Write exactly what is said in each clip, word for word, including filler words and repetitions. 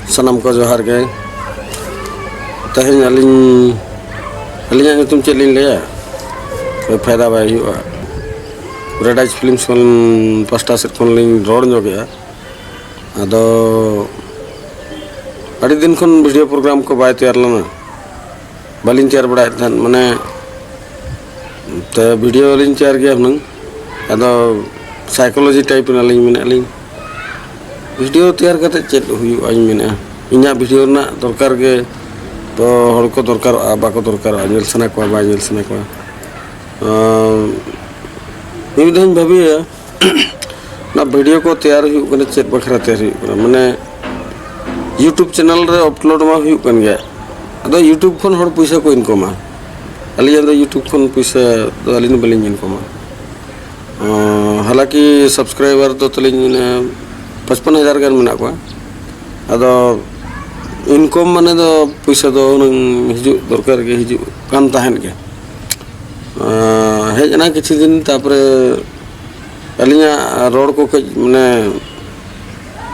ᱥᱟᱱᱟᱢ ᱠᱚ ᱡᱚᱦᱟᱨ ᱜᱮ᱾ ᱛᱮᱦᱮᱧ ᱟᱹᱞᱤᱧ, ᱟᱹᱞᱤᱧᱟᱜ ᱧᱩᱛᱩᱢ ᱪᱮᱫ ᱞᱤᱧ ᱞᱟᱹᱭᱟ? ᱯᱷᱟᱭᱫᱟ ᱵᱟᱭ ᱦᱩᱭᱩᱜᱼᱟ᱾ ᱯᱮᱨᱟᱰᱟᱭᱤᱡᱽ ᱯᱷᱤᱞᱢᱥ ᱠᱷᱚᱱ, ᱯᱟᱥᱴᱟ ᱥᱮᱫ ᱠᱷᱚᱱ ᱞᱤᱧ ᱨᱚᱲ ᱧᱚᱜᱮᱜᱼᱟ᱾ ᱟᱫᱚ ᱟᱹᱰᱤ ᱫᱤᱱ ᱠᱷᱚᱱ ᱵᱷᱤᱰᱤᱭᱳ ᱯᱨᱳᱜᱨᱟᱢ ᱠᱚ ᱵᱟᱭ ᱛᱮᱭᱟᱨ ᱞᱮᱱᱟ, ᱵᱟᱹᱞᱤᱧ ᱛᱮᱭᱟᱨ ᱵᱟᱲᱟᱭᱮᱫ ᱛᱟᱦᱮᱸᱫ, ᱢᱟᱱᱮ ᱛᱮ ᱵᱷᱤᱰᱤᱭᱳ ᱞᱤᱧ ᱛᱮᱭᱟᱨ ᱜᱮᱭᱟ ᱦᱩᱱᱟᱹᱝ᱾ ᱟᱫᱚ ᱥᱟᱭᱠᱳᱞᱚᱡᱤ ᱴᱟᱭᱤᱯ ᱮᱱᱟᱞᱤᱧ, ᱢᱮᱱᱮᱫ ᱞᱤᱧ, ᱵᱷᱤᱰᱤᱭᱳ ᱛᱮᱭᱟᱨ ᱠᱟᱛᱮᱫ ᱪᱮᱫ ᱦᱩᱭᱩᱜᱼᱟᱧ ᱢᱮᱱᱮᱫᱼᱟ? ᱤᱧᱟᱹᱜ ᱵᱷᱤᱰᱤᱭᱳ ᱨᱮᱱᱟᱜ ᱫᱚᱨᱠᱟᱨ ᱜᱮ ᱛᱚ, ᱦᱚᱲ ᱠᱚ ᱫᱚᱨᱠᱟᱨᱚᱜᱼᱟ, ᱵᱟᱠᱚ ᱫᱚᱨᱠᱟᱨᱚᱜᱼᱟ, ᱧᱮᱞ ᱥᱟᱱᱟ ᱠᱚᱣᱟ, ᱵᱟᱭ ᱧᱮᱞ ᱥᱟᱱᱟ ᱠᱚᱣᱟ᱾ ᱟᱸ, ᱢᱤᱫ ᱫᱷᱟᱣ ᱤᱧ ᱵᱷᱟᱹᱵᱤᱭᱟ, ᱚᱱᱟ ᱵᱷᱤᱰᱤᱭᱳ ᱠᱚ ᱛᱮᱭᱟᱨ ᱦᱩᱭᱩᱜ ᱠᱟᱱᱟ, ᱪᱮᱫ ᱵᱟᱠᱷᱨᱟ ᱛᱮᱭᱟᱨ ᱦᱩᱭᱩᱜ ᱠᱟᱱᱟ? ᱢᱟᱱᱮ YouTube ᱪᱮᱱᱮᱞ ᱨᱮ ᱟᱯᱞᱳᱰ ᱢᱟ ᱦᱩᱭᱩᱜ ᱠᱟᱱ ᱜᱮᱭᱟ, ᱟᱫᱚ YouTube ᱠᱷᱚᱱ ᱦᱚᱲ ᱯᱩᱭᱥᱟᱹ ᱠᱚ ᱤᱱᱠᱚᱢᱟ᱾ ᱟᱹᱞᱤᱧᱟᱜ ᱫᱚ YouTube ᱠᱷᱚᱱ ᱯᱩᱭᱥᱟᱹ ᱫᱚ ᱟᱹᱞᱤᱧ ᱫᱚ ᱵᱟᱹᱞᱤᱧ ᱤᱱᱠᱚᱢᱟ᱾ ᱟᱸ, ᱦᱟᱞᱟᱠᱤ ᱥᱟᱵᱥᱠᱨᱟᱭᱵᱟᱨ ᱫᱚ ᱛᱟᱹᱞᱤᱧ ᱢᱟᱱᱮ ᱯᱟᱸᱪᱯᱟᱱ ᱦᱟᱡᱟᱨ ᱜᱟᱱ ᱢᱮᱱᱟᱜ ᱠᱚᱣᱟ᱾ ᱟᱫᱚ ᱤᱱᱠᱚᱢ ᱢᱟᱱᱮ ᱫᱚ ᱯᱩᱭᱥᱟᱹ ᱫᱚ ᱦᱩᱱᱟᱹᱝ ᱦᱤᱡᱩᱜ ᱫᱚᱨᱠᱟᱨ ᱜᱮ, ᱦᱤᱡᱩᱜ ᱠᱟᱱ ᱛᱟᱦᱮᱸᱫ ᱜᱮ᱾ ᱟᱸ, ᱦᱮᱡ ᱮᱱᱟ ᱠᱤᱪᱷᱩ ᱫᱤᱱ, ᱛᱟᱨᱯᱚᱨᱮ ᱟᱹᱞᱤᱧᱟᱜ ᱨᱚᱲ ᱠᱚ ᱠᱟᱹᱡ ᱢᱟᱱᱮ,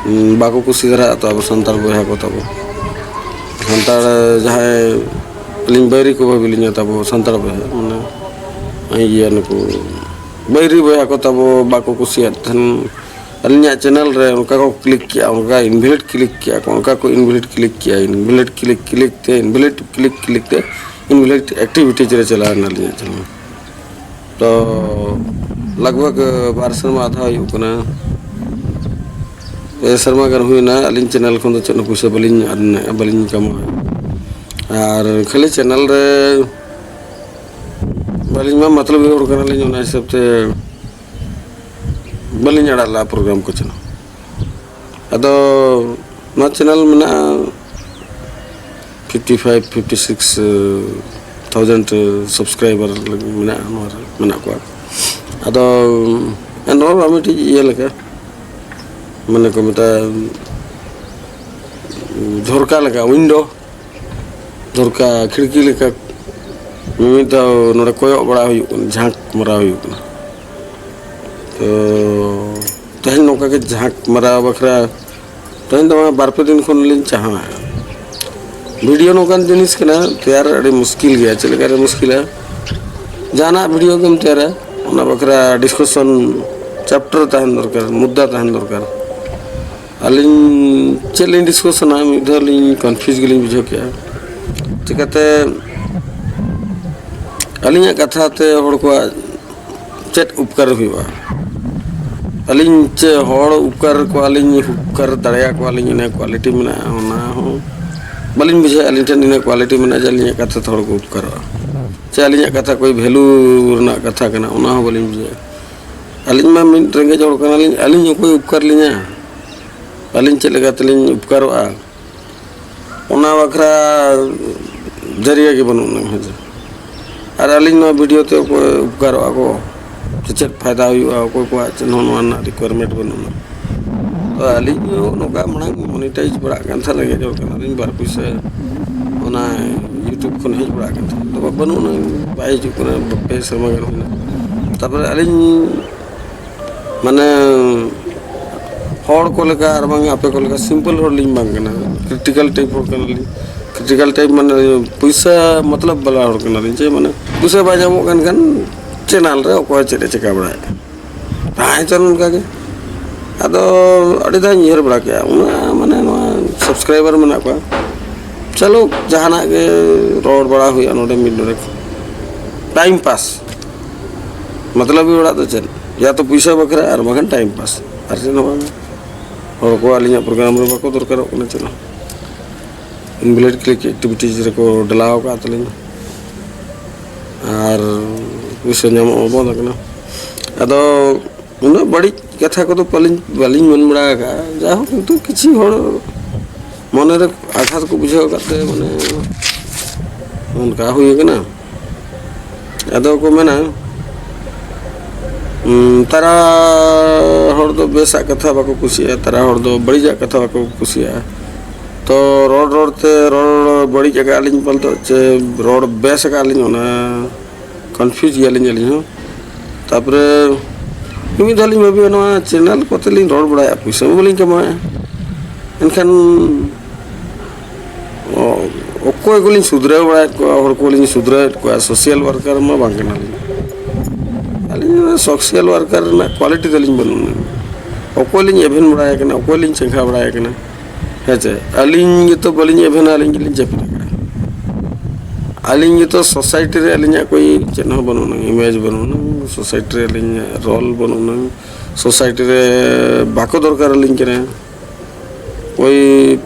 ᱩᱸ, ᱵᱟᱠᱚ ᱠᱩᱥᱤ ᱫᱷᱟᱨᱟᱜᱼᱟ ᱛᱚ ᱟᱵᱚ ᱥᱟᱱᱛᱟᱲ ᱵᱚᱭᱦᱟ ᱠᱚ ᱛᱟᱵᱚ᱾ ᱥᱟᱱᱛᱟᱲ ᱡᱟᱦᱟᱸᱭ ᱟᱹᱞᱤᱧ ᱵᱟᱹᱭᱨᱤ ᱠᱚ ᱵᱷᱟᱹᱵᱤ ᱞᱤᱧᱟ ᱛᱟᱵᱚ ᱥᱟᱱᱛᱟᱲ ᱵᱚᱭᱦᱟ, ᱢᱟᱱᱮ ᱤᱭᱟᱹ ᱱᱩᱠᱩ ᱵᱟᱹᱭᱨᱤ ᱵᱚᱭᱦᱟ ᱠᱚ ᱛᱟᱵᱚ ᱵᱟᱠᱚ ᱠᱩᱥᱤᱭᱟᱫ ᱛᱟᱦᱮᱱ᱾ ᱟᱹᱞᱤᱧᱟᱜ ᱪᱮᱱᱮᱞ ᱨᱮ ᱚᱱᱠᱟ ᱠᱚ ᱠᱞᱤᱠ ᱠᱮᱜᱼᱟ, ᱚᱱᱠᱟ ᱤᱱᱵᱷᱮᱞᱤᱰ ᱠᱞᱤᱠ ᱠᱮᱜᱼᱟ ᱠᱚ, ᱚᱱᱠᱟ ᱠᱚ ᱤᱱᱵᱷᱮᱞᱤᱰ ᱠᱞᱤᱠ ᱠᱮᱜᱼᱟ, ᱤᱱᱵᱷᱮᱞᱤᱰ ᱠᱞᱤᱠ ᱠᱞᱤᱠ ᱛᱮ, ᱤᱱᱵᱷᱮᱞᱤᱰ ᱠᱞᱤᱠ ᱠᱞᱤᱠ ᱛᱮ ᱤᱱᱵᱷᱮᱞᱤᱰ ᱮᱠᱴᱤᱵᱷᱤᱴᱤᱡᱽ ᱨᱮ ᱪᱟᱞᱟᱣ ᱮᱱᱟ ᱟᱹᱞᱤᱧᱟᱜ ᱪᱮᱱᱮᱞ᱾ ᱛᱚ ᱞᱟᱜᱽ ᱵᱷᱟᱜᱽ ᱵᱟᱨ ᱥᱮᱨᱢᱟ ᱟᱫᱷᱟ ᱦᱩᱭᱩᱜ ᱠᱟᱱᱟ, ᱯᱮ ᱥᱮᱨᱢᱟ ᱜᱟᱱ ᱦᱩᱭᱱᱟ ᱟᱹᱞᱤᱧ ᱪᱮᱱᱮᱞ ᱠᱷᱚᱱ ᱫᱚ ᱪᱮᱫ ᱦᱚᱸ ᱯᱩᱭᱥᱟᱹ ᱵᱟᱹᱞᱤᱧ earn ᱮᱫᱼᱟ, ᱵᱟᱹᱞᱤᱧ ᱠᱟᱢᱟᱣᱮᱫᱼᱟ᱾ ᱟᱨ ᱠᱷᱟᱹᱞᱤ ᱪᱮᱱᱮᱞ ᱨᱮ ᱵᱟᱹᱞᱤᱧ ᱢᱟ ᱢᱚᱛᱞᱚᱵᱤ ᱦᱚᱲ ᱠᱟᱱᱟᱞᱤᱧ, ᱚᱱᱟ ᱦᱤᱥᱟᱹᱵ ᱛᱮ ᱵᱟᱹᱞᱤᱧ ᱟᱲᱟᱜ ᱞᱮᱫᱼᱟ ᱯᱨᱳᱜᱨᱟᱢ ᱠᱚ ᱪᱮᱱᱮᱞ᱾ ᱟᱫᱚ ᱱᱚᱣᱟ ᱪᱮᱱᱮᱞ ᱢᱮᱱᱟᱜᱼᱟ fifty five, fifty six thousand subscriber ᱢᱮᱱᱟᱜᱼᱟ, ᱱᱚᱣᱟ ᱨᱮ ᱢᱮᱱᱟᱜ ᱠᱚᱣᱟ᱾ ᱟᱫᱚ ᱮᱱᱨᱮᱦᱚᱸ ᱢᱤᱫᱴᱤᱡ ᱤᱭᱟᱹ ᱞᱮᱠᱟ, ᱢᱟᱱᱮ ᱠᱚ ᱢᱮᱛᱟᱜᱼᱟ ᱡᱷᱚᱨᱠᱟ ᱞᱮᱠᱟ, ᱩᱭᱤᱱᱰᱳ ᱡᱷᱚᱨᱠᱟ, ᱠᱷᱤᱲᱠᱤ ᱞᱮᱠᱟ ᱢᱤᱢᱤᱫ ᱫᱷᱟᱣ ᱱᱚᱰᱮ ᱠᱚᱭᱚᱜ ᱵᱟᱲᱟ ᱦᱩᱭᱩᱜ ᱠᱟᱱᱟ, ᱡᱷᱟᱸᱠ ᱢᱟᱨᱟᱣ ᱦᱩᱭᱩᱜ ᱠᱟᱱᱟ᱾ ᱛᱚ ᱛᱮᱦᱮᱧ ᱱᱚᱝᱠᱟ ᱜᱮ ᱡᱷᱟᱸᱠ ᱢᱟᱨᱟᱣ ᱵᱟᱠᱷᱨᱟ ᱛᱮᱦᱮᱧ ᱫᱚ ᱵᱟᱨ ᱯᱮ ᱫᱤᱱ ᱠᱷᱚᱱ ᱞᱤᱧ ᱪᱟᱦᱟᱣᱟ᱾ ᱵᱷᱤᱰᱤᱭᱳ ᱱᱚᱝᱠᱟᱱ ᱡᱤᱱᱤᱥ ᱠᱟᱱᱟ, ᱛᱮᱭᱟᱨ ᱟᱹᱰᱤ ᱢᱩᱥᱠᱤᱞ ᱜᱮᱭᱟ᱾ ᱪᱮᱫ ᱞᱮᱠᱟᱨᱮ ᱢᱩᱥᱠᱤᱞᱟ? ᱡᱟᱦᱟᱱᱟᱜ ᱵᱷᱤᱰᱤᱭᱳ ᱜᱮᱢ ᱛᱮᱭᱟᱨᱟ, ᱚᱱᱟ ᱵᱟᱠᱷᱨᱟ ᱰᱤᱥᱠᱟᱥᱚᱱ ᱪᱮᱯᱴᱟᱨ ᱛᱟᱦᱮᱱ ᱫᱚᱨᱠᱟᱨ, ᱢᱩᱫᱽᱫᱟ ᱛᱟᱦᱮᱱ ᱫᱚᱨᱠᱟᱨ᱾ ᱟᱹᱞᱤᱧ ᱪᱮᱫ ᱞᱤᱧ ᱰᱤᱥᱠᱟᱥᱚᱱᱟ, ᱢᱤᱫ ᱫᱷᱟᱣ ᱞᱤᱧ ᱠᱚᱱᱯᱷᱤᱭᱩᱡᱽ ᱜᱮᱞᱤᱧ ᱵᱩᱡᱷᱟᱹᱣ ᱠᱮᱜᱼᱟ᱾ ᱪᱤᱠᱟᱹᱛᱮ ᱟᱹᱞᱤᱧᱟᱜ ᱠᱟᱛᱷᱟ ᱛᱮ ᱦᱚᱲ ᱠᱚᱣᱟᱜ ᱪᱮᱫ ᱩᱯᱠᱟᱨ ᱦᱩᱭᱩᱜᱼᱟ? ᱟᱹᱞᱤᱧ ᱪᱮᱫ ᱦᱚᱲ ᱩᱯᱠᱟᱨ ᱠᱚᱣᱟᱞᱤᱧ, ᱩᱯᱠᱟᱨ ᱫᱟᱲᱮᱭᱟᱠᱚᱣᱟᱞᱤᱧ, ᱤᱱᱟᱹ ᱠᱳᱣᱟᱞᱤᱴᱤ ᱢᱮᱱᱟᱜᱼᱟ, ᱚᱱᱟ ᱦᱚᱸ ᱵᱟᱹᱞᱤᱧ ᱵᱩᱡᱷᱟᱹᱣᱟ᱾ ᱟᱹᱞᱤᱧ ᱴᱷᱮᱱ ᱤᱱᱟᱹ ᱠᱳᱣᱟᱞᱤᱴᱤ ᱢᱮᱱᱟᱜᱼᱟ ᱡᱮ ᱟᱹᱞᱤᱧᱟᱜ ᱠᱟᱛᱷᱟ ᱛᱮ ᱦᱚᱲ ᱠᱚ ᱩᱯᱠᱟᱨᱚᱜᱼᱟ, ᱪᱮ ᱟᱹᱞᱤᱧᱟᱜ ᱠᱟᱛᱷᱟ ᱠᱚᱭ ᱵᱷᱮᱞᱩ ᱨᱮᱱᱟᱜ ᱠᱟᱛᱷᱟ ᱠᱟᱱᱟ, ᱚᱱᱟ ᱦᱚᱸ ᱵᱟᱹᱞᱤᱧ ᱵᱩᱡᱷᱟᱹᱣᱟ᱾ ᱟᱹᱞᱤᱧ ᱢᱟ ᱢᱤᱫ ᱨᱮᱸᱜᱮᱡ ᱦᱚᱲ ᱠᱟᱱᱟᱞᱤᱧ, ᱟᱹᱞᱤᱧ ᱚᱠᱚᱭ ᱩᱯᱠᱟᱨ ᱞᱤᱧᱟ? ᱟᱹᱞᱤᱧ ᱪᱮᱫ ᱞᱮᱠᱟ ᱛᱮᱞᱤᱧ ᱩᱯᱠᱟᱨᱚᱜᱼᱟ? ᱚᱱᱟ ᱵᱟᱠᱷᱨᱟ ᱡᱟᱹᱨᱤᱭᱟᱹ ᱜᱮ ᱵᱟᱹᱱᱩᱜ ᱟᱱᱟ, ᱦᱮᱸ ᱥᱮ᱾ ᱟᱨ ᱟᱹᱞᱤᱧ ᱱᱚᱣᱟ ᱵᱷᱤᱰᱤᱭᱳ ᱛᱮ ᱚᱠᱚᱭ ᱩᱯᱠᱟᱨᱚᱜᱼᱟ ᱠᱚ, ᱥᱮ ᱪᱮᱫ ᱯᱷᱟᱭᱫᱟ ᱦᱩᱭᱩᱜᱼᱟ, ᱚᱠᱚᱭ ᱠᱚᱣᱟᱜ ᱪᱮᱫ ᱦᱚᱸ ᱱᱚᱣᱟ ᱨᱮᱱᱟᱜ ᱨᱤᱠᱣᱟᱨᱢᱮᱱᱴ ᱵᱟᱹᱱᱩᱜ ᱟᱱᱟ᱾ ᱛᱚ ᱟᱹᱞᱤᱧ ᱦᱚᱸ ᱱᱚᱝᱠᱟ ᱢᱟᱲᱟᱝ ᱢᱚᱱᱤᱴᱟᱭᱤᱡᱽ ᱵᱟᱲᱟᱜ ᱠᱟᱱ ᱛᱟᱦᱮᱸᱫ, ᱨᱮᱸᱜᱮᱡ ᱦᱚᱲ ᱠᱟᱱᱟᱞᱤᱧ, ᱵᱟᱨ ᱯᱩᱭᱥᱟᱹ ᱚᱱᱟ ᱭᱩᱴᱩᱵᱽ ᱠᱷᱚᱱ ᱦᱮᱡ ᱵᱟᱲᱟᱜ ᱠᱟᱱ ᱛᱟᱦᱮᱸᱫ, ᱛᱚᱵᱮ ᱵᱟᱹᱱᱩᱜ ᱟᱱᱟ, ᱵᱟᱭ ᱦᱤᱡᱩᱜ ᱠᱟᱱᱟ, ᱯᱮ ᱥᱮᱨᱢᱟ ᱜᱟᱱ ᱦᱩᱭᱱᱟ᱾ ᱛᱟᱨᱯᱚᱨᱮ ᱟᱹᱞᱤᱧ ᱢᱟᱱᱮ ᱦᱚᱲ ᱠᱚ ᱞᱮᱠᱟ ᱟᱨ ᱵᱟᱝ ᱟᱯᱮ ᱠᱚ ᱞᱮᱠᱟ ᱥᱤᱢᱯᱮᱞ ᱦᱚᱲ ᱞᱤᱧ ᱵᱟᱝ ᱠᱟᱱᱟ, ᱠᱨᱤᱴᱤᱠᱟᱞ ᱴᱟᱭᱤᱯ ᱦᱚᱲ ᱠᱟᱱᱟᱞᱤᱧ᱾ ᱠᱨᱤᱴᱤᱠᱟᱞ ᱴᱟᱭᱤᱯ ᱢᱟᱱᱮ ᱯᱩᱭᱥᱟᱹ ᱢᱚᱛᱞᱚᱵ ᱵᱟᱞᱟ ᱦᱚᱲ ᱠᱟᱱᱟᱞᱤᱧ, ᱪᱮ ᱢᱟᱱᱮ ᱯᱩᱭᱥᱟᱹ ᱵᱟᱭ ᱧᱟᱢᱚᱜ ᱠᱟᱱ ᱠᱷᱟᱱ ᱪᱮᱱᱮᱞ ᱨᱮ ᱚᱠᱚᱭ ᱪᱮᱫ ᱮ ᱪᱤᱠᱟ ᱵᱟᱲᱟᱭᱮᱫ, ᱛᱟᱦᱮᱸ ᱦᱚᱪᱚᱱ ᱚᱱᱠᱟ ᱜᱮ᱾ ᱟᱫᱚ ᱟᱹᱰᱤ ᱫᱷᱟᱣ ᱤᱧ ᱩᱭᱦᱟᱹᱨ ᱵᱟᱲᱟ ᱠᱮᱜᱼᱟ, ᱚᱱᱟ ᱢᱟᱱᱮ ᱱᱚᱣᱟ ᱥᱟᱵᱥᱠᱨᱟᱭᱵᱟᱨ ᱢᱮᱱᱟᱜ ᱠᱚᱣᱟ, ᱪᱚᱞᱚ ᱡᱟᱦᱟᱱᱟᱜ ᱜᱮ ᱨᱚᱲ ᱵᱟᱲᱟ ᱦᱩᱭᱩᱜᱼᱟ ᱱᱚᱰᱮ ᱢᱤᱫ ᱰᱚᱸᱰᱮᱠ, ᱴᱟᱭᱤᱢ ᱯᱟᱥ᱾ ᱢᱚᱛᱞᱚᱵᱤ ᱚᱲᱟᱜ ᱫᱚ ᱪᱮᱫ? ᱭᱟ ᱛᱚ ᱯᱩᱭᱥᱟᱹ ᱵᱟᱠᱷᱨᱟ ᱟᱨ ᱵᱟᱠᱷᱟᱱ ᱴᱟᱭᱤᱢ ᱯᱟᱥ, ᱟᱨ ᱪᱮᱫ ᱦᱚᱸ ᱵᱟᱝ᱾ ᱦᱚᱲ ᱠᱚ ᱟᱹᱞᱤᱧᱟᱜ ᱯᱨᱳᱜᱨᱟᱢ ᱨᱮ ᱵᱟᱠᱚ ᱫᱚᱨᱠᱟᱨᱚᱜ ᱠᱟᱱᱟ ᱪᱮᱫ ᱦᱚᱸ᱾ ᱤᱱᱵᱷᱮᱞᱤᱰ ᱠᱞᱤᱠ ᱮᱠᱴᱤᱵᱷᱤᱴᱤᱡᱽ ᱨᱮᱠᱚ ᱰᱮᱞᱟᱣ ᱟᱠᱟᱫ ᱛᱟᱹᱞᱤᱧᱟ, ᱟᱨ ᱯᱩᱭᱥᱟᱹ ᱧᱟᱢᱚᱜ ᱦᱚᱸ ᱵᱚᱱᱫ ᱟᱠᱟᱱᱟ᱾ ᱟᱫᱚ ᱩᱱᱟᱹᱜ ᱵᱟᱹᱲᱤᱡ ᱠᱟᱛᱷᱟ ᱠᱚᱫᱚ ᱵᱟᱹᱞᱤᱧ, ᱵᱟᱹᱞᱤᱧ ᱢᱮᱱ ᱵᱟᱲᱟ ᱟᱠᱟᱫᱼᱟ᱾ ᱡᱟᱭᱦᱳᱠ, ᱠᱤᱱᱛᱩ ᱠᱤᱪᱷᱩ ᱦᱚᱲ ᱢᱚᱱᱮᱨᱮ ᱟᱜᱷᱟᱛ ᱠᱚ ᱵᱩᱡᱷᱟᱹᱣ ᱟᱠᱟᱫ ᱛᱮ, ᱢᱟᱱᱮ, ᱚᱱᱠᱟ ᱦᱩᱭ ᱟᱠᱟᱱᱟ᱾ ᱟᱫᱚ ᱠᱚ ᱢᱮᱱᱟ, ᱩᱸ, ᱛᱟᱨᱟ ᱦᱚᱲ ᱫᱚ ᱵᱮᱥᱟᱜ ᱠᱟᱛᱷᱟ ᱵᱟᱠᱚ ᱠᱩᱥᱤᱭᱟᱜᱼᱟ, ᱛᱟᱨᱟ ᱦᱚᱲ ᱫᱚ ᱵᱟᱹᱲᱤᱡᱟᱜ ᱠᱟᱛᱷᱟ ᱵᱟᱠᱚ ᱠᱩᱥᱤᱭᱟᱜᱼᱟ᱾ ᱛᱚ ᱨᱚᱲ ᱨᱚᱲ ᱛᱮ ᱨᱚᱲ ᱵᱟᱹᱲᱤᱡ ᱟᱠᱟᱫ ᱞᱤᱧ ᱯᱟᱞᱮ, ᱪᱮ ᱨᱚᱲ ᱵᱮᱥ ᱟᱠᱟᱫ ᱞᱤᱧ, ᱚᱱᱟ ᱠᱚᱱᱯᱷᱤᱭᱩᱡᱽ ᱜᱮᱭᱟᱞᱤᱧ ᱟᱹᱞᱤᱧ ᱦᱚᱸ᱾ ᱛᱟᱨᱯᱚᱨᱮ ᱢᱤᱫ ᱫᱷᱟᱣ ᱞᱤᱧ ᱵᱷᱟᱹᱵᱤᱭᱟ, ᱱᱚᱣᱟ ᱪᱮᱱᱮᱞ ᱠᱚᱛᱮ ᱞᱤᱧ ᱨᱚᱲ ᱵᱟᱲᱟᱭᱟ, ᱯᱩᱭᱥᱟᱹ ᱢᱟ ᱵᱟᱹᱞᱤᱧ ᱠᱟᱢᱟᱣᱮᱫᱼᱟ᱾ ᱮᱱᱠᱷᱟᱱ ᱚ- ᱚᱠᱚᱭ ᱠᱚᱞᱤᱧ ᱥᱩᱫᱷᱨᱟᱹᱣ ᱵᱟᱲᱟᱭᱮᱫ ᱠᱚᱣᱟ, ᱦᱚᱲ ᱠᱚᱞᱤᱧ ᱥᱩᱫᱷᱨᱟᱹᱣᱮᱫ ᱠᱚᱣᱟ, ᱥᱳᱥᱟᱞ ᱣᱟᱨᱠᱟᱨ ᱢᱟ ᱵᱟᱝ ᱠᱟᱱᱟᱞᱤᱧ᱾ ᱟᱹᱞᱤᱧ ᱫᱚ ᱥᱳᱥᱟᱞ ᱣᱟᱨᱠᱟᱨ ᱨᱮᱱᱟᱜ ᱠᱣᱟᱞᱤᱴᱤ ᱛᱟᱹᱞᱤᱧ ᱵᱟᱹᱱᱩᱜᱼᱟ᱾ ᱚᱠᱚᱭ ᱞᱤᱧ ᱮᱵᱷᱮᱱ ᱵᱟᱲᱟᱭ ᱠᱟᱱᱟ, ᱚᱠᱚᱭ ᱞᱤᱧ ᱪᱮᱸᱜᱷᱟ ᱵᱟᱲᱟᱭ ᱠᱟᱱᱟ, ᱦᱮᱸ ᱪᱮ? ᱟᱹᱞᱤᱧ ᱜᱮᱛᱚ ᱵᱟᱹᱞᱤᱧ ᱮᱵᱷᱮᱱᱟ, ᱟᱹᱞᱤᱧ ᱜᱮᱞᱤᱧ ᱡᱟᱹᱯᱤᱫ ᱟᱠᱟᱫᱼᱟ᱾ ᱟᱹᱞᱤᱧ ᱜᱮᱛᱚ ᱥᱳᱥᱟᱭᱴᱤ ᱨᱮ ᱟᱹᱞᱤᱧᱟᱜ ᱠᱳᱭ ᱪᱮᱫ ᱦᱚᱸ ᱵᱟᱹᱱᱩᱜ ᱟᱱᱟᱝ, ᱤᱢᱮᱡᱽ ᱵᱟᱹᱱᱩᱜ ᱟᱱᱟᱝ, ᱥᱳᱥᱟᱭᱴᱤ ᱨᱮ ᱟᱹᱞᱤᱧᱟᱜ ᱨᱳᱞ ᱵᱟᱹᱱᱩᱜ ᱟᱱᱟᱝ, ᱥᱳᱥᱟᱭᱴᱤ ᱨᱮ ᱵᱟᱠᱚ ᱫᱚᱨᱠᱟᱨ ᱟᱹᱞᱤᱧ ᱠᱟᱱᱟ᱾ ᱠᱳᱭ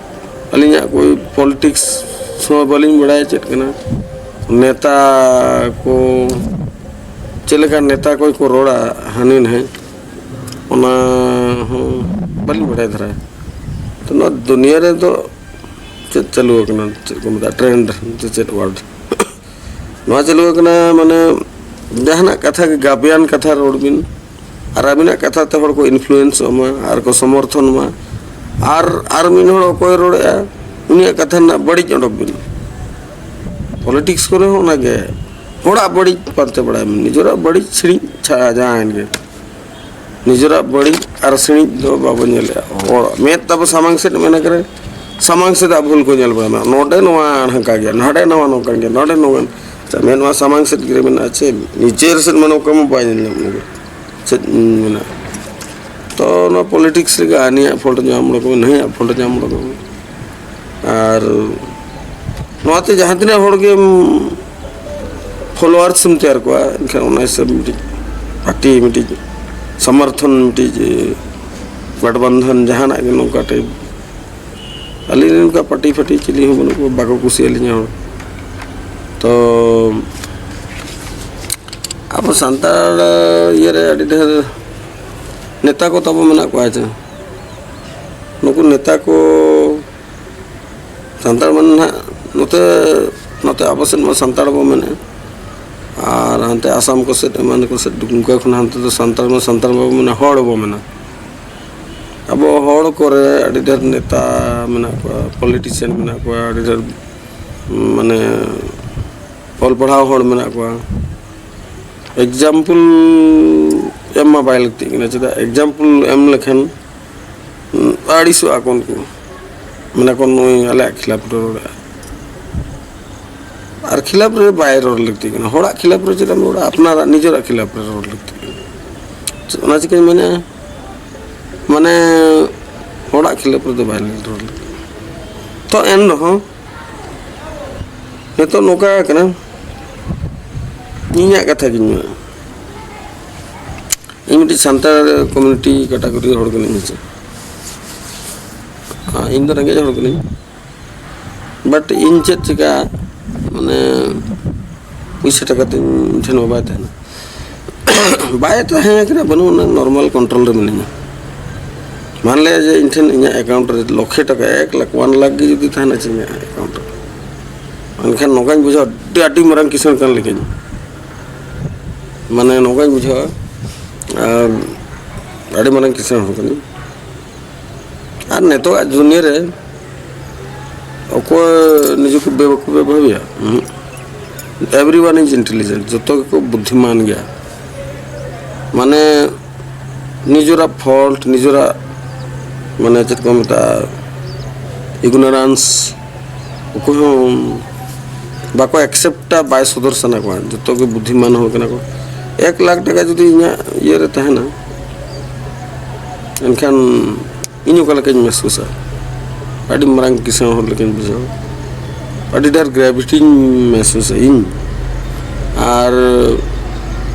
ᱟᱹᱞᱤᱧᱟᱜ ᱠᱳᱭ ᱯᱚᱞᱤᱴᱤᱠᱥ ᱦᱚᱸ ᱵᱟᱹᱞᱤᱧ ᱵᱟᱲᱟᱭᱟ ᱪᱮᱫ ᱠᱟᱱᱟ᱾ ᱱᱮᱛᱟ ᱠᱚ ᱪᱮᱫ ᱞᱮᱠᱟ ᱱᱮᱛᱟ ᱠᱚ ᱠᱚ ᱨᱚᱲᱟ ᱦᱟᱹᱱᱤ ᱱᱟᱹᱭ, ᱚᱱᱟ ᱦᱚᱸ ᱵᱟᱹᱞᱤᱧ ᱵᱟᱲᱟᱭ ᱫᱷᱟᱨᱟ᱾ ᱛᱚ ᱱᱚᱣᱟ ᱫᱩᱱᱤᱭᱟᱹ ᱨᱮᱫᱚ ᱪᱮᱫ ᱪᱟᱹᱞᱩ ᱟᱠᱟᱱᱟ, ᱪᱮᱫ ᱠᱚ ᱢᱮᱛᱟᱜᱼᱟ, ᱴᱨᱮᱱᱰ ᱥᱮ ᱪᱮᱫ ᱣᱟᱨᱰ? ᱱᱚᱣᱟ ᱪᱟᱹᱞᱩ ᱟᱠᱟᱱᱟ, ᱢᱟᱱᱮ ᱡᱟᱦᱟᱱᱟᱜ ᱠᱟᱛᱷᱟ ᱜᱮ ᱜᱟᱵᱮᱭᱟᱱ ᱠᱟᱛᱷᱟ ᱨᱚᱲ ᱵᱤᱱ, ᱟᱨ ᱟᱹᱵᱤᱱᱟᱜ ᱠᱟᱛᱷᱟ ᱛᱮ ᱦᱚᱲ ᱠᱚ ᱤᱱᱯᱷᱞᱩᱭᱮᱱᱥᱚᱜ ᱢᱟ ᱟᱨ ᱠᱚ ᱥᱚᱢᱚᱨᱛᱷᱚᱱ ᱢᱟ᱾ ᱟᱨ ᱟᱨ ᱢᱤᱫ ᱦᱚᱲ ᱚᱠᱚᱭ ᱨᱚᱲᱮᱫᱼᱟ, ᱩᱱᱤᱭᱟᱜ ᱠᱟᱛᱷᱟ ᱨᱮᱱᱟᱜ ᱵᱟᱹᱲᱤᱡ ᱚᱰᱚᱠ ᱵᱤᱱ᱾ ᱯᱚᱞᱤᱴᱤᱠᱥ ᱠᱚᱨᱮ ᱦᱚᱸ ᱚᱱᱟᱜᱮ, ᱦᱚᱲᱟᱜ ᱵᱟᱹᱲᱤᱡ ᱯᱟᱱᱛᱮ ᱵᱟᱲᱟᱭ ᱢᱮ, ᱱᱤᱡᱮᱨᱟᱜ ᱵᱟᱹᱲᱤᱡ ᱥᱤᱬᱤᱡ ᱪᱷᱟ- ᱡᱟᱦᱟᱸᱭᱮᱱ ᱜᱮ᱾ ᱱᱤᱡᱮᱨᱟᱜ ᱵᱟᱹᱲᱤᱡ ᱟᱨ ᱥᱤᱬᱤᱡ ᱫᱚ ᱵᱟᱵᱚ ᱧᱮᱞᱮᱜᱼᱟ᱾ ᱦᱚᱲ ᱢᱮᱫ ᱛᱟᱵᱚ ᱥᱟᱢᱟᱝ ᱥᱮᱫ ᱢᱮᱱᱟᱜ ᱠᱟᱱᱟ, ᱥᱟᱢᱟᱝ ᱥᱮᱫᱟᱜ ᱵᱷᱩᱞ ᱠᱚ ᱧᱮᱞ ᱵᱟᱲᱟᱭ ᱢᱟ᱾ ᱱᱚᱰᱮ ᱱᱚᱣᱟ ᱦᱟᱱᱠᱟ ᱜᱮᱭᱟ, ᱱᱟᱰᱮ ᱱᱚᱣᱟ ᱱᱚᱝᱠᱟᱱ ᱜᱮᱭᱟ, ᱱᱚᱰᱮ ᱱᱚᱝᱠᱟᱱ᱾ ᱟᱪᱪᱷᱟ, ᱢᱮᱫ ᱢᱟ ᱥᱟᱢᱟᱝ ᱥᱮᱫ ᱜᱮ ᱢᱮᱱᱟᱜᱼᱟ, ᱪᱮᱫ ᱱᱤᱡᱮᱨ ᱥᱮᱫ ᱢᱟ ᱱᱚᱝᱠᱟ ᱢᱟ ᱵᱟᱭ ᱧᱮᱞ ᱧᱟᱢ ᱠᱟᱱᱟ᱾ ᱪᱮᱫ ᱢᱮᱱᱟᱜᱼᱟ? ᱛᱚ ᱱᱚᱣᱟ ᱯᱚᱞᱤᱴᱤᱠᱥ ᱨᱮᱜᱮ ᱦᱟᱹᱱᱤᱭᱟᱜ ᱯᱷᱚᱞᱴ ᱧᱟᱢ ᱩᱰᱩᱠᱚᱜ ᱢᱮ, ᱱᱟᱹᱭᱟᱜ ᱯᱷᱚᱞᱴ ᱧᱟᱢ ᱩᱰᱩᱠᱚᱜ ᱢᱮ᱾ ᱟᱨ ᱱᱚᱣᱟᱛᱮ ᱡᱟᱦᱟᱸ ᱛᱤᱱᱟᱹᱜ ᱦᱚᱲ ᱜᱮᱢ ᱯᱷᱚᱞᱳᱣᱟᱨᱥ ᱮᱢ ᱛᱮᱭᱟᱨ ᱠᱚᱣᱟ, ᱮᱱᱠᱷᱟᱱ ᱚᱱᱟ ᱦᱤᱥᱟᱹᱵ ᱢᱤᱫᱴᱤᱡ ᱯᱟᱨᱴᱤ, ᱢᱤᱫᱴᱤᱡ ᱥᱚᱢᱚᱨᱛᱷᱚᱱ, ᱢᱤᱫᱴᱤᱡ ᱜᱚᱴᱵᱚᱱᱫᱷᱚᱱ, ᱡᱟᱦᱟᱱᱟᱜ ᱜᱮ ᱱᱚᱝᱠᱟ ᱴᱟᱭᱤᱯ᱾ ᱟᱹᱞᱤᱧ ᱨᱮᱱ ᱚᱱᱠᱟ ᱯᱟᱨᱴᱤ ᱯᱷᱟᱴᱤ ᱪᱤᱞᱤ ᱦᱚᱸ ᱵᱟᱹᱱᱩᱜ ᱠᱚᱣᱟ, ᱵᱟᱠᱚ ᱠᱩᱥᱤᱭᱟᱹᱞᱤᱧᱟ ᱦᱚᱲ᱾ ᱛᱚ ᱟᱵᱚ ᱥᱟᱱᱛᱟᱲ ᱤᱭᱟᱹᱨᱮ ᱟᱹᱰᱤ ᱰᱷᱮᱨ ᱱᱮᱛᱟ ᱠᱚ ᱛᱟᱵᱚ ᱢᱮᱱᱟᱜ ᱠᱚᱣᱟ ᱪᱮ? ᱱᱩᱠᱩ ᱱᱮᱛᱟ ᱠᱚ ᱥᱟᱱᱛᱟᱲ ᱢᱟᱱᱮ ᱱᱟᱦᱟᱜ ᱱᱚᱛᱮ, ᱱᱚᱛᱮ ᱟᱵᱚ ᱥᱮᱫ ᱢᱟ ᱥᱟᱱᱛᱟᱲ ᱵᱚ ᱢᱮᱱᱮᱫᱼᱟ, ᱟᱨ ᱦᱟᱱᱛᱮ ᱟᱥᱟᱢ ᱠᱚ ᱥᱮᱫ, ᱮᱢᱟᱱ ᱠᱚ ᱥᱮᱫ, ᱫᱩᱢᱠᱟ ᱠᱷᱚᱱ ᱦᱟᱱᱛᱮ ᱫᱚ ᱥᱟᱱᱛᱟᱲ ᱢᱟ ᱥᱟᱱᱛᱟᱲ ᱵᱟᱵᱚ ᱢᱮᱱᱟ, ᱦᱚᱲ ᱵᱚ ᱢᱮᱱᱟ᱾ ᱟᱵᱚ ᱦᱚᱲ ᱠᱚᱨᱮ ᱟᱹᱰᱤ ᱰᱷᱮᱨ ᱱᱮᱛᱟ ᱢᱮᱱᱟᱜ ᱠᱚᱣᱟ, ᱯᱚᱞᱤᱴᱤᱥᱤᱭᱟᱱ ᱢᱮᱱᱟᱜ ᱠᱚᱣᱟ, ᱟᱹᱰᱤ ᱰᱷᱮᱨ ᱢᱟᱱᱮ ᱚᱞ ᱯᱟᱲᱦᱟᱣ ᱦᱚᱲ ᱢᱮᱱᱟᱜ ᱠᱚᱣᱟ᱾ ᱮᱠᱡᱟᱢᱯᱚᱞ ᱮᱢ ᱢᱟ ᱵᱟᱭ ᱞᱟᱹᱠᱛᱤᱜ ᱠᱟᱱᱟ, ᱪᱮᱫᱟᱜ ᱮᱠᱡᱟᱢᱯᱚᱞ ᱮᱢ ᱞᱮᱠᱷᱟᱱ ᱟᱹᱲᱤᱥᱚᱜᱼᱟ ᱠᱚ ᱩᱱᱠᱩ᱾ ᱢᱟᱱᱮ ᱠᱚ ᱱᱩᱭ ᱟᱞᱮᱭᱟᱜ ᱠᱷᱤᱞᱟᱯ ᱨᱮ ᱨᱚᱲᱮᱜᱼᱟ᱾ ᱟᱨ ᱠᱷᱤᱞᱟᱯ ᱨᱮ ᱵᱟᱭ ᱨᱚᱲ ᱞᱟᱹᱠᱛᱤ ᱠᱟᱱᱟ᱾ ᱦᱚᱲᱟᱜ ᱠᱷᱤᱞᱟᱯ ᱨᱮ ᱪᱮᱫᱟᱜ ᱮᱢ ᱨᱚᱲᱟ? ᱟᱯᱱᱟᱨᱟᱜ ᱱᱤᱡᱮᱨᱟᱜ ᱠᱷᱤᱞᱟᱯ ᱨᱮ ᱨᱚᱲ ᱞᱟᱹᱠᱛᱤ ᱠᱟᱱᱟ᱾ ᱚᱱᱟ ᱪᱤᱠᱟᱹᱧ ᱢᱮᱱᱮᱫᱼᱟ, ᱢᱟᱱᱮ ᱦᱚᱲᱟᱜ ᱠᱷᱤᱞᱟᱯ ᱨᱮᱫᱚ ᱵᱟᱭ ᱨᱚᱲ ᱞᱟᱹᱠᱛᱤ᱾ ᱛᱚ ᱮᱱ ᱨᱮᱦᱚᱸ ᱱᱤᱛᱚᱜ ᱱᱚᱝᱠᱟ ᱠᱟᱱᱟ, ᱤᱧᱟᱹᱜ ᱠᱟᱛᱷᱟ ᱜᱤᱧ ᱢᱮᱱᱟ᱾ ᱤᱧ ᱢᱤᱫᱴᱤᱡ ᱥᱟᱱᱛᱟᱲ ᱠᱚᱢᱤᱭᱩᱱᱤᱴᱤ ᱠᱮᱴᱟᱜᱚᱨᱤ ᱦᱚᱲ ᱠᱟᱹᱱᱟᱹᱧ, ᱦᱮᱸᱥᱮ᱾ ᱟᱨ ᱤᱧ ᱫᱚ ᱨᱮᱸᱜᱮᱡ ᱦᱚᱲ ᱠᱟᱹᱱᱟᱹᱧ᱾ ᱵᱟᱴ ᱤᱧ ᱪᱮᱫ ᱪᱤᱠᱟ, ᱢᱟᱱᱮ ᱯᱩᱭᱥᱟᱹ ᱴᱟᱠᱟ ᱛᱤᱧ ᱴᱷᱮᱱ ᱦᱚᱸ ᱵᱟᱭ ᱛᱟᱦᱮᱱᱟ᱾ ᱵᱟᱭ ᱛᱟᱦᱮᱸ ᱠᱟᱱᱟ, ᱵᱟᱹᱱᱩᱜ ᱟᱱᱟ, ᱱᱚᱨᱢᱟᱞ ᱠᱚᱱᱴᱨᱳᱞ ᱨᱮ ᱢᱤᱱᱟᱹᱧᱟ᱾ ᱢᱟᱱ ᱞᱮ ᱡᱮ ᱤᱧ ᱴᱷᱮᱱ ᱤᱧᱟᱹᱜ ᱮᱠᱟᱣᱩᱱᱴ ᱨᱮ ᱞᱚᱠᱷᱮ ᱴᱟᱠᱟ, ᱮᱠ ᱞᱟᱠᱷ, ᱚᱣᱟᱱ ᱞᱟᱠᱷ ᱜᱮ ᱡᱩᱫᱤ ᱛᱟᱦᱮᱱᱟ ᱪᱮ ᱤᱧᱟᱹᱜ ᱮᱠᱟᱣᱩᱱᱴ ᱨᱮ, ᱮᱱᱠᱷᱟᱱ ᱱᱚᱝᱠᱟᱧ ᱵᱩᱡᱷᱟᱹᱣᱟ, ᱟᱹᱰᱤ, ᱟᱹᱰᱤ ᱢᱟᱨᱟᱝ ᱠᱤᱥᱟᱹᱬ ᱠᱟᱱ ᱞᱮᱠᱟᱧ, ᱢᱟᱱᱮ ᱱᱚᱝᱠᱟᱧ ᱵᱩᱡᱷᱟᱹᱣᱟ᱾ ᱟᱨ ᱟᱹᱰᱤ ᱢᱟᱨᱟᱝ ᱠᱤᱥᱟᱹᱬ ᱦᱚᱲ ᱠᱟᱹᱱᱟᱹᱧ᱾ ᱟᱨ ᱱᱤᱛᱚᱜᱟᱜ ᱫᱩᱱᱤᱭᱟᱹ ᱨᱮ ᱚᱠᱚᱭ ᱱᱤᱡᱮ ᱠᱚ ᱵᱮᱵᱟᱠᱚ ᱵᱮᱵᱷᱟᱵᱤᱭᱟ? ᱩᱦᱩᱸ᱾ Everyone is intelligent, ᱡᱚᱛᱚ ᱜᱮᱠᱚ ᱵᱩᱫᱽᱫᱷᱤᱢᱟᱱ ᱜᱮᱭᱟ᱾ ᱢᱟᱱᱮ ᱱᱤᱡᱮᱨᱟᱜ ᱯᱷᱚᱞᱴ, ᱱᱤᱡᱮᱨᱟᱜ, ᱢᱟᱱᱮ ᱪᱮᱫ ᱠᱚ ᱢᱮᱛᱟᱜᱼᱟ, ᱤᱜᱱᱳᱨᱟᱱᱥ, ᱚᱠᱚᱭ ᱦᱚᱸ ᱵᱟᱠᱚ ᱮᱠᱥᱮᱯᱴᱟ, ᱵᱟᱭ ᱥᱚᱫᱚᱨ ᱥᱟᱱᱟ ᱠᱚᱣᱟ᱾ ᱡᱚᱛᱚ ᱜᱮ ᱵᱩᱫᱽᱫᱷᱤᱢᱟᱱ ᱦᱚᱲ ᱠᱟᱱᱟ ᱠᱚ᱾ ᱮᱠ ᱞᱟᱠᱷ ᱴᱟᱠᱟ ᱡᱩᱫᱤ ᱤᱧᱟᱹᱜ ᱤᱭᱟᱹ ᱨᱮ ᱛᱟᱦᱮᱱᱟ, ᱮᱱᱠᱷᱟᱱ ᱤᱧ ᱚᱠᱟ ᱞᱮᱠᱟᱧ ᱢᱮᱦᱥᱩᱥᱟ? ᱟᱹᱰᱤ ᱢᱟᱨᱟᱝ ᱠᱤᱥᱟᱹᱬ ᱦᱚᱲ ᱞᱮᱠᱟᱧ ᱵᱩᱡᱷᱟᱹᱣᱟ᱾ ᱟᱹᱰᱤ ᱰᱷᱮᱨ ᱜᱨᱮᱵᱷᱤᱴᱤᱧ ᱢᱮᱦᱥᱩᱥᱟ ᱤᱧ᱾ ᱟᱨ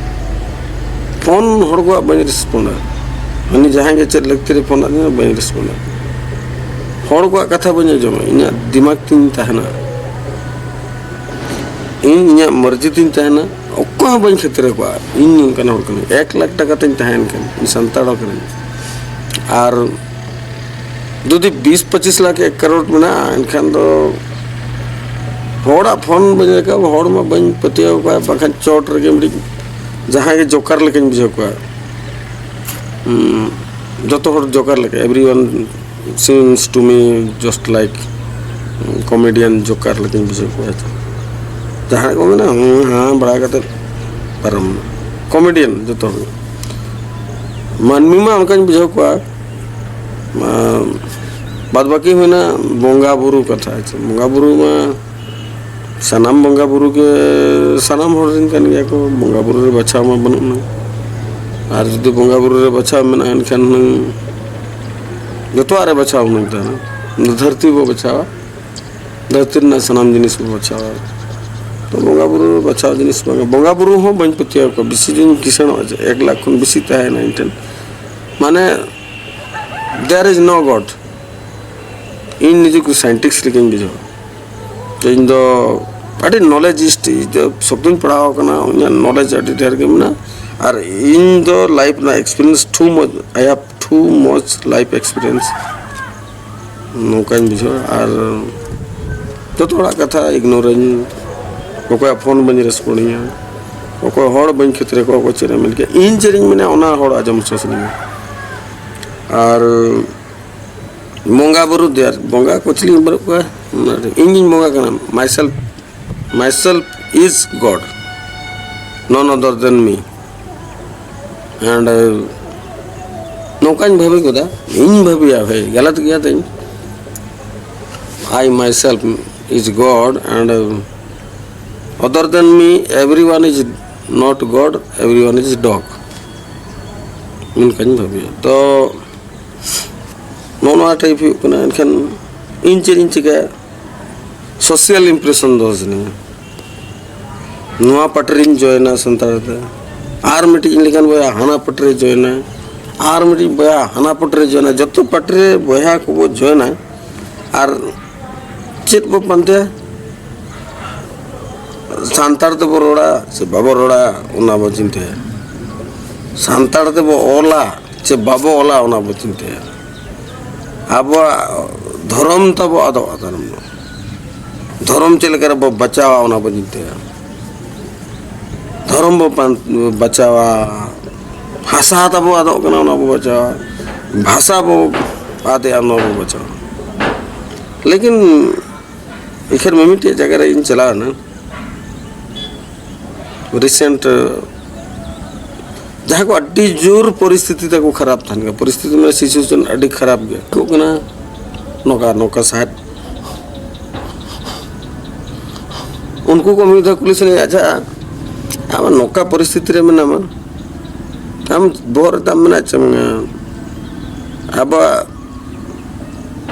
ᱯᱷᱳᱱ ᱦᱚᱲ ᱠᱚᱣᱟᱜ ᱵᱟᱹᱧ ᱨᱮᱥᱯᱚᱱᱰᱟ᱾ ᱩᱱᱤ ᱡᱟᱦᱟᱸᱭ ᱜᱮ ᱪᱮᱫ ᱞᱟᱹᱠᱛᱤ ᱨᱮ ᱯᱷᱳᱱ ᱟᱹᱫᱤᱧᱟ, ᱵᱟᱹᱧ ᱨᱮᱥᱯᱚᱱᱰᱟ᱾ ᱦᱚᱲ ᱠᱚᱣᱟᱜ ᱠᱟᱛᱷᱟ ᱵᱟᱹᱧ ᱟᱸᱡᱚᱢᱟ, ᱤᱧᱟᱹᱜ ᱫᱤᱢᱟᱜᱽ ᱛᱤᱧ ᱛᱟᱦᱮᱱᱟ, ᱤᱧ ᱤᱧᱟᱹᱜ ᱢᱟᱹᱨᱡᱤ ᱛᱤᱧ ᱛᱟᱦᱮᱱᱟ, ᱚᱠᱚᱭ ᱦᱚᱸ ᱵᱟᱹᱧ ᱠᱷᱟᱹᱛᱤᱨ ᱟᱠᱚᱣᱟ᱾ ᱤᱧ ᱱᱚᱝᱠᱟᱱ ᱦᱚᱲ ᱠᱟᱹᱱᱟᱹᱧ, ᱮᱠ ᱞᱟᱠᱷ ᱴᱟᱠᱟ ᱛᱤᱧ ᱛᱟᱦᱮᱱ ᱠᱷᱟᱱ, ᱤᱧ ᱥᱟᱱᱛᱟᱲ ᱦᱚᱲ ᱠᱟᱹᱱᱟᱹᱧ᱾ ᱟᱨ ᱡᱩᱫᱤ ᱵᱤᱥ ᱯᱚᱸᱪᱤᱥ ᱞᱟᱠᱷ, ᱮᱠ ᱠᱟᱨᱳᱲ ᱢᱮᱱᱟᱜᱼᱟ, ᱮᱱᱠᱷᱟᱱ ᱫᱚ ᱦᱚᱲᱟᱜ ᱯᱷᱳᱱ ᱵᱟᱹᱧ ᱨᱟᱠᱟᱵ, ᱦᱚᱲ ᱢᱟ ᱵᱟᱹᱧ ᱯᱟᱹᱛᱭᱟᱹᱣ ᱠᱚᱣᱟ, ᱵᱟᱝᱠᱷᱟᱱ ᱪᱚᱴ ᱨᱮᱜᱮ ᱢᱤᱫᱴᱤᱡ ᱡᱟᱦᱟᱸᱭ ᱜᱮ ᱡᱳᱠᱟᱨ ᱞᱮᱠᱟᱧ ᱵᱩᱡᱷᱟᱹᱣ ᱠᱚᱣᱟ᱾ ᱦᱩᱸ, ᱡᱚᱛᱚ ᱦᱚᱲ ᱡᱳᱠᱟᱨ ᱞᱮᱠᱟ, everyone seems to me just like comedian ᱡᱳᱠᱟᱨ ᱞᱮᱠᱟᱧ ᱵᱩᱡᱷᱟᱹᱣ ᱠᱚᱣᱟ᱾ ᱡᱟᱦᱟᱸᱭ ᱠᱚ ᱢᱮᱱᱟ, ᱦᱩᱸ, ᱦᱟᱸ ᱵᱟᱲᱟ ᱠᱟᱛᱮ ᱯᱟᱨᱚᱢ᱾ ᱠᱚᱢᱮᱰᱤᱭᱟᱱ ᱡᱚᱛᱚ ᱦᱚᱲ᱾ ᱢᱟᱹᱱᱢᱤ ᱢᱟ ᱚᱱᱠᱟᱧ ᱵᱩᱡᱷᱟᱹᱣ ᱠᱚᱣᱟ, ᱢᱟ, ᱵᱟᱫ ᱵᱟᱹᱠᱤ ᱦᱩᱭᱱᱟ ᱵᱚᱸᱜᱟ ᱵᱩᱨᱩ ᱠᱟᱛᱷᱟ᱾ ᱟᱪᱪᱷᱟ, ᱵᱚᱸᱜᱟ ᱵᱩᱨᱩ ᱢᱟ ᱥᱟᱱᱟᱢ ᱵᱚᱸᱜᱟ ᱵᱩᱨᱩ ᱜᱮ ᱥᱟᱱᱟᱢ ᱦᱚᱲ ᱨᱮᱱ ᱠᱟᱱ ᱜᱮᱭᱟ ᱠᱚ, ᱵᱚᱸᱜᱟ ᱵᱩᱨᱩ ᱨᱮ ᱵᱟᱪᱷᱟᱣ ᱢᱟ ᱵᱟᱹᱱᱩᱜ ᱟᱱᱟ᱾ ᱟᱨ ᱡᱩᱫᱤ ᱵᱚᱸᱜᱟ ᱵᱩᱨᱩ ᱨᱮ ᱵᱟᱪᱷᱟᱣ ᱢᱮᱱᱟᱜᱼᱟ, ᱮᱱᱠᱷᱟᱱ ᱦᱩᱱᱟᱹᱝ ᱡᱚᱛᱚᱣᱟᱜ ᱨᱮ ᱵᱟᱪᱷᱟᱣ ᱦᱩᱱᱟᱹᱝ ᱛᱟᱦᱮᱱᱟ᱾ ᱫᱷᱟᱹᱨᱛᱤ ᱵᱚ ᱵᱟᱪᱷᱟᱣᱟ, ᱫᱷᱟᱹᱨᱛᱤ ᱨᱮᱱᱟᱜ ᱥᱟᱱᱟᱢ ᱡᱤᱱᱤᱥ ᱵᱚ ᱵᱟᱪᱷᱟᱣᱟ᱾ ᱛᱚ ᱵᱚᱸᱜᱟ ᱵᱩᱨᱩ ᱵᱟᱪᱷᱟᱣ ᱡᱤᱱᱤᱥ ᱵᱟᱝ, ᱵᱚᱸᱜᱟ ᱵᱩᱨᱩ ᱦᱚᱸ ᱵᱟᱹᱧ ᱯᱟᱹᱛᱭᱟᱹᱣ ᱠᱚᱣᱟ᱾ ᱵᱮᱥᱤ ᱫᱤᱱ ᱠᱤᱥᱟᱹᱬᱚᱜᱼᱟ, ᱡᱮ ᱮᱠ ᱞᱟᱠᱷ ᱠᱷᱚᱱ ᱵᱮᱥᱤ ᱛᱟᱦᱮᱸᱭᱮᱱᱟ ᱤᱧ ᱴᱷᱮᱱ, ᱢᱟᱱᱮ, there is no God᱾ ᱤᱧ ᱱᱤᱡᱮ ᱠᱚ scientist ᱞᱮᱠᱟᱧ ᱵᱩᱡᱷᱟᱹᱣᱟ᱾ ᱛᱚ ᱤᱧ ᱫᱚ ᱟᱹᱰᱤ knowledgeist, ᱤᱧ ᱫᱚ ᱥᱚᱠᱛᱚᱧ ᱯᱟᱲᱦᱟᱣ ᱟᱠᱟᱱᱟ, ᱤᱧᱟᱹᱜ knowledge ᱟᱹᱰᱤ ᱰᱷᱮᱨ ᱜᱮ ᱢᱮᱱᱟᱜᱼᱟ᱾ ᱟᱨ ᱤᱧ ᱫᱚ life ᱨᱮᱱᱟᱜ experience too much, I have too much life experience, ᱱᱚᱝᱠᱟᱧ ᱵᱩᱡᱷᱟᱹᱣᱟ᱾ ᱟᱨ ᱡᱚᱛᱚ ᱦᱚᱲᱟᱜ ᱠᱟᱛᱷᱟ ignoreᱟᱹᱧ, ᱚᱠᱚᱭᱟᱜ ᱯᱷᱳᱱ ᱵᱟᱹᱧ ᱨᱮᱥᱯᱚᱱᱰᱤᱧᱟ, ᱚᱠᱚᱭ ᱦᱚᱲ ᱵᱟᱹᱧ ᱠᱷᱟᱹᱛᱤᱨ ᱟᱠᱚᱣᱟ, ᱚᱠᱚᱭ ᱪᱮᱫ ᱮ ᱢᱮᱱ ᱠᱮᱭᱟ, ᱤᱧ ᱪᱮᱫ ᱤᱧ ᱢᱮᱱᱟ ᱚᱱᱟ ᱦᱚᱲ ᱟᱸᱡᱚᱢ ᱦᱚᱪᱚ ᱥᱟᱱᱟᱧᱟ᱾ ᱟᱨ ᱵᱚᱸᱜᱟ ᱵᱩᱨᱩ ᱫᱮᱭᱟ, ᱵᱚᱸᱜᱟ ᱠᱚ ᱪᱤᱞᱤ ᱵᱟᱹᱱᱩᱜ ᱠᱚᱣᱟ, ᱤᱧ ᱜᱤᱧ ᱵᱚᱸᱜᱟ ᱠᱟᱱᱟ᱾ Myself, myself is God, none other than me᱾ And uh, ᱱᱚᱝᱠᱟᱧ ᱵᱷᱟᱹᱵᱤ ᱜᱚᱫᱟ, ᱤᱧ ᱵᱷᱟᱹᱵᱤᱭᱟ, ᱵᱷᱟᱹᱭ, ᱜᱟᱞᱟᱛ ᱜᱮᱭᱟ ᱛᱤᱧ᱾ I myself is God and uh, other than me everyone is not God, everyone is dog, ᱚᱱᱠᱟᱧ ᱵᱷᱟᱹᱵᱤᱭᱟ᱾ ᱛᱚ ᱱᱚᱜᱼᱚ ᱱᱚᱣᱟ type ᱦᱩᱭᱩᱜ ᱠᱟᱱᱟ᱾ ᱮᱱᱠᱷᱟᱱ ᱤᱧ ᱪᱮᱫ ᱤᱧ ᱪᱤᱠᱟᱹᱭᱟ? Social impression ᱫᱚᱦᱚ ᱥᱟᱱᱟᱧᱟ᱾ ᱱᱚᱣᱟ ᱯᱟᱨᱴᱤ ᱨᱤᱧ ᱡᱚᱭᱮᱱᱟ ᱥᱟᱱᱛᱟᱲ ᱛᱮ, ᱟᱨ ᱢᱤᱫᱴᱤᱡ ᱤᱧ ᱞᱮᱠᱟᱱ ᱵᱚᱭᱦᱟ ᱦᱟᱱᱟ ᱯᱟᱨᱴᱤ ᱨᱮ ᱡᱚᱭᱮᱱᱟ, ᱟᱨ ᱢᱤᱫᱴᱤᱡ ᱵᱚᱭᱦᱟ ᱦᱟᱱᱟ ᱯᱟᱨᱴᱤ ᱨᱮ ᱡᱚᱭᱮᱱᱟ᱾ ᱡᱚᱛᱚ ᱯᱟᱨᱴᱤ ᱨᱮ ᱵᱚᱭᱦᱟ ᱠᱚᱵᱚ ᱡᱚᱭᱮᱱᱟ, ᱟᱨ ᱪᱮᱫ ᱵᱚ ᱯᱟᱱᱛᱮᱭᱟ? ᱥᱟᱱᱛᱟᱲ ᱛᱮᱵᱚ ᱨᱚᱲᱟ ᱥᱮ ᱵᱟᱵᱚ ᱨᱚᱲᱟ, ᱚᱱᱟ ᱵᱚ ᱪᱤᱱᱛᱟᱹᱭᱟ᱾ ᱥᱟᱱᱛᱟᱲ ᱛᱮᱵᱚ ᱚᱞᱟ ᱪᱮ ᱵᱟᱵᱚ ᱚᱞᱟ, ᱚᱱᱟ ᱵᱚ ᱪᱤᱱᱛᱟᱹᱭᱟ᱾ ᱟᱵᱚᱣᱟᱜ ᱫᱷᱚᱨᱚᱢ ᱛᱟᱵᱚ ᱟᱫᱚᱜᱼᱟ, ᱫᱷᱚᱨᱚᱢ ᱫᱚ, ᱫᱷᱚᱨᱚᱢ ᱪᱮᱫ ᱞᱮᱠᱟ ᱨᱮᱵᱚ ᱵᱟᱪᱟᱣᱟ, ᱚᱱᱟ ᱵᱚ ᱪᱤᱱᱛᱟᱹᱭᱟ᱾ ᱫᱷᱚᱨᱚᱢ ᱵᱚ ᱯᱟᱱ-, ᱵᱟᱪᱟᱣᱟ, ᱵᱷᱟᱥᱟ ᱛᱟᱵᱚ ᱟᱫᱚᱜ ᱠᱟᱱᱟ, ᱚᱱᱟ ᱵᱚ ᱵᱟᱪᱟᱣᱟ, ᱵᱷᱟᱥᱟ ᱵᱚ ᱟᱫᱮᱜᱼᱟ, ᱚᱱᱟ ᱵᱚ ᱵᱟᱪᱟᱣᱟ᱾ ᱞᱮᱠᱤᱱ ᱮᱠᱷᱮᱱ ᱢᱤᱢᱤᱫᱴᱮᱡ ᱡᱟᱭᱜᱟ ᱨᱮ ᱤᱧ ᱪᱟᱞᱟᱣ ᱮᱱᱟ, recent, ᱡᱟᱦᱟᱸ ᱠᱚ ᱟᱹᱰᱤ ᱡᱳᱨ ᱯᱚᱨᱤᱥᱛᱷᱤᱛᱤ ᱛᱟᱠᱚ ᱠᱷᱟᱨᱟᱯ ᱛᱟᱦᱮᱱ ᱠᱟᱱᱟ, ᱯᱚᱨᱤᱥᱛᱷᱤᱛᱤ ᱢᱟᱱᱮ situation ᱟᱹᱰᱤ ᱠᱷᱟᱨᱟᱯ ᱜᱮᱭᱟ, ᱴᱷᱤᱠᱚᱜ ᱠᱟᱱᱟ᱾ ᱱᱚᱝᱠᱟ ᱱᱚᱝᱠᱟ ᱥᱟᱦᱮᱫ ᱩᱱᱠᱩ ᱠᱚ ᱢᱤᱫ ᱫᱷᱟᱣ ᱠᱩᱞᱤ ᱥᱟᱱᱟᱧᱟ, "ᱟᱪᱪᱷᱟ, ᱟᱢ ᱱᱚᱝᱠᱟ ᱯᱚᱨᱤᱥᱛᱷᱤᱛᱤ ᱨᱮ ᱢᱮᱱᱟᱢᱟ, ᱟᱢ ᱵᱚᱦᱚᱜ ᱨᱮ ᱛᱟᱢ ᱢᱮᱱᱟᱜ ᱪᱮ ᱵᱟᱝᱟ? ᱟᱵᱚᱣᱟᱜ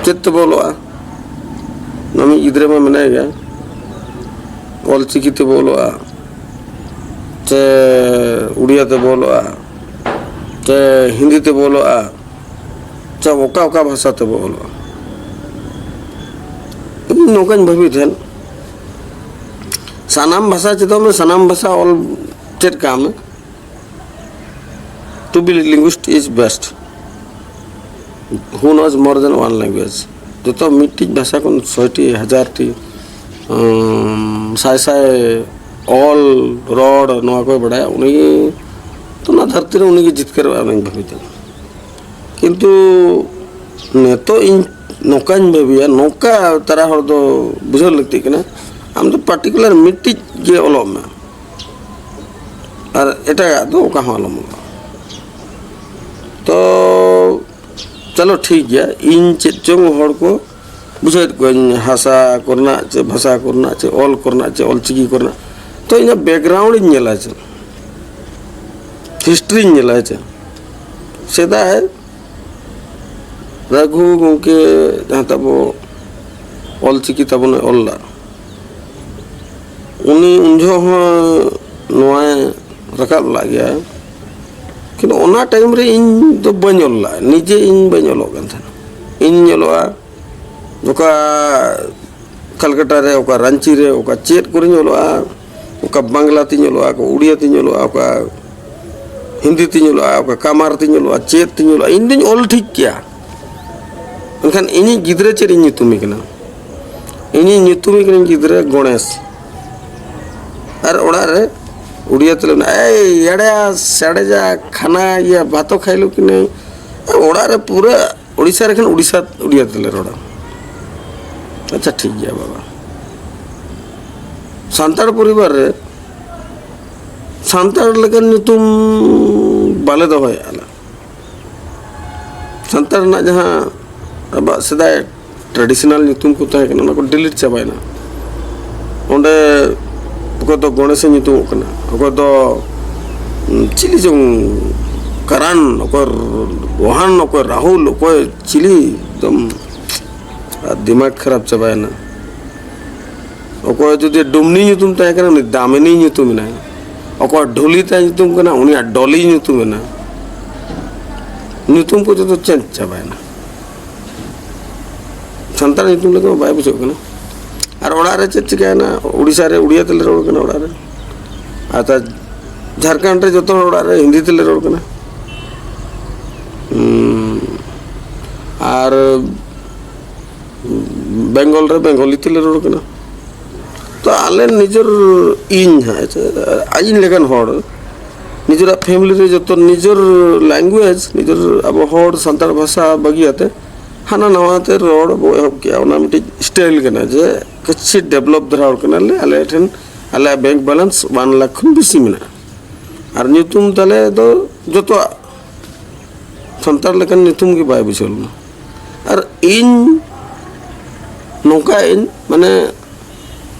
ᱪᱮᱫ ᱛᱮᱵᱚ ᱚᱞᱚᱜᱼᱟ? ᱱᱚᱣᱟ ᱢᱤᱫ ᱜᱤᱫᱽᱨᱟᱹ ᱢᱟ ᱢᱮᱱᱟᱭ ᱜᱮᱭᱟ, ᱚᱞ ᱪᱤᱠᱤ ᱛᱮᱵᱚ ᱚᱞᱚᱜᱼᱟ, ᱪᱮ ᱩᱲᱤᱭᱟ ᱛᱮᱵᱚ ᱚᱞᱚᱜᱼᱟ, ᱪᱮ ᱦᱤᱱᱫᱤ ᱛᱮᱵᱚ ᱚᱞᱚᱜᱼᱟ, ᱪᱮ ᱚᱠᱟ ᱚᱠᱟ ᱵᱷᱟᱥᱟ ᱛᱮᱵᱚ ᱚᱞᱚᱜᱼᱟ?" ᱤᱧ ᱱᱚᱝᱠᱟᱧ ᱵᱷᱟᱹᱵᱤ ᱛᱟᱦᱮᱸᱫ, ᱥᱟᱱᱟᱢ ᱵᱷᱟᱥᱟ ᱪᱮᱫᱚᱜ ᱢᱮ, ᱥᱟᱱᱟᱢ ᱵᱷᱟᱥᱟ ᱚᱞ ᱪᱮᱫ ᱠᱟᱜ ᱢᱮ᱾ To be linguist is best. Who knows more than one language? ᱡᱚᱛᱚ ᱢᱤᱫᱴᱤᱡ ᱵᱷᱟᱥᱟ ᱠᱷᱚᱱ ᱥᱚᱭᱴᱤ, ᱦᱟᱡᱟᱨ ᱴᱤ, ᱩᱢ, ᱥᱟᱭ ᱥᱟᱭ ᱚᱞ, ᱨᱚᱲ, ᱱᱚᱣᱟ ᱠᱚᱭ ᱵᱟᱲᱟᱭᱟ, ᱩᱱᱤ ᱛᱚ ᱚᱱᱟ ᱫᱷᱟᱹᱨᱛᱤ ᱨᱮ ᱩᱱᱤᱜᱮ ᱡᱤᱛᱠᱟᱹᱨᱚᱜᱼᱟ, ᱚᱱᱟᱧ ᱵᱷᱟᱹᱵᱤᱛᱟ᱾ ᱠᱤᱱᱛᱩ ᱱᱤᱛᱚᱜ ᱤᱧ ᱱᱚᱝᱠᱟᱧ ᱵᱷᱟᱹᱵᱤᱭᱟ, ᱱᱚᱝᱠᱟ ᱛᱟᱨᱟ ᱦᱚᱲ ᱫᱚ ᱵᱩᱡᱷᱟᱹᱣ ᱞᱟᱹᱠᱛᱤᱜ ᱠᱟᱱᱟ, ᱟᱢ ᱫᱚ ᱯᱟᱨᱴᱤᱠᱩᱞᱟᱨ ᱢᱤᱫᱴᱤᱡ ᱜᱮ ᱚᱞᱚᱜ ᱢᱮ, ᱟᱨ ᱮᱴᱟᱜᱟᱜ ᱫᱚ ᱚᱠᱟ ᱦᱚᱸ ᱟᱞᱚᱢ ᱚᱞᱚᱜᱼᱟ᱾ ᱛᱚ ᱪᱚᱞᱚ ᱴᱷᱤᱠ ᱜᱮᱭᱟ, ᱤᱧ ᱪᱮᱫ ᱪᱚᱝ ᱦᱚᱲ ᱠᱚ ᱵᱩᱡᱷᱟᱹᱣᱮᱫ ᱠᱚᱣᱟᱧ, ᱦᱟᱥᱟ ᱠᱚᱨᱮᱱᱟᱜ ᱪᱮ ᱵᱷᱟᱥᱟ ᱠᱚᱨᱮᱱᱟᱜ ᱪᱮ ᱚᱞ ᱠᱚᱨᱮᱱᱟᱜ ᱪᱮ ᱚᱞ ᱪᱤᱠᱤ ᱠᱚᱨᱮᱱᱟᱜ᱾ ᱛᱚ ᱤᱧᱟᱹᱜ ᱵᱮᱠᱜᱨᱟᱣᱩᱱᱰ ᱤᱧ ᱧᱮᱞᱟ ᱪᱮ, ᱦᱤᱥᱴᱨᱤᱧ ᱧᱮᱞᱟ ᱪᱮ, ᱥᱮᱫᱟᱭ ᱨᱟᱹᱜᱷᱩ ᱜᱚᱢᱠᱮ ᱡᱟᱦᱟᱸ ᱛᱟᱵᱚ ᱚᱞ ᱪᱤᱠᱤ ᱛᱟᱵᱚᱱᱮ ᱚᱞ ᱞᱮᱫ, ᱩᱱᱤ ᱩᱱ ᱡᱚᱦᱚᱜ ᱦᱚᱸ ᱱᱚᱣᱟᱭ ᱨᱟᱠᱟᱵ ᱞᱮᱫ ᱜᱮᱭᱟ, ᱠᱤᱱᱛᱩ ᱚᱱᱟ ᱴᱟᱭᱤᱢ ᱨᱮ ᱤᱧ ᱫᱚ ᱵᱟᱹᱧ ᱚᱞ ᱞᱮᱫᱼᱟ, ᱱᱤᱡᱮ ᱤᱧ ᱵᱟᱹᱧ ᱚᱞᱚᱜ ᱠᱟᱱ ᱛᱟᱦᱮᱱᱟ᱾ ᱤᱧ ᱚᱞᱚᱜᱼᱟ ᱚᱠᱟ ᱠᱟᱞᱠᱟᱴᱟ ᱨᱮ, ᱚᱠᱟ ᱨᱟᱸᱪᱤ ᱨᱮ, ᱚᱠᱟ ᱪᱮᱫ ᱠᱚᱨᱮᱧ ᱚᱞᱚᱜᱼᱟ, ᱚᱠᱟ ᱵᱟᱝᱞᱟ ᱛᱤᱧ ᱚᱞᱚᱜᱼᱟ, ᱚᱠᱟ ᱩᱲᱤᱭᱟ ᱛᱤᱧ ᱚᱞᱚᱜᱼᱟ, ᱚᱠᱟ ᱦᱤᱱᱫᱤ ᱛᱤᱧ ᱚᱞᱚᱜᱼᱟ, ᱚᱠᱟ ᱠᱟᱢᱟᱨ ᱛᱤᱧ ᱚᱞᱚᱜᱼᱟ, ᱪᱮᱫ ᱛᱤᱧ ᱚᱞᱚᱜᱼᱟ, ᱤᱧ ᱫᱩᱧ ᱚᱞ ᱴᱷᱤᱠ ᱠᱮᱭᱟ᱾ ᱢᱮᱱᱠᱷᱟᱱ ᱤᱧᱤᱡ ᱜᱤᱫᱽᱨᱟᱹ ᱪᱮᱫ ᱤᱧ ᱧᱩᱛᱩᱢᱮ ᱠᱟᱱᱟ? ᱤᱧᱤᱧ ᱧᱩᱛᱩᱢᱮ ᱠᱟᱹᱱᱟᱹᱧ ᱜᱤᱫᱽᱨᱟᱹ ᱜᱚᱬᱮᱥ᱾ ᱟᱨ ᱚᱲᱟᱜ ᱨᱮ ᱩᱲᱤᱭᱟ ᱛᱮᱞᱮ ᱢᱮᱱᱟ, "ᱮᱭ ᱮᱲᱮᱭᱟ, ᱥᱮᱲᱮᱡᱟ, ᱠᱷᱟᱱᱟ ᱤᱭᱟᱹ, ᱵᱷᱟᱛᱚ ᱠᱷᱟᱭᱞᱩ ᱠᱤᱱᱟᱹ᱾" ᱚᱲᱟᱜ ᱨᱮ ᱯᱩᱨᱟᱹ ᱳᱰᱤᱥᱟ ᱨᱮ ᱠᱷᱟᱱ ᱳᱰᱤᱥᱟ, ᱩᱲᱤᱭᱟ ᱛᱮᱞᱮ ᱨᱚᱲᱟ᱾ ᱟᱪᱪᱷᱟ, ᱴᱷᱤᱠ ᱜᱮᱭᱟ ᱵᱟᱵᱟ᱾ ᱥᱟᱱᱛᱟᱲ ᱯᱚᱨᱤᱵᱟᱨ ᱨᱮ ᱥᱟᱱᱛᱟᱲ ᱞᱮᱠᱟᱱ ᱧᱩᱛᱩᱢ ᱵᱟᱞᱮ ᱫᱚᱦᱚᱭᱮᱫᱼᱟ ᱞᱮ᱾ ᱥᱟᱱᱛᱟᱲ ᱨᱮᱱᱟᱜ ᱡᱟᱦᱟᱸ ᱟᱵᱚᱣᱟᱜ ᱥᱮᱫᱟᱭ ᱴᱨᱟᱰᱤᱥᱚᱱᱟᱞ ᱧᱩᱛᱩᱢ ᱠᱚ ᱛᱟᱦᱮᱸ ᱠᱟᱱᱟ, ᱚᱱᱟ ᱠᱚ ᱰᱤᱞᱤᱴ ᱪᱟᱵᱟᱭᱮᱱᱟ᱾ ᱚᱸᱰᱮ ᱚᱠᱚᱭ ᱫᱚ ᱜᱚᱬᱮᱥᱮ ᱧᱩᱛᱩᱢᱚᱜ ᱠᱟᱱᱟ, ᱚᱠᱚᱭ ᱫᱚ, ᱩᱸ, ᱪᱤᱞᱤ ᱪᱚᱝ, ᱠᱟᱨᱟᱱ, ᱚᱠᱚᱭ ᱨᱳᱦᱟᱱ, ᱚᱠᱚᱭ ᱨᱟᱦᱩᱞ, ᱚᱠᱚᱭ ᱪᱤᱞᱤ, ᱮᱠᱫᱚᱢ ᱟᱨ ᱫᱤᱢᱟᱜᱽ ᱠᱷᱟᱨᱟᱯ ᱪᱟᱵᱟᱭᱮᱱᱟ᱾ ᱚᱠᱚᱭ ᱡᱩᱫᱤ ᱰᱩᱢᱱᱤ ᱧᱩᱛᱩᱢ ᱛᱟᱦᱮᱸ ᱠᱟᱱᱟ, ᱩᱱᱤ ᱫᱟᱢᱤᱱᱤ ᱧᱩᱛᱩᱢ ᱮᱱᱟᱭ᱾ ᱚᱠᱚᱭ ᱰᱷᱩᱞᱤ ᱛᱟᱭ ᱧᱩᱛᱩᱢ ᱠᱟᱱᱟ, ᱩᱱᱤᱭᱟᱜ ᱰᱚᱞᱤ ᱧᱩᱛᱩᱢ ᱮᱱᱟ᱾ ᱧᱩᱛᱩᱢ ᱠᱚ ᱡᱚᱛᱚ ᱪᱮᱧᱡᱽ ᱪᱟᱵᱟᱭᱮᱱᱟ᱾ ᱥᱟᱱᱛᱟᱲ ᱧᱩᱛᱩᱢ ᱞᱮᱠᱟ ᱢᱟ ᱵᱟᱭ ᱵᱩᱡᱷᱟᱹᱜ ᱠᱟᱱᱟ᱾ ᱟᱨ ᱚᱲᱟᱜ ᱨᱮ ᱪᱮᱫ ᱪᱤᱠᱟᱹᱭᱮᱱᱟ? ᱩᱲᱤᱥᱥᱟ ᱨᱮ ᱩᱲᱤᱭᱟ ᱛᱮᱞᱮ ᱨᱚᱲ ᱠᱟᱱᱟ ᱚᱲᱟᱜ ᱨᱮ᱾ ᱟᱨ ᱡᱷᱟᱲᱠᱷᱚᱸᱰ ᱨᱮ ᱡᱚᱛᱚ ᱦᱚᱲ ᱚᱲᱟᱜ ᱨᱮ ᱦᱤᱱᱫᱤ ᱛᱮᱞᱮ ᱨᱚᱲ ᱠᱟᱱᱟ᱾ ᱩᱸ, ᱟᱨ ᱵᱮᱝᱜᱚᱞ ᱨᱮ ᱵᱮᱝᱜᱚᱞᱤ ᱛᱮᱞᱮ ᱨᱚᱲ ᱠᱟᱱᱟ᱾ ᱛᱚ ᱟᱞᱮ ᱱᱤᱡᱮᱨ, ᱤᱧ ᱦᱟᱸᱜ, ᱤᱧ ᱞᱮᱠᱟᱱ ᱦᱚᱲ, ᱱᱤᱡᱮᱨᱟᱜ ᱯᱷᱮᱢᱤᱞᱤ ᱨᱮ ᱡᱚᱛᱚ ᱱᱤᱡᱮᱨ ᱞᱮᱝᱜᱩᱭᱮᱡᱽ, ᱱᱤᱡᱮᱨ ᱟᱵᱚ ᱦᱚᱲ ᱥᱟᱱᱛᱟᱲ ᱵᱷᱟᱥᱟ ᱵᱟᱹᱜᱤᱭᱟᱛᱮ ᱦᱟᱱᱟ ᱱᱟᱣᱟ ᱛᱮ ᱨᱚᱲ ᱵᱚ ᱮᱦᱚᱵ ᱠᱮᱜᱼᱟ᱾ ᱚᱱᱟ ᱢᱤᱫᱴᱤᱡ ᱥᱴᱟᱭᱤᱞ ᱠᱟᱱᱟ ᱡᱮ ᱠᱤᱪᱷᱤ ᱰᱮᱵᱷᱞᱚᱯ ᱫᱷᱟᱨᱟ ᱦᱚᱲ ᱠᱟᱱᱟᱞᱮ, ᱟᱞᱮ ᱴᱷᱮᱱ ᱟᱞᱮᱭᱟᱜ ᱵᱮᱝᱠ ᱵᱮᱞᱮᱱᱥ ᱚᱣᱟᱱ ᱞᱟᱠᱷ ᱠᱷᱚᱱ ᱵᱮᱥᱤ ᱢᱮᱱᱟᱜᱼᱟ᱾ ᱟᱨ ᱧᱩᱛᱩᱢ ᱛᱟᱞᱮ ᱫᱚ ᱡᱚᱛᱚᱣᱟᱜ ᱥᱟᱱᱛᱟᱲ ᱞᱮᱠᱟᱱ ᱧᱩᱛᱩᱢ ᱜᱮ ᱵᱟᱭ ᱵᱩᱡᱷᱟᱹᱣ ᱞᱮᱱᱟ᱾ ᱟᱨ ᱤᱧ ᱱᱚᱝᱠᱟ ᱤᱧ, ᱢᱟᱱᱮ,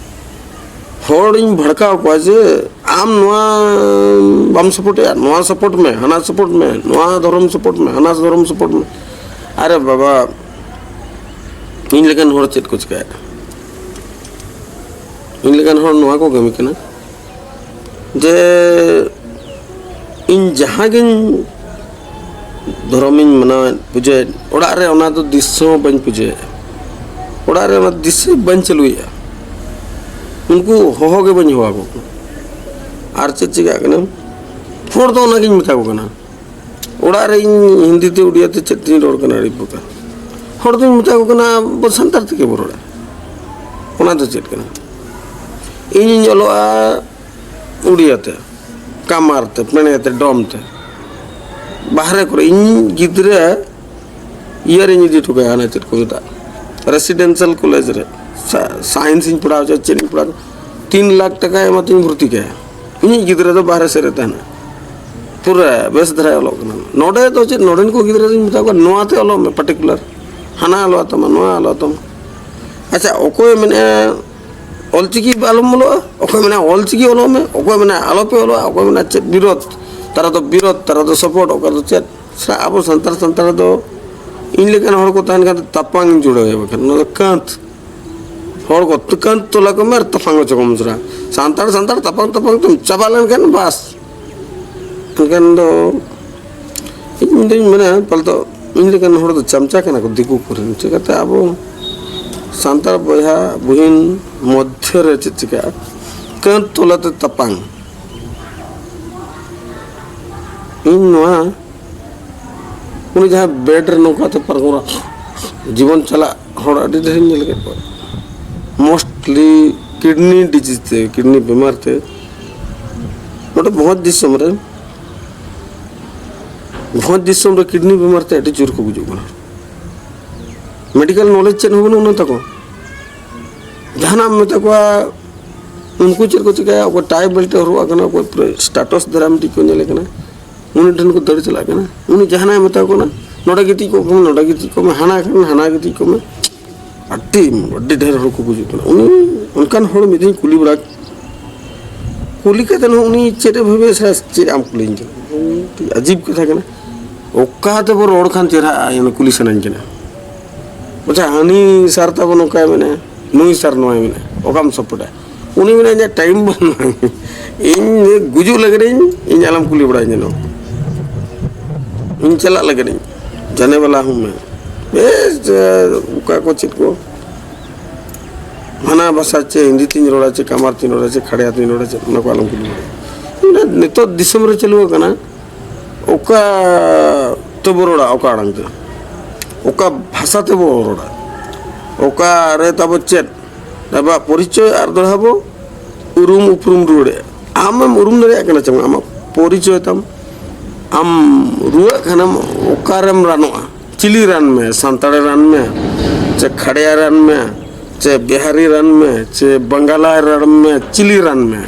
ᱦᱚᱲᱤᱧ ᱵᱷᱟᱲᱠᱟᱣ ᱠᱚᱣᱟ ᱡᱮ, "ᱟᱢ ᱱᱚᱣᱟ ᱵᱟᱢ ᱥᱟᱯᱳᱨᱴᱮᱜᱼᱟ, ᱱᱚᱣᱟ ᱥᱟᱯᱳᱨᱴ ᱢᱮ, ᱦᱟᱱᱟ ᱥᱟᱯᱳᱨᱴ ᱢᱮ, ᱱᱚᱣᱟ ᱫᱷᱚᱨᱚᱢ ᱥᱟᱯᱳᱨᱴ ᱢᱮ, ᱦᱟᱱᱟ ᱫᱷᱚᱨᱚᱢ ᱥᱟᱯᱳᱨᱴ ᱢᱮ᱾" ᱟᱨᱮ ᱵᱟᱵᱟ, ᱤᱧ ᱞᱮᱠᱟᱱ ᱦᱚᱲ ᱪᱮᱫ ᱠᱚ ᱪᱤᱠᱟᱹᱭᱟ? ᱤᱧ ᱞᱮᱠᱟᱱ ᱦᱚᱲ ᱱᱚᱣᱟ ᱠᱚ ᱠᱟᱹᱢᱤ ᱠᱟᱱᱟ᱾ ᱡᱮ ᱤᱧ ᱡᱟᱦᱟᱸ ᱜᱤᱧ ᱫᱷᱚᱨᱚᱢᱤᱧ ᱢᱟᱱᱟᱣᱮᱫ, ᱯᱩᱡᱟᱹᱭᱮᱫ, ᱚᱲᱟᱜ ᱨᱮ ᱚᱱᱟ ᱫᱚ ᱫᱤᱥᱟᱹ ᱦᱚᱸ ᱵᱟᱹᱧ ᱯᱩᱡᱟᱹᱭᱮᱫᱼᱟ, ᱚᱲᱟᱜ ᱨᱮ ᱚᱱᱟ ᱫᱤᱥᱟᱹ ᱵᱟᱹᱧ ᱪᱟᱹᱞᱩᱭᱮᱫᱼᱟ᱾ ᱩᱱᱠᱩ ᱦᱚᱦᱚ ᱜᱮ ᱵᱟᱹᱧ ᱦᱚᱦᱚ ᱟᱠᱚ ᱠᱟᱱᱟ᱾ ᱟᱨ ᱪᱮᱫ ᱪᱤᱠᱟᱹᱜ ᱠᱟᱱᱟ? ᱦᱚᱲ ᱫᱚ ᱚᱱᱟᱜᱤᱧ ᱢᱮᱛᱟ ᱠᱚ ᱠᱟᱱᱟ᱾ ᱚᱲᱟᱜ ᱨᱮ ᱤᱧ ᱦᱤᱱᱫᱤ ᱛᱮ ᱩᱲᱤᱭᱟ ᱛᱮ ᱪᱮᱫ ᱛᱤᱧ ᱨᱚᱲ ᱠᱟᱱᱟ, ᱟᱹᱰᱤ ᱵᱚᱠᱟ᱾ ᱦᱚᱲ ᱫᱚᱧ ᱢᱮᱛᱟ ᱠᱚ ᱠᱟᱱᱟ, "ᱟᱵᱚ ᱥᱟᱱᱛᱟᱲ ᱛᱮᱜᱮ ᱵᱚ ᱨᱚᱲᱟ, ᱚᱱᱟ ᱫᱚ ᱪᱮᱫ ᱠᱟᱱᱟ?" ᱤᱧᱤᱧ ᱚᱞᱚᱜᱼᱟ ᱩᱲᱤᱭᱟ ᱛᱮ, ᱠᱟᱢᱟᱨ ᱛᱮ, ᱯᱮᱬᱮ ᱛᱮ, ᱰᱚᱢ ᱛᱮ, ᱵᱟᱦᱨᱮ ᱠᱚᱨᱮ ᱤᱧ ᱜᱤᱫᱽᱨᱟᱹ ᱤᱭᱟᱹ ᱨᱤᱧ ᱤᱫᱤ ᱦᱚᱴᱚ ᱠᱟᱭᱟ, ᱦᱟᱱᱮ ᱪᱮᱫ ᱠᱚ ᱢᱮᱛᱟᱜᱼᱟ, ᱨᱮᱥᱤᱰᱮᱱᱥᱤᱭᱟᱞ ᱠᱚᱞᱮᱡᱽ ᱨᱮ᱾ ᱥᱟ-, ᱥᱟᱭᱮᱱᱥ ᱤᱧ ᱯᱟᱲᱦᱟᱣ ᱦᱚᱪᱚᱭᱟ, ᱪᱮᱫ ᱤᱧ ᱯᱟᱲᱦᱟᱣ ᱦᱚᱪᱚᱭᱟ, ᱛᱤᱱ ᱞᱟᱠᱷ ᱴᱟᱠᱟ ᱮᱢ ᱟᱛᱮᱧ ᱵᱷᱚᱨᱛᱤ ᱠᱟᱭᱟ᱾ ᱤᱧᱤᱡ ᱜᱤᱫᱽᱨᱟᱹ ᱫᱚ ᱵᱟᱦᱨᱮ ᱥᱮᱫ ᱨᱮ ᱛᱟᱦᱮᱱᱟ, ᱯᱩᱨᱟᱹ ᱵᱮᱥ ᱫᱷᱟᱨᱟᱭ ᱚᱞᱚᱜ ᱠᱟᱱᱟ᱾ ᱱᱚᱰᱮ ᱫᱚ ᱪᱮᱫ, ᱱᱚᱰᱮᱱ ᱠᱚ ᱜᱤᱫᱽᱨᱟᱹ ᱫᱚᱧ ᱢᱮᱛᱟ ᱠᱚᱣᱟ, "ᱱᱚᱣᱟ ᱛᱮ ᱚᱞᱚᱜ ᱢᱮ ᱯᱟᱨᱴᱤᱠᱩᱞᱟᱨ, ᱦᱟᱱᱟ ᱟᱞᱚ ᱟᱛᱟᱢᱟ, ᱱᱚᱣᱟ ᱟᱞᱚ ᱟᱛᱟᱢᱟ᱾ ᱟᱪᱪᱷᱟ, ᱚᱠᱚᱭ ᱢᱮᱱᱮᱫᱼᱟ ᱚᱞᱪᱤᱠᱤ ᱟᱞᱚᱢ ᱚᱞᱚᱜᱼᱟ, ᱚᱠᱚᱭ ᱢᱮᱱᱟ ᱚᱞᱪᱤᱠᱤ ᱚᱞᱚᱜ ᱢᱮ, ᱚᱠᱚᱭ ᱢᱮᱱᱟ ᱟᱞᱚᱯᱮ ᱚᱞᱚᱜᱼᱟ, ᱚᱠᱚᱭ ᱢᱮᱱᱟ ᱪᱮᱫ ᱵᱤᱨᱳᱫᱷ, ᱛᱟᱨᱟ ᱫᱚ ᱵᱤᱨᱳᱫᱷ, ᱛᱟᱨᱟ ᱫᱚ ᱥᱟᱯᱳᱨᱴ, ᱚᱠᱟ ᱫᱚ ᱪᱮᱫ᱾ ᱥᱟ-, ᱟᱵᱚ ᱥᱟᱱᱛᱟᱲ, ᱥᱟᱱᱛᱟᱲ ᱫᱚ ᱤᱧ ᱞᱮᱠᱟᱱ ᱦᱚᱲ ᱠᱚ ᱛᱟᱦᱮᱱ ᱠᱷᱟᱱ ᱫᱚ ᱛᱟᱯᱟᱝ ᱡᱩᱲᱟᱹᱣ ᱵᱟᱠᱷᱟᱱ ᱚᱱᱟ ᱫᱚ ᱠᱟᱸᱛ᱾ ᱦᱚᱲ ᱠᱚ ᱠᱟᱸᱛ ᱛᱚᱞᱟ ᱠᱚ ᱢᱮ ᱟᱨ ᱛᱟᱯᱟᱝ ᱦᱚᱪᱚ ᱠᱚᱢ ᱥᱟᱱᱛᱟᱲ, ᱥᱟᱱᱛᱟᱲ ᱛᱟᱯᱟᱝ ᱛᱟᱯᱟᱝ ᱛᱮᱢ ᱪᱟᱵᱟ ᱞᱮᱱᱠᱷᱟᱱ ᱵᱟᱥ᱾ ᱮᱱᱠᱷᱟᱱ ᱫᱚ ᱤᱧ ᱫᱩᱧ ᱢᱮᱱᱟ, ᱯᱟᱞᱮ ᱫᱚ ᱤᱧ ᱞᱮᱠᱟᱱ ᱦᱚᱲ ᱫᱚ ᱪᱟᱢᱪᱟ ᱠᱟᱱᱟ ᱠᱚ ᱫᱤᱠᱩ ᱠᱚᱨᱮᱱ᱾ ᱪᱤᱠᱟᱹᱛᱮ ᱟᱵᱚ ᱥᱟᱱᱛᱟᱲ ᱵᱚᱭᱦᱟ ᱵᱩᱦᱤᱱ ᱢᱚᱫᱽᱫᱷᱮ ᱨᱮ ᱪᱮᱫ ᱪᱤᱠᱟᱹᱜᱼᱟ? ᱠᱟᱹᱛ ᱛᱚᱞᱟᱛᱮ ᱛᱟᱯᱟᱝ᱾ ᱤᱧ ᱱᱚᱣᱟ, ᱩᱱᱤ ᱡᱟᱦᱟᱸᱭ ᱵᱮᱰ ᱨᱮ ᱱᱚᱝᱠᱟᱛᱮ ᱯᱟᱨᱠᱚᱢ ᱨᱮ ᱡᱤᱵᱚᱱ ᱪᱟᱞᱟᱜ ᱦᱚᱲ ᱟᱹᱰᱤ ᱰᱷᱮᱨᱤᱧ ᱧᱮᱞ ᱠᱮᱫ ᱠᱚᱣᱟ᱾ ᱢᱳᱥᱴᱞᱤ ᱠᱤᱰᱱᱤ ᱰᱤᱡᱤᱡᱽ ᱛᱮ, ᱠᱤᱰᱱᱤ ᱵᱤᱢᱟᱨ ᱛᱮ᱾ ᱱᱚᱰᱮ ᱵᱷᱚᱸᱡᱽ ᱫᱤᱥᱚᱢ ᱨᱮ, ᱵᱷᱚᱸᱡᱽ ᱫᱤᱥᱚᱢ ᱨᱮ ᱠᱤᱰᱱᱤ ᱵᱤᱢᱟᱨ ᱛᱮ ᱟᱹᱰᱤ ᱡᱳᱨ ᱠᱚ ᱜᱩᱡᱩᱜ ᱠᱟᱱᱟ᱾ ᱢᱮᱰᱤᱠᱮᱞ ᱱᱚᱞᱮᱡᱽ ᱪᱮᱫ ᱦᱚᱸ ᱵᱟᱹᱱᱩᱜ ᱟᱱᱟ ᱛᱟᱠᱚ᱾ ᱡᱟᱦᱟᱱᱟᱜ ᱮᱢ ᱢᱮᱛᱟ ᱠᱚᱣᱟ, ᱩᱱᱠᱩ ᱪᱮᱫ ᱠᱚ ᱪᱤᱠᱟᱹᱭᱟ? ᱚᱠᱚᱭ ᱴᱟᱭ ᱵᱮᱞᱴ ᱮ ᱦᱚᱨᱚᱜ ᱟᱠᱟᱱᱟ, ᱚᱠᱚᱭ ᱯᱩᱨᱟᱹ ᱥᱴᱟᱴᱚᱥ ᱫᱷᱟᱨᱟ ᱢᱤᱫᱴᱤᱡ ᱠᱚ ᱧᱮᱞᱮ ᱠᱟᱱᱟ, ᱩᱱᱤ ᱴᱷᱮᱱ ᱠᱚ ᱫᱟᱹᱲ ᱪᱟᱞᱟᱜ ᱠᱟᱱᱟ᱾ ᱩᱱᱤ ᱡᱟᱦᱟᱱᱟᱜ ᱮ ᱢᱮᱛᱟ ᱠᱚ ᱠᱟᱱᱟ, "ᱱᱚᱰᱮ ᱜᱤᱛᱤᱡ ᱠᱚᱜ ᱢᱮ, ᱱᱚᱰᱮ ᱜᱤᱛᱤᱡ ᱠᱚᱜ ᱢᱮ, ᱦᱟᱱᱟ ᱠᱷᱟᱱ ᱦᱟᱱᱟ ᱜᱤᱛᱤᱡ ᱠᱚᱜ ᱢᱮ", ᱟᱹᱰᱤ, ᱟᱹᱰᱤ ᱰᱷᱮᱨ ᱦᱚᱲ ᱠᱚ ᱜᱩᱡᱩᱜ ᱠᱟᱱᱟ᱾ ᱩᱱᱤ ᱚᱱᱠᱟᱱ ᱦᱚᱲ ᱢᱤᱫ ᱫᱷᱟᱣ ᱤᱧ ᱠᱩᱞᱤ ᱵᱟᱲᱟ, ᱠᱩᱞᱤ ᱠᱟᱛᱮ ᱦᱚᱸ ᱩᱱᱤ ᱪᱮᱫ ᱮ ᱵᱷᱟᱵᱮ ᱥᱮ ᱪᱮᱫ ᱟᱢ ᱠᱩᱞᱤᱧ ᱠᱟᱱᱟ? ᱢᱤᱫᱴᱤᱡ ᱟᱡᱤᱵ ᱠᱟᱛᱷᱟ ᱠᱟᱱᱟ᱾ ᱚᱠᱟ ᱛᱮᱵᱚ ᱨᱚᱲ ᱠᱷᱟᱱ ᱪᱮᱦᱨᱟᱜᱼᱟ, ᱚᱱᱟ ᱠᱩᱞᱤ ᱥᱟᱱᱟᱧ ᱠᱟᱱᱟ᱾ ᱟᱪᱪᱷᱟ, ᱦᱟᱹᱱᱤ ᱥᱟᱨ ᱛᱟᱵᱚ ᱱᱚᱝᱠᱟᱭ ᱢᱮᱱᱟ, ᱱᱩᱭ ᱥᱟᱨ ᱱᱚᱣᱟᱭ ᱢᱮᱱᱟ, ᱚᱠᱟᱢ ᱥᱟᱯᱳᱨᱴᱟ? ᱩᱱᱤ ᱢᱮᱱᱟ, "ᱤᱧᱟᱹᱜ ᱴᱟᱭᱤᱢ ᱵᱟᱹᱱᱩᱜᱼᱟ, ᱤᱧ ᱜᱩᱡᱩᱜ ᱞᱟᱹᱜᱤᱫ ᱤᱧ, ᱤᱧ ᱟᱞᱚᱢ ᱠᱩᱞᱤ ᱵᱟᱲᱟᱧᱟ, ᱱᱚᱣᱟ ᱤᱧ ᱪᱟᱞᱟᱜ ᱞᱟᱹᱜᱤᱫ ᱤᱧ, ᱡᱟᱱᱮ ᱵᱟᱞᱟ ᱦᱩᱸ ᱢᱮ ᱵᱮᱥ, ᱚᱠᱟ ᱠᱚ ᱪᱮᱫ ᱠᱚ ᱦᱟᱱᱟ ᱵᱷᱟᱥᱟ ᱪᱮ ᱦᱤᱱᱫᱤ ᱛᱤᱧ ᱨᱚᱲᱟ ᱪᱮ ᱠᱟᱢᱟᱨ ᱛᱤᱧ ᱨᱚᱲᱟ ᱪᱮ ᱠᱷᱟᱲᱭᱟ ᱛᱤᱧ ᱨᱚᱲᱟ ᱪᱮ, ᱚᱱᱟ ᱠᱚ ᱟᱞᱚᱢ ᱠᱩᱞᱤ ᱵᱟᱲᱟᱧᱟ᱾" ᱱᱤᱛᱚᱜ ᱫᱤᱥᱚᱢ ᱨᱮ ᱪᱟᱹᱞᱩ ᱟᱠᱟᱱᱟ, ᱚᱠᱟ ᱛᱮᱵᱚ ᱨᱚᱲᱟ, ᱚᱠᱟ ᱟᱲᱟᱝ ᱛᱮ, ᱚᱠᱟ ᱵᱷᱟᱥᱟ ᱛᱮᱵᱚ ᱨᱚᱲᱟ, ᱚᱠᱟᱨᱮ ᱛᱟᱵᱚ ᱪᱮᱫ ᱟᱵᱚᱣᱟᱜ ᱯᱚᱨᱤᱪᱚᱭ ᱟᱨ ᱫᱚᱲᱦᱟ ᱵᱚ ᱩᱨᱩᱢ ᱩᱯᱨᱩᱢ ᱨᱩᱣᱟᱹᱲᱮᱫᱼᱟ᱾ ᱟᱢᱮᱢ ᱩᱨᱩᱢ ᱫᱟᱲᱮᱭᱟᱜ ᱠᱟᱱᱟ ᱪᱮ ᱵᱟᱝ? ᱟᱢᱟᱜ ᱯᱚᱨᱤᱪᱚᱭ ᱛᱟᱢ, ᱟᱢ ᱨᱩᱣᱟᱹᱜ ᱠᱷᱟᱱᱮᱢ ᱚᱠᱟᱨᱮᱢ ᱨᱟᱱᱚᱜᱼᱟ? ᱪᱤᱞᱤ ᱨᱟᱱ ᱢᱮ, ᱥᱟᱱᱛᱟᱲ ᱨᱟᱱ ᱢᱮ, ᱪᱮ ᱠᱷᱟᱲᱭᱟ ᱨᱟᱱ ᱢᱮ, ᱪᱮ ᱵᱤᱦᱟᱨᱤ ᱨᱟᱱ ᱢᱮ, ᱪᱮ ᱵᱟᱝᱜᱟᱞᱟ ᱨᱟᱱ ᱢᱮ, ᱪᱤᱞᱤ ᱨᱟᱱ ᱢᱮ,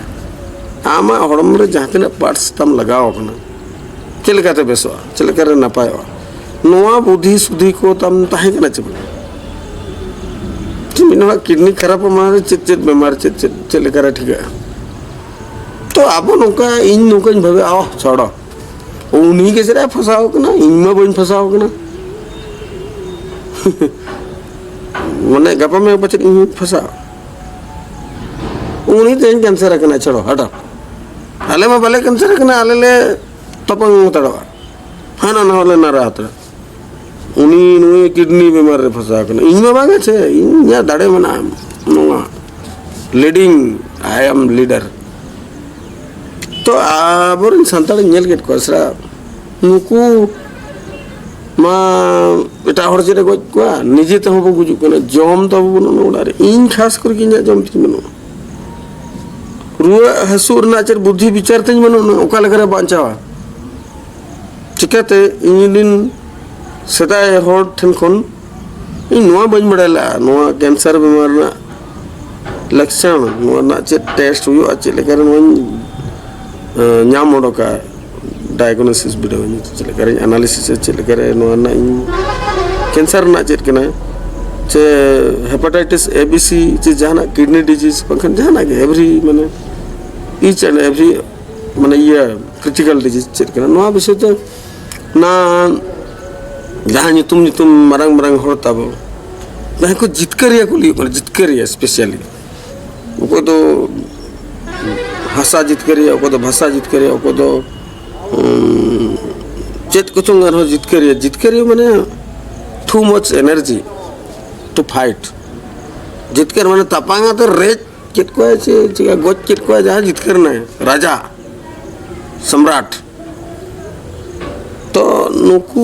ᱟᱢᱟᱜ ᱦᱚᱲᱢᱚ ᱨᱮ ᱡᱟᱦᱟᱸ ᱛᱤᱱᱟᱹᱜ ᱯᱟᱨᱴᱥ ᱛᱟᱢ ᱞᱟᱜᱟᱣ ᱟᱠᱟᱱᱟ, ᱪᱮᱫ ᱞᱮᱠᱟᱛᱮ ᱵᱮᱥᱚᱜᱼᱟ, ᱪᱮᱫ ᱞᱮᱠᱟᱨᱮ ᱱᱟᱯᱟᱭᱚᱜᱼᱟ? ᱱᱚᱣᱟ ᱵᱩᱫᱷᱤ ᱥᱩᱫᱷᱤ ᱠᱚ ᱛᱟᱢ ᱛᱟᱦᱮᱸ ᱠᱟᱱᱟ ᱪᱮ ᱵᱟᱝ? ᱪᱮ ᱢᱤᱫ ᱦᱚᱲᱟᱜ ᱠᱤᱰᱱᱤ ᱠᱷᱟᱨᱟᱯ ᱟᱢᱟ, ᱪᱮᱫ ᱪᱮᱫ ᱵᱮᱢᱟᱨ, ᱪᱮᱫ ᱪᱮᱫ ᱪᱮᱫ ᱞᱮᱠᱟᱨᱮ ᱴᱷᱤᱠᱟᱹᱜᱼᱟ? ᱛᱚ ᱟᱵᱚ ᱱᱚᱝᱠᱟ, ᱤᱧ ᱱᱚᱝᱠᱟᱧ ᱵᱷᱟᱵᱮ, ᱚᱦ, ᱪᱷᱚᱲᱚ, ᱩᱱᱤ ᱜᱮ ᱪᱮᱫ ᱮ ᱯᱷᱟᱸᱥᱟᱣ ᱠᱟᱱᱟ, ᱤᱧ ᱢᱟ ᱵᱟᱹᱧ ᱯᱷᱟᱸᱥᱟᱣ ᱠᱟᱱᱟ᱾ ᱢᱟᱱᱮ ᱜᱟᱯᱟ ᱢᱮᱭᱟᱝ ᱯᱟᱪᱮᱫ ᱤᱧ ᱯᱷᱟᱸᱥᱟᱜᱼᱟ᱾ ᱩᱱᱤ ᱛᱮᱧ ᱠᱮᱱᱥᱟᱨ ᱟᱠᱟᱱᱟ, ᱪᱷᱟᱲᱚ, ᱦᱟᱴᱟᱣ᱾ ᱟᱞᱮ ᱢᱟ ᱵᱟᱞᱮ ᱠᱮᱱᱥᱟᱨ ᱟᱠᱟᱱᱟ, ᱟᱞᱮ ᱞᱮ ᱛᱟᱯᱟᱝ ᱦᱟᱛᱟᱲᱚᱜᱼᱟ᱾ ᱦᱟᱱᱟ ᱱᱟᱣᱟ ᱞᱮ ᱱᱟᱨᱟ ᱦᱟᱛᱟᱲᱟ᱾ ᱩᱱᱤ ᱱᱩᱭ ᱠᱤᱰᱱᱤ ᱵᱮᱢᱟᱨ ᱨᱮ ᱯᱷᱟᱸᱥᱟᱣ ᱟᱠᱟᱱᱟ᱾ ᱤᱧ ᱢᱟ ᱵᱟᱝ ᱟᱪᱷᱮ, ᱤᱧᱟᱹᱜ ᱫᱟᱲᱮ ᱢᱮᱱᱟᱜᱼᱟ ᱱᱚᱣᱟ ᱞᱤᱰᱤᱝ, I am leader᱾ ᱛᱚ ᱟᱵᱚᱨᱮᱱ ᱥᱟᱱᱛᱟᱲᱤᱧ ᱧᱮᱞ ᱠᱮᱫ ᱠᱚᱣᱟ ᱥᱮ, ᱱᱩᱠᱩ ᱢᱟ ᱮᱴᱟᱜ ᱦᱚᱲ ᱪᱮᱫ ᱮ ᱜᱚᱡ ᱠᱚᱣᱟ, ᱱᱤᱡᱮ ᱛᱮᱦᱚᱸ ᱵᱚ ᱜᱩᱡᱩᱜ ᱠᱟᱱᱟ, ᱡᱚᱢ ᱛᱟᱵᱚ ᱵᱟᱹᱱᱩᱜᱼᱟ ᱚᱲᱟᱜ ᱨᱮ᱾ ᱤᱧ ᱠᱷᱟᱥ ᱠᱚᱨᱮ ᱜᱮ ᱤᱧᱟᱹᱜ ᱡᱚᱢ ᱛᱤᱧ ᱵᱟᱹᱱᱩᱜᱼᱟ᱾ ᱨᱩᱣᱟᱹ ᱦᱟᱹᱥᱩ ᱨᱮᱱᱟᱜ ᱪᱮᱫ ᱵᱩᱫᱽᱫᱷᱤ ᱵᱤᱪᱟᱨ ᱛᱤᱧ ᱵᱟᱹᱱᱩᱜᱼᱟ, ᱚᱠᱟ ᱞᱮᱠᱟᱨᱮ ᱵᱟᱧᱪᱟᱣᱟ? ᱪᱤᱠᱟᱹᱛᱮ ᱤᱧ ᱨᱤᱱ ᱥᱮᱫᱟᱭ ᱦᱚᱲ ᱴᱷᱮᱱ ᱠᱷᱚᱱ ᱤᱧ ᱱᱚᱣᱟ ᱵᱟᱹᱧ ᱵᱟᱲᱟᱭ ᱞᱮᱫᱼᱟ, ᱱᱚᱣᱟ ᱠᱮᱱᱥᱟᱨ ᱵᱤᱢᱟᱨ ᱨᱮᱱᱟᱜ ᱞᱟᱠᱪᱟᱨ, ᱱᱚᱣᱟ ᱨᱮᱱᱟᱜ ᱪᱮᱫ ᱴᱮᱥᱴ ᱦᱩᱭᱩᱜᱼᱟ, ᱪᱮᱫ ᱞᱮᱠᱟᱨᱮ ᱱᱚᱣᱟᱧ, ᱮ, ᱧᱟᱢ ᱚᱰᱚᱠᱟ, ᱰᱟᱭᱜᱱᱳᱥᱤᱥ ᱵᱤᱰᱟᱹᱣ ᱤᱧ, ᱪᱮᱫ ᱞᱮᱠᱟᱨᱮᱧ ᱮᱱᱟᱞᱤᱥᱤᱥᱟ, ᱪᱮᱫ ᱞᱮᱠᱟᱨᱮ ᱱᱚᱣᱟ ᱨᱮᱱᱟᱜ ᱤᱧ ᱠᱮᱱᱥᱟᱨ ᱨᱮᱱᱟᱜ ᱪᱮᱫ ᱠᱟᱱᱟ, ᱪᱮ ᱦᱮᱯᱟᱴᱟᱭᱴᱤᱥ ᱮ ᱵᱤ ᱥᱤ, ᱪᱮ ᱡᱟᱦᱟᱱᱟᱜ ᱠᱤᱰᱱᱤ ᱰᱤᱡᱤᱡᱽ, ᱵᱟᱝᱠᱷᱟᱱ ᱡᱟᱦᱟᱱᱟᱜ ᱜᱮ, ᱮᱵᱷᱨᱤ, ᱢᱟᱱᱮ, ᱤᱪ ᱮᱱᱰ ᱮᱵᱷᱨᱤ, ᱢᱟᱱᱮ, ᱤᱭᱟᱹ, ᱠᱨᱤᱴᱤᱠᱟᱞ ᱰᱤᱡᱤᱡᱽ ᱪᱮᱫ ᱠᱟᱱᱟ, ᱱᱚᱣᱟ ᱵᱤᱥᱚᱭ ᱛᱮ ᱚᱱᱟ ᱡᱟᱦᱟᱸ ᱧᱩᱛᱩᱢ ᱧᱩᱛᱩᱢ ᱢᱟᱨᱟᱝ ᱢᱟᱨᱟᱝ ᱦᱚᱲ ᱛᱟᱵᱚ, ᱡᱟᱦᱟᱸᱭ ᱠᱚ ᱡᱤᱛᱠᱟᱹᱨᱤᱭᱟᱹ ᱠᱚ ᱞᱟᱹᱭᱚᱜ ᱠᱟᱱᱟ, ᱡᱤᱛᱠᱟᱹᱨᱤᱭᱟᱹ ᱥᱯᱮᱥᱟᱞᱤ, ᱚᱠᱚᱭ ᱫᱚ ᱦᱟᱥᱟ ᱡᱤᱛᱠᱟᱹᱨᱤᱭᱟᱹ, ᱚᱠᱚᱭ ᱫᱚ ᱵᱷᱟᱥᱟ ᱡᱤᱛᱠᱟᱹᱨᱤᱭᱟᱹ, ᱚᱠᱚᱭ ᱫᱚ, ᱩᱸ, ᱪᱮᱫ ᱠᱚᱪᱚᱝ ᱟᱨᱦᱚᱸ ᱡᱤᱛᱠᱟᱹᱨᱤᱭᱟᱹ, ᱡᱤᱛᱠᱟᱹᱨᱤᱭᱟᱹ ᱢᱟᱱᱮ too much energy to fight᱾ ᱡᱤᱛᱠᱟᱹᱨ ᱢᱟᱱᱮ ᱛᱟᱯᱟᱝ ᱟᱛᱮ ᱨᱮᱡ ᱠᱮᱫ ᱠᱚᱣᱟᱭ, ᱪᱮ ᱪᱮᱠᱟ ᱜᱚᱡ ᱠᱮᱫ ᱠᱚᱣᱟᱭ, ᱡᱟᱦᱟᱸ ᱡᱤᱛᱠᱟᱹᱨ ᱮᱱᱟᱭ, ᱨᱟᱡᱟ, ᱥᱚᱢᱨᱟᱴ᱾ ᱛᱚ ᱱᱩᱠᱩ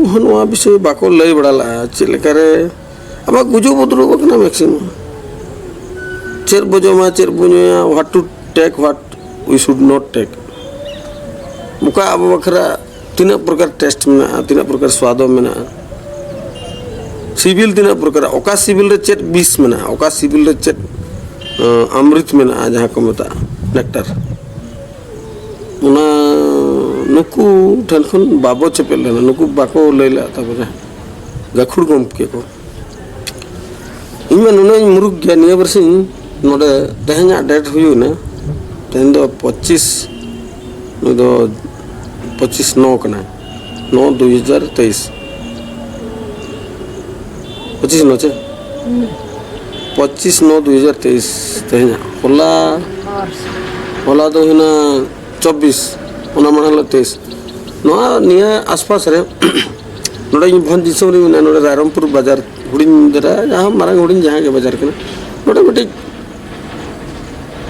ᱦᱚᱸ ᱱᱚᱣᱟ ᱵᱤᱥᱚᱭ ᱵᱟᱠᱚ ᱞᱟᱹᱭ ᱵᱟᱲᱟ ᱞᱮᱫᱼᱟ, ᱪᱮᱫ ᱞᱮᱠᱟᱨᱮ ᱟᱵᱚᱣᱟᱜ ᱜᱩᱡᱩᱜ ᱵᱚ ᱫᱩᱲᱩᱵ ᱟᱠᱟᱱᱟ ᱢᱮᱠᱥᱤᱢᱟᱢ᱾ ᱪᱮᱫ ᱵᱚ ᱡᱚᱢᱟ, ᱪᱮᱫ ᱵᱚ ᱧᱩᱭᱟ, what to take, what we should not take᱾ ᱚᱠᱟ ᱟᱵᱚ ᱵᱟᱠᱷᱨᱟ ᱛᱤᱱᱟᱹᱜ ᱯᱨᱚᱠᱟᱨ ᱴᱮᱥᱴ ᱢᱮᱱᱟᱜᱼᱟ, ᱛᱤᱱᱟᱹᱜ ᱯᱨᱚᱠᱟᱨ ᱥᱣᱟᱫᱚ ᱢᱮᱱᱟᱜᱼᱟ, ᱥᱤᱵᱤᱞ ᱛᱤᱱᱟᱹᱜ ᱯᱨᱚᱠᱟᱨ, ᱚᱠᱟ ᱥᱤᱵᱤᱞ ᱨᱮ ᱪᱮᱫ ᱵᱤᱥ ᱢᱮᱱᱟᱜᱼᱟ, ᱚᱠᱟ ᱥᱤᱵᱤᱞ ᱨᱮ ᱪᱮᱫ, ᱟᱸ, ᱟᱢᱨᱤᱛ ᱢᱮᱱᱟᱜᱼᱟ, ᱡᱟᱦᱟᱸ ᱠᱚ ᱢᱮᱛᱟᱜᱼᱟ ᱱᱮᱠᱴᱟᱨ, ᱚᱱᱟ ᱱᱩᱠᱩ ᱴᱷᱮᱱ ᱠᱷᱚᱱ ᱵᱟᱵᱚ ᱪᱮᱯᱮᱫ ᱞᱮᱱᱟ, ᱱᱩᱠᱩ ᱵᱟᱠᱚ ᱞᱟᱹᱭ ᱞᱮᱫ ᱛᱟᱵᱚᱱᱟ ᱜᱟᱹᱠᱷᱩᱲ ᱜᱚᱢᱠᱮ ᱠᱚ᱾ ᱤᱧ ᱢᱟ ᱱᱩᱱᱟᱹᱜ ᱤᱧ ᱢᱩᱨᱩᱠ ᱜᱮᱭᱟ, ᱱᱤᱭᱟᱹ ᱵᱟᱨᱥᱤᱧ ᱱᱚᱰᱮ ᱛᱮᱦᱮᱧᱟᱜ ᱰᱮᱴ ᱦᱩᱭᱩᱜ ᱮᱱᱟ, ᱛᱮᱦᱮᱧ ᱫᱚ ᱯᱚᱸᱪᱤᱥ, ᱱᱩᱭ ᱫᱚ ᱯᱚᱸᱪᱤᱥ ᱱᱚ ᱠᱟᱱᱟᱭ, ᱱᱚ ᱫᱩᱭ ᱦᱟᱡᱟᱨ ᱛᱮᱭᱤᱥ, ᱯᱚᱸᱪᱤᱥ ᱱᱚ ᱪᱮ? ᱯᱚᱸᱪᱤᱥ ᱱᱚ ᱫᱩᱭ ᱦᱟᱡᱟᱨ ᱛᱮᱭᱤᱥ ᱛᱮᱦᱮᱧᱟᱜ᱾ ᱦᱚᱞᱟ, ᱦᱚᱞᱟ ᱫᱚ ᱦᱩᱭᱱᱟ ᱪᱚᱵᱵᱤᱥ, ᱚᱱᱟ ᱢᱟᱲᱟᱝ ᱦᱤᱞᱳᱜ ᱛᱮᱭᱤᱥ᱾ ᱱᱚᱣᱟ ᱱᱤᱭᱟᱹ ᱟᱥᱯᱟᱥ ᱨᱮ ᱱᱚᱰᱮ ᱤᱧ ᱵᱷᱚᱸᱡᱽ ᱫᱤᱥᱚᱢ ᱨᱮ ᱢᱮᱱᱟᱜᱼᱟ, ᱱᱚᱰᱮ ᱨᱟᱭᱨᱚᱝᱯᱩᱨ ᱵᱟᱡᱟᱨ, ᱦᱩᱰᱤᱧ ᱫᱷᱟᱨᱟ, ᱡᱟᱦᱟᱸ ᱢᱟᱨᱟᱝ ᱦᱩᱰᱤᱧ ᱡᱟᱦᱟᱸ ᱜᱮ ᱵᱟᱡᱟᱨ ᱠᱟᱱᱟ, ᱱᱚᱰᱮ ᱢᱤᱫᱴᱤᱡ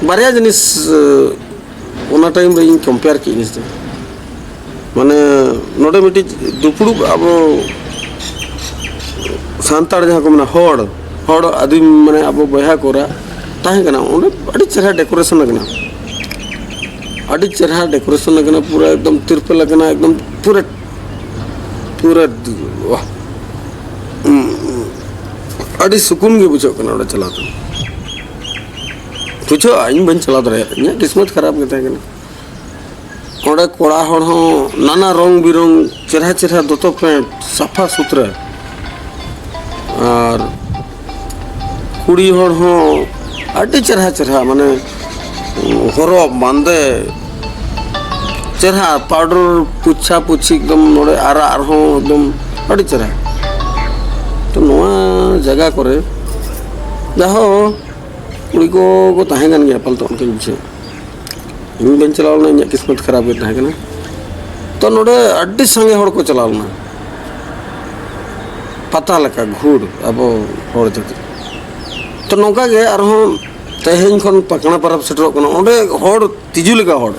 ᱵᱟᱨᱭᱟ ᱡᱤᱱᱤᱥ, ᱚᱱᱟ ᱴᱟᱭᱤᱢ ᱨᱮ ᱤᱧ ᱠᱚᱢᱯᱮᱭᱟᱨ ᱠᱮᱫ ᱡᱤᱱᱤᱥ ᱫᱚ, ᱢᱟᱱᱮ, ᱱᱚᱰᱮ ᱢᱤᱫᱴᱤᱡ ᱫᱩᱯᱲᱩᱵ ᱟᱵᱚ ᱥᱟᱱᱛᱟᱲ ᱡᱟᱦᱟᱸ ᱠᱚ ᱢᱮᱱᱟ ᱦᱚᱲ, ᱦᱚᱲ ᱟᱹᱫᱤᱢ, ᱢᱟᱱᱮ, ᱟᱵᱚ ᱵᱚᱭᱦᱟ ᱠᱚᱨᱟ ᱛᱟᱦᱮᱸ ᱠᱟᱱᱟ, ᱚᱸᱰᱮ ᱟᱹᱰᱤ ᱪᱮᱦᱨᱟ ᱰᱮᱠᱳᱨᱮᱥᱚᱱ ᱟᱠᱟᱱᱟ, ᱟᱹᱰᱤ ᱪᱮᱦᱨᱟ ᱰᱮᱠᱳᱨᱮᱥᱚᱱ ᱟᱠᱟᱱᱟ, ᱯᱩᱨᱟᱹ ᱮᱠᱫᱚᱢ ᱛᱤᱨᱯᱚᱞ ᱟᱠᱟᱱᱟ, ᱮᱠᱫᱚᱢ ᱯᱩᱨᱟᱹ, ᱯᱩᱨᱟᱹ, ᱣᱟᱦ᱾ ᱩᱸ, ᱟᱹᱰᱤ ᱥᱩᱠᱩᱱ ᱜᱮ ᱵᱩᱡᱷᱟᱹᱜ ᱠᱟᱱᱟ ᱚᱸᱰᱮ ᱪᱟᱞᱟᱣ ᱛᱮ᱾ ᱵᱩᱡᱷᱟᱹᱜᱼᱟ, ᱤᱧ ᱵᱟᱹᱧ ᱪᱟᱞᱟᱣ ᱫᱟᱲᱮᱭᱟᱜᱼᱟ, ᱤᱧᱟᱹᱜ ᱠᱤᱥᱢᱚᱛ ᱠᱷᱟᱨᱟᱯ ᱜᱮ ᱛᱟᱦᱮᱸ ᱠᱟᱱᱟ᱾ ᱚᱸᱰᱮ ᱠᱚᱲᱟ ᱦᱚᱲ ᱦᱚᱸ ᱱᱟᱱᱟ ᱨᱚᱝ ᱵᱤᱨᱚᱝ, ᱪᱮᱨᱦᱟ ᱪᱮᱨᱦᱟ ᱫᱚᱛᱚ ᱯᱮᱱᱴ, ᱥᱟᱯᱷᱟ ᱥᱩᱛᱨᱟᱹ᱾ ᱟᱨ ᱠᱩᱲᱤ ᱦᱚᱲ ᱦᱚᱸ ᱟᱹᱰᱤ ᱪᱮᱨᱦᱟ ᱪᱮᱨᱦᱟ, ᱢᱟᱱᱮ, ᱦᱚᱨᱚᱜ ᱵᱟᱸᱫᱮ ᱪᱮᱨᱦᱟ, ᱯᱟᱣᱰᱟᱨ ᱯᱩᱪᱷᱟ ᱯᱩᱪᱷᱤ ᱮᱠᱫᱚᱢ ᱱᱚᱰᱮ ᱟᱨᱟᱜ ᱨᱮᱦᱚᱸ ᱮᱠᱫᱚᱢ ᱟᱹᱰᱤ ᱪᱮᱨᱦᱟ᱾ ᱛᱚ, ᱱᱚᱣᱟ ᱡᱟᱭᱜᱟ ᱠᱚᱨᱮ ᱡᱟᱦᱳ ᱠᱩᱲᱤ ᱠᱚ ᱠᱚ ᱛᱟᱦᱮᱸ ᱠᱟᱱ ᱜᱮᱭᱟ ᱯᱟᱞᱮ, ᱚᱱᱠᱟᱧ ᱵᱩᱡᱷᱟᱹᱣ᱾ ᱤᱧ ᱵᱟᱹᱧ ᱪᱟᱞᱟᱣ ᱞᱮᱱᱟ, ᱤᱧᱟᱹᱜ ᱠᱤᱥᱢᱚᱛ ᱠᱷᱟᱨᱟᱯ ᱜᱮ ᱛᱟᱦᱮᱸ ᱠᱟᱱᱟ᱾ ᱛᱚ, ᱱᱚᱰᱮ ᱟᱹᱰᱤ ᱥᱟᱸᱜᱮ ᱦᱚᱲ ᱠᱚ ᱪᱟᱞᱟᱣ ᱞᱮᱱᱟ, ᱯᱟᱛᱟ ᱞᱮᱠᱟ ᱜᱷᱩᱲ ᱟᱵᱚ ᱦᱚᱲ ᱡᱟᱹᱛᱤ᱾ ᱛᱚ, ᱱᱚᱝᱠᱟ ᱜᱮ ᱟᱨᱦᱚᱸ ᱛᱮᱦᱮᱧ ᱠᱷᱚᱱ ᱯᱟᱠᱲᱟ ᱯᱚᱨᱚᱵᱽ ᱥᱮᱴᱮᱨᱚᱜ ᱠᱟᱱᱟ, ᱚᱸᱰᱮ ᱦᱚᱲ ᱛᱤᱡᱩ ᱞᱮᱠᱟ ᱦᱚᱲ᱾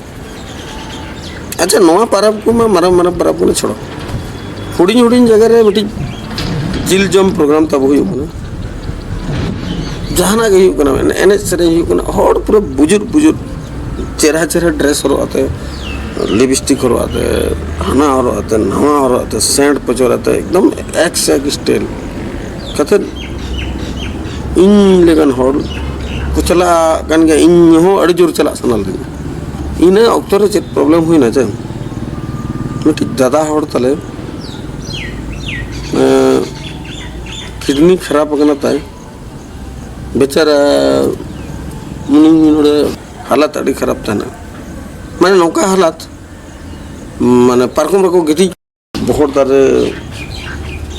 ᱟᱪᱪᱷᱟ, ᱱᱚᱣᱟ ᱯᱟᱨᱟᱵᱽ ᱠᱚᱢᱟ ᱢᱟᱨᱟᱝ ᱢᱟᱨᱟᱝ ᱯᱟᱨᱟᱵᱽ ᱠᱟᱱᱟ, ᱪᱷᱚᱲᱟ ᱦᱩᱰᱤᱧ ᱦᱩᱰᱤᱧ ᱡᱟᱭᱜᱟ ᱨᱮ ᱢᱤᱫᱴᱤᱡ ᱡᱤᱞ ᱡᱚᱢ ᱯᱨᱳᱜᱨᱟᱢ ᱛᱟᱵᱚ ᱦᱩᱭᱩᱜ ᱠᱟᱱᱟ, ᱡᱟᱦᱟᱱᱟᱜ ᱜᱮ ᱦᱩᱭᱩᱜ ᱠᱟᱱᱟ, ᱮᱱᱮᱡ ᱥᱮᱨᱮᱧ ᱦᱩᱭᱩᱜ ᱠᱟᱱᱟ, ᱦᱚᱲ ᱯᱩᱨᱟᱹ ᱵᱩᱡᱩᱨ ᱵᱩᱡᱩᱨ, ᱪᱮᱨᱦᱟ ᱪᱮᱨᱦᱟ ᱰᱨᱮᱥ ᱦᱚᱨᱚᱜ ᱟᱛᱮ, ᱞᱤᱯᱥᱴᱤᱠ ᱦᱚᱨᱚᱜ ᱟᱛᱮ, ᱦᱟᱱᱟ ᱦᱚᱨᱚᱜ ᱟᱛᱮ, ᱱᱟᱣᱟ ᱦᱚᱨᱚᱜ ᱟᱛᱮ, ᱥᱮᱱᱴ ᱯᱚᱪᱚᱨ ᱟᱛᱮ, ᱮᱠᱫᱚᱢ ᱮᱠ ᱥᱮ ᱮᱠ ᱥᱴᱟᱭᱤᱞ ᱠᱟᱛᱮ ᱤᱧ ᱞᱮᱠᱟᱱ ᱦᱚᱲ ᱠᱚ ᱪᱟᱞᱟᱜ ᱠᱟᱱ ᱜᱮᱭᱟ, ᱤᱧ ᱦᱚᱸ ᱟᱹᱰᱤ ᱡᱳᱨ ᱪᱟᱞᱟᱜ ᱥᱟᱱᱟ ᱞᱤᱫᱤᱧᱟ᱾ ᱤᱱᱟᱹ ᱚᱠᱛᱚ ᱨᱮ ᱪᱮᱫ ᱯᱨᱚᱵᱞᱮᱢ ᱦᱩᱭᱱᱟ ᱪᱮ, ᱢᱤᱫᱴᱤᱡ ᱫᱟᱫᱟ ᱦᱚᱲ ᱛᱟᱞᱮ ᱠᱤᱰᱱᱤ ᱠᱷᱟᱨᱟᱯ ᱟᱠᱟᱱᱟ ᱛᱟᱭ᱾ ᱵᱮᱪᱟᱨᱟ ᱩᱱᱤ ᱱᱚᱰᱮ ᱦᱟᱞᱟᱛ ᱟᱹᱰᱤ ᱠᱷᱟᱨᱟᱯ ᱛᱟᱦᱮᱱᱟ᱾ ᱢᱟᱱᱮ ᱱᱚᱝᱠᱟ ᱦᱟᱞᱟᱛ, ᱢᱟᱱᱮ ᱯᱟᱨᱠᱚᱢ ᱨᱮᱠᱚ ᱜᱤᱛᱤᱡ, ᱵᱚᱦᱚᱲ ᱫᱟᱨᱮ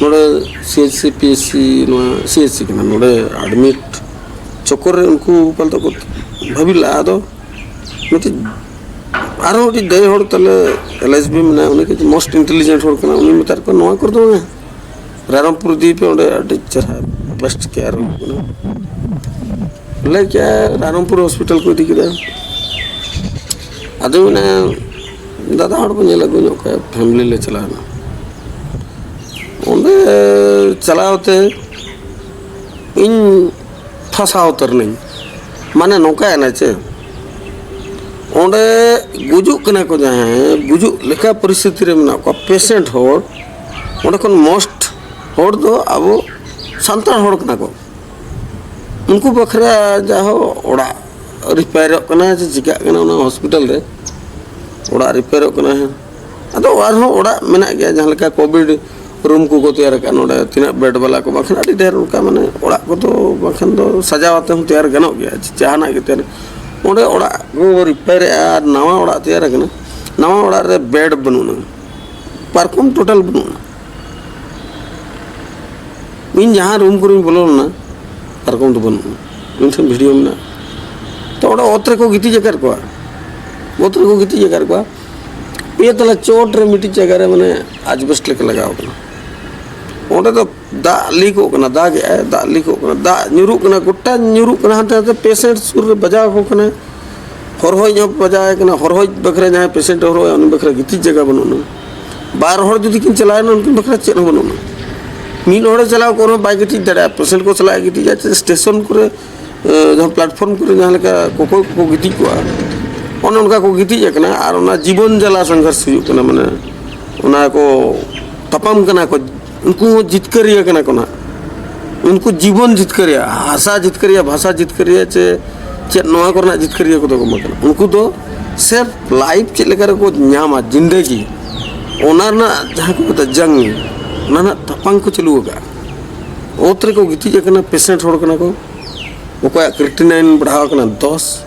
ᱱᱚᱰᱮ C H C, P H C, ᱱᱚᱣᱟ ᱥᱤ ᱮᱭᱤᱪ ᱥᱤ ᱠᱟᱱᱟ, ᱱᱚᱰᱮ ᱮᱰᱢᱤᱴ ᱪᱚᱠᱚᱨ ᱨᱮ ᱩᱱᱠᱩ ᱯᱟᱞᱮ ᱠᱚ ᱵᱷᱟᱹᱵᱤ ᱞᱟᱜᱼᱟ᱾ ᱟᱫᱚ ᱢᱤᱫᱴᱤᱡ ᱟᱨᱦᱚᱸ ᱢᱤᱫᱴᱤᱡ ᱫᱟᱹᱭ ᱦᱚᱲ ᱛᱟᱞᱮ ᱮᱞ ᱟᱭᱤᱪ ᱵᱤ ᱢᱮᱱᱟᱭᱟ, ᱩᱱᱤ ᱠᱟᱹᱡ most intelligent ᱦᱚᱲ ᱠᱟᱱᱟ, ᱩᱱᱤ ᱢᱮᱛᱟᱫ ᱠᱚᱣᱟ ᱱᱚᱣᱟ ᱠᱚᱨᱮ ᱫᱚ ᱵᱟᱝᱟ, ᱨᱟᱭᱨᱚᱝᱯᱩᱨ ᱤᱫᱤᱭᱮ ᱯᱮ, ᱚᱸᱰᱮ ᱟᱹᱰᱤ ᱪᱮᱦᱨᱟ best care ᱦᱩᱭᱩᱜ ᱠᱟᱱᱟ᱾ ᱞᱟᱹᱭ ᱠᱮᱜᱼᱟ ᱨᱟᱭᱨᱚᱝᱯᱩᱨ ᱦᱚᱥᱯᱤᱴᱟᱞ ᱠᱚ ᱤᱫᱤ ᱠᱮᱫᱟ᱾ ᱟᱫᱚ ᱢᱮᱱᱟ ᱫᱟᱫᱟ ᱦᱚᱲ ᱵᱚᱱ ᱧᱮᱞ ᱟᱹᱜᱩ ᱧᱚᱜ ᱠᱟᱭᱟ, ᱯᱷᱮᱢᱮᱞᱤ ᱞᱮ ᱪᱟᱞᱟᱣᱮᱱᱟ᱾ ᱚᱸᱰᱮ ᱪᱟᱞᱟᱣ ᱛᱮ ᱤᱧ ᱯᱷᱟᱸᱥᱟᱣ ᱩᱛᱟᱹᱨ ᱱᱟᱹᱧ᱾ ᱢᱟᱱᱮ ᱱᱚᱝᱠᱟᱭᱮᱱᱟ ᱪᱮ, ᱚᱸᱰᱮ ᱜᱩᱡᱩᱜ ᱠᱟᱱᱟ ᱠᱚ ᱡᱟᱦᱟᱸᱭ, ᱜᱩᱡᱩᱜ ᱞᱮᱠᱟ ᱯᱚᱨᱤᱥᱛᱷᱤᱛᱤ ᱨᱮ ᱢᱮᱱᱟᱜ ᱠᱚᱣᱟ ᱯᱮᱥᱮᱱᱴ ᱦᱚᱲ, ᱚᱸᱰᱮ ᱠᱷᱚᱱ most ᱦᱚᱲ ᱫᱚ ᱟᱵᱚ ᱥᱟᱱᱛᱟᱲ ᱦᱚᱲ ᱠᱟᱱᱟ ᱠᱚ᱾ ᱩᱱᱠᱩ ᱵᱟᱠᱷᱨᱟ ᱡᱟᱦᱳ ᱚᱲᱟᱜ ᱨᱤᱯᱮᱭᱟᱨᱚᱜ ᱠᱟᱱᱟ ᱥᱮ ᱪᱤᱠᱟᱹᱜ ᱠᱟᱱᱟ ᱚᱱᱟ ᱦᱚᱥᱯᱤᱴᱟᱞ ᱨᱮ, ᱚᱲᱟᱜ ᱨᱤᱯᱮᱭᱟᱨᱚᱜ ᱠᱟᱱᱟ᱾ ᱟᱫᱚ ᱟᱨᱦᱚᱸ ᱚᱲᱟᱜ ᱢᱮᱱᱟᱜ ᱜᱮᱭᱟ, ᱡᱟᱦᱟᱸ ᱞᱮᱠᱟ ᱠᱳᱵᱷᱤᱰ ᱨᱩᱢ ᱠᱚᱠᱚ ᱛᱮᱭᱟᱨ ᱟᱠᱟᱫ, ᱱᱚᱰᱮ ᱛᱤᱱᱟᱹᱜ ᱵᱮᱰ ᱵᱟᱞᱟ ᱠᱚ ᱵᱟᱝᱠᱷᱟᱱ ᱟᱹᱰᱤ ᱰᱷᱮᱨ ᱚᱱᱠᱟ, ᱢᱟᱱᱮ ᱚᱲᱟᱜ ᱠᱚᱫᱚ ᱵᱟᱝᱠᱷᱟᱱ ᱫᱚ ᱥᱟᱡᱟᱣ ᱟᱛᱮ ᱦᱚᱸ ᱛᱮᱭᱟᱨ ᱜᱟᱱᱚᱜ ᱜᱮᱭᱟ, ᱡᱟᱦᱟᱱᱟᱜ ᱜᱮ ᱛᱮᱭᱟᱨ᱾ ᱚᱸᱰᱮ ᱚᱲᱟᱜ ᱠᱚ ᱨᱤᱯᱮᱭᱟᱨᱮᱜᱼᱟ ᱟᱨ ᱱᱟᱣᱟ ᱚᱲᱟᱜ ᱛᱮᱭᱟᱨ ᱟᱠᱟᱱᱟ, ᱱᱟᱣᱟ ᱚᱲᱟᱜ ᱨᱮ ᱵᱮᱰ ᱵᱟᱹᱱᱩᱜ ᱟᱱᱟ, ᱯᱟᱨᱠᱚᱢ ᱴᱳᱴᱟᱞ ᱵᱟᱹᱱᱩᱜ ᱟᱱᱟ᱾ ᱤᱧ ᱡᱟᱦᱟᱸ ᱨᱩᱢ ᱠᱚᱨᱮᱧ ᱵᱚᱞᱚ ᱞᱮᱱᱟ, ᱯᱟᱨᱠᱚᱢ ᱫᱚ ᱵᱟᱹᱱᱩᱜᱼᱟ᱾ ᱤᱧ ᱴᱷᱮᱱ ᱵᱷᱤᱰᱤᱭᱳ ᱢᱮᱱᱟᱜᱼᱟ᱾ ᱛᱚ ᱚᱸᱰᱮ ᱚᱛ ᱨᱮᱠᱚ ᱜᱤᱛᱤᱡ ᱟᱠᱟᱫ ᱠᱚᱣᱟ, ᱚᱛ ᱨᱮᱠᱚ ᱜᱤᱛᱤᱡ ᱟᱠᱟᱫ ᱠᱚᱣᱟ᱾ ᱯᱮ ᱛᱟᱞᱟ ᱪᱚᱴ ᱨᱮ ᱢᱤᱫᱴᱤᱡ ᱡᱟᱭᱜᱟ ᱨᱮ ᱢᱟᱱᱮ ᱟᱡᱽᱵᱮᱥᱴ ᱞᱮᱠᱟ ᱞᱟᱜᱟᱣ ᱠᱟᱱᱟ᱾ ᱚᱸᱰᱮ ᱫᱚ ᱫᱟᱜ ᱞᱤᱠᱚᱜ ᱠᱟᱱᱟ, ᱫᱟᱜ ᱮᱜᱼᱟᱭ, ᱫᱟᱜ ᱞᱤᱠᱚᱜ ᱠᱟᱱᱟ, ᱫᱟᱜ ᱧᱩᱨᱩᱜ ᱠᱟᱱᱟ, ᱜᱚᱴᱟ ᱧᱩᱨᱩᱜ ᱠᱟᱱᱟ᱾ ᱦᱟᱱᱛᱮ ᱱᱟᱛᱮ ᱯᱮᱥᱮᱱᱴ ᱥᱩᱨ ᱨᱮ ᱵᱟᱡᱟᱣ ᱟᱠᱚ ᱠᱟᱱᱟ᱾ ᱦᱚᱨᱦᱚᱭᱤᱡ ᱦᱚᱸ ᱵᱟᱡᱟᱣ ᱟᱭ ᱠᱟᱱᱟ, ᱦᱚᱨᱦᱚᱭᱤᱡ ᱵᱟᱠᱷᱨᱟ ᱡᱟᱦᱟᱸᱭ ᱯᱮᱥᱮᱱᱴ ᱦᱚᱨᱦᱚᱭᱟ ᱩᱱᱤ ᱵᱟᱠᱷᱨᱟ ᱜᱤᱛᱤᱡ ᱡᱟᱭᱜᱟ ᱵᱟᱹᱱᱩᱜ ᱟᱱᱟ᱾ ᱵᱟᱨ ᱦᱚᱲ ᱡᱩᱫᱤ ᱠᱤᱱ ᱪᱟᱞᱟᱣᱮᱱᱟ ᱩᱱᱠᱤᱱ ᱵᱟᱠᱷᱨᱟ ᱪᱮᱫ ᱦᱚᱸ ᱵᱟᱹᱱᱩᱜ ᱟᱱᱟ᱾ ᱢᱤᱫ ᱦᱚᱲᱮ ᱪᱟᱞᱟᱣ ᱠᱚᱜ ᱨᱮᱦᱚᱸ ᱵᱟᱭ ᱜᱤᱛᱤᱡ ᱫᱟᱲᱮᱭᱟᱜᱼᱟ, ᱯᱮᱥᱮᱱᱴ ᱠᱚ ᱥᱟᱞᱟᱜ ᱮ ᱜᱤᱛᱤᱡᱟ ᱪᱮ ᱥᱴᱮᱥᱚᱱ ᱠᱚᱨᱮ ᱮ, ᱡᱟᱦᱟᱸ ᱯᱞᱟᱴᱯᱷᱚᱨᱢ ᱠᱚᱨᱮ ᱡᱟᱦᱟᱸ ᱞᱮᱠᱟ ᱠᱚᱠᱚᱭ ᱠᱚᱠᱚ ᱜᱤᱛᱤᱡ ᱠᱚᱜᱼᱟ, ᱚᱱᱮ ᱚᱱᱠᱟ ᱠᱚ ᱜᱤᱛᱤᱡ ᱟᱠᱟᱱᱟ᱾ ᱟᱨ ᱚᱱᱟ ᱡᱤᱵᱚᱱ ᱡᱟᱞᱟ ᱥᱚᱝᱜᱷᱟᱨᱥ ᱦᱩᱭᱩᱜ ᱠᱟᱱᱟ, ᱢᱟᱱᱮ ᱚᱱᱟ ᱠᱚ ᱛᱟᱯᱟᱢ ᱠᱟᱱᱟ ᱠᱚ, ᱩᱱᱠᱩ ᱦᱚᱸ ᱡᱤᱛᱠᱟᱹᱨᱤᱭᱟᱹ ᱠᱟᱱᱟ ᱠᱚ ᱱᱟᱦᱟᱜ᱾ ᱩᱱᱠᱩ ᱡᱤᱵᱚᱱ ᱡᱤᱛᱠᱟᱹᱨᱤᱭᱟᱹ, ᱦᱟᱥᱟ ᱡᱤᱛᱠᱟᱹᱨᱤᱭᱟᱹ, ᱵᱷᱟᱥᱟ ᱡᱤᱛᱠᱟᱹᱨᱤᱭᱟᱹ ᱪᱮ ᱪᱮᱫ ᱱᱚᱣᱟ ᱠᱚᱨᱮᱱᱟᱜ ᱡᱤᱛᱠᱟᱹᱨᱤᱭᱟᱹ ᱠᱚᱫᱚ ᱠᱚ ᱮᱢᱟ ᱠᱟᱱᱟ᱾ ᱩᱱᱠᱩ ᱫᱚ ᱥᱮᱯᱷ ᱞᱟᱭᱤᱯᱷ ᱪᱮᱫ ᱞᱮᱠᱟ ᱨᱮᱠᱚ ᱧᱟᱢᱟ, ᱡᱤᱱᱫᱮᱜᱤ, ᱚᱱᱟ ᱨᱮᱱᱟᱜ ᱡᱟᱦᱟᱸ ᱠᱚ ᱢᱮᱛᱟᱜᱼᱟ ᱡᱟᱝ, ᱚᱱᱟ ᱨᱮᱱᱟᱜ ᱛᱟᱯᱟᱝ ᱠᱚ ᱪᱟᱹᱞᱩ ᱟᱠᱟᱫᱼᱟ᱾ ᱚᱛ ᱨᱮᱠᱚ ᱜᱤᱛᱤᱡ ᱟᱠᱟᱱᱟ, ᱯᱮᱥᱮᱱᱴ ᱦᱚᱲ ᱠᱟᱱᱟ ᱠᱚ᱾ ᱚᱠᱚᱭᱟᱜ ᱠᱨᱤᱴᱤᱱᱟᱭᱤᱱ ᱵᱟᱲᱦᱟᱣ ᱟᱠᱟᱱᱟ ᱫᱚᱥ,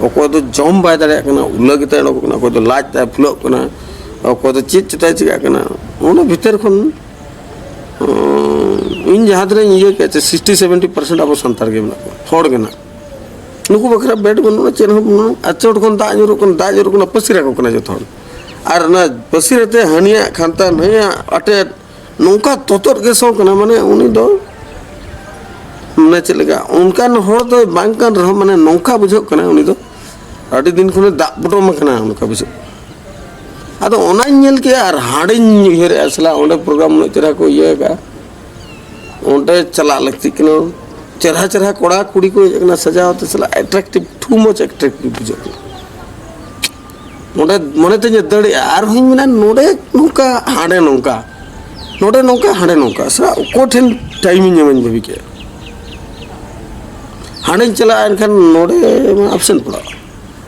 ᱚᱠᱚᱭ ᱫᱚ ᱡᱚᱢ ᱵᱟᱭ ᱫᱟᱲᱮᱭᱟᱜ ᱠᱟᱱᱟ, ᱩᱞᱟᱹ ᱜᱮᱛᱟᱭ ᱚᱰᱚᱠᱚᱜ ᱠᱟᱱᱟ, ᱚᱠᱚᱭ ᱫᱚ ᱞᱟᱡ ᱛᱟᱭ ᱯᱷᱩᱞᱟᱹᱜ ᱠᱟᱱᱟ, ᱚᱠᱚᱭ ᱫᱚ ᱪᱮᱫ ᱪᱮᱛᱟᱭ ᱪᱤᱠᱟᱹᱜ ᱠᱟᱱᱟ, ᱚᱱᱟ ᱵᱷᱤᱛᱟᱹᱨ ᱠᱷᱚᱱ ᱩᱸ, ᱤᱧ ᱡᱟᱦᱟᱸ ᱛᱤᱱᱟᱹᱜ ᱤᱧ ᱤᱭᱟᱹ ᱠᱮᱫ, ᱥᱤᱠᱥᱴᱤ ᱥᱮᱵᱷᱮᱱᱴᱤ ᱯᱟᱨᱥᱮᱱᱴ ᱟᱵᱚ ᱥᱟᱱᱛᱟᱲ ᱜᱮ ᱢᱮᱱᱟᱜ ᱠᱚᱣᱟ, ᱦᱚᱲ ᱜᱮ ᱱᱟᱜ᱾ ᱱᱩᱠᱩ ᱵᱟᱠᱷᱨᱟ ᱵᱮᱰ ᱵᱟᱹᱱᱩᱜᱼᱟ, ᱪᱮᱫ ᱦᱚᱸ ᱵᱟᱹᱱᱩᱜᱼᱟ᱾ ᱟᱨ ᱪᱚᱴ ᱠᱷᱚᱱ ᱫᱟᱜ ᱧᱩᱨᱩᱜ ᱠᱟᱱᱟ, ᱫᱟᱜ ᱧᱩᱨᱩᱜ ᱠᱟᱱᱟ, ᱯᱟᱹᱥᱤᱨ ᱟᱠᱚ ᱠᱟᱱᱟ ᱡᱚᱛᱚ ᱦᱚᱲ᱾ ᱟᱨ ᱚᱱᱟ ᱯᱟᱹᱥᱤᱨ ᱟᱛᱮ ᱦᱟᱹᱱᱤᱭᱟᱜ ᱠᱷᱟᱱᱛᱟ, ᱱᱟᱹᱭᱟᱜ ᱟᱴᱮᱫ, ᱱᱚᱝᱠᱟ ᱛᱚᱛᱚᱫ ᱜᱮ ᱥᱚ ᱠᱟᱱᱟ, ᱢᱟᱱᱮ ᱩᱱᱤ ᱫᱚ, ᱢᱟᱱᱮ ᱪᱮᱫ ᱞᱮᱠᱟ, ᱚᱱᱠᱟᱱ ᱦᱚᱲ ᱫᱚᱭ ᱵᱟᱝ ᱠᱟᱱ ᱨᱮᱦᱚᱸ, ᱢᱟᱱᱮ ᱱᱚᱝᱠᱟ ᱵᱩᱡᱷᱟᱹᱜ ᱠᱟᱱᱟ ᱩᱱᱤ ᱫᱚ ᱟᱹᱰᱤ ᱫᱤᱱ ᱠᱷᱚᱱᱮ ᱫᱟᱜ ᱯᱚᱴᱚᱢ ᱟᱠᱟᱱᱟ, ᱚᱱᱠᱟ ᱵᱩᱡᱷᱟᱹᱜ ᱠᱟᱱᱟ᱾ ᱟᱫᱚ ᱚᱱᱟᱧ ᱧᱮᱞ ᱠᱮᱜᱼᱟ ᱟᱨ ᱦᱟᱸᱰᱮᱧ ᱩᱭᱦᱟᱹᱨᱮᱜᱼᱟ, ᱥᱟᱞᱟ, ᱚᱸᱰᱮ ᱯᱨᱳᱜᱨᱟᱢ ᱩᱱᱟᱹᱜ ᱪᱮᱦᱨᱟ ᱠᱚ ᱤᱭᱟᱹ ᱟᱠᱟᱜᱼᱟ, ᱚᱸᱰᱮ ᱪᱟᱞᱟᱜ ᱞᱟᱹᱠᱛᱤᱜ ᱠᱟᱱᱟ᱾ ᱪᱮᱦᱨᱟ ᱪᱮᱦᱨᱟ ᱠᱚᱲᱟ ᱠᱩᱲᱤ ᱠᱚ ᱦᱮᱡ ᱟᱠᱟᱱᱟ, ᱥᱟᱡᱟᱣ ᱛᱮ, ᱥᱟᱞᱟ, attractive, too much attractive ᱵᱩᱡᱷᱟᱹᱜ ᱠᱟᱱᱟ᱾ ᱱᱚᱰᱮ ᱢᱚᱱᱮ ᱛᱤᱧ ᱫᱟᱹᱲᱮᱜᱼᱟ, ᱟᱨᱦᱚᱸᱧ ᱢᱮᱱᱟ, ᱱᱚᱰᱮ ᱱᱚᱝᱠᱟ, ᱦᱟᱸᱰᱮ ᱱᱚᱝᱠᱟ, ᱱᱚᱰᱮ ᱱᱚᱝᱠᱟ, ᱦᱟᱸᱰᱮ ᱱᱚᱝᱠᱟ, ᱥᱟᱞᱟ, ᱚᱠᱚᱭ ᱴᱷᱮᱱ ᱴᱟᱭᱤᱢᱤᱧ ᱮᱢᱟᱧ ᱵᱷᱟᱹᱵᱤ ᱠᱮᱜᱼᱟ᱾ ᱦᱟᱸᱰᱮᱧ ᱪᱟᱞᱟᱜᱼᱟ, ᱮᱱᱠᱷᱟᱱ ᱱᱚᱰᱮ ᱢᱟ ᱟᱵᱥᱮᱱᱴ ᱯᱟᱲᱟᱜᱼᱟ,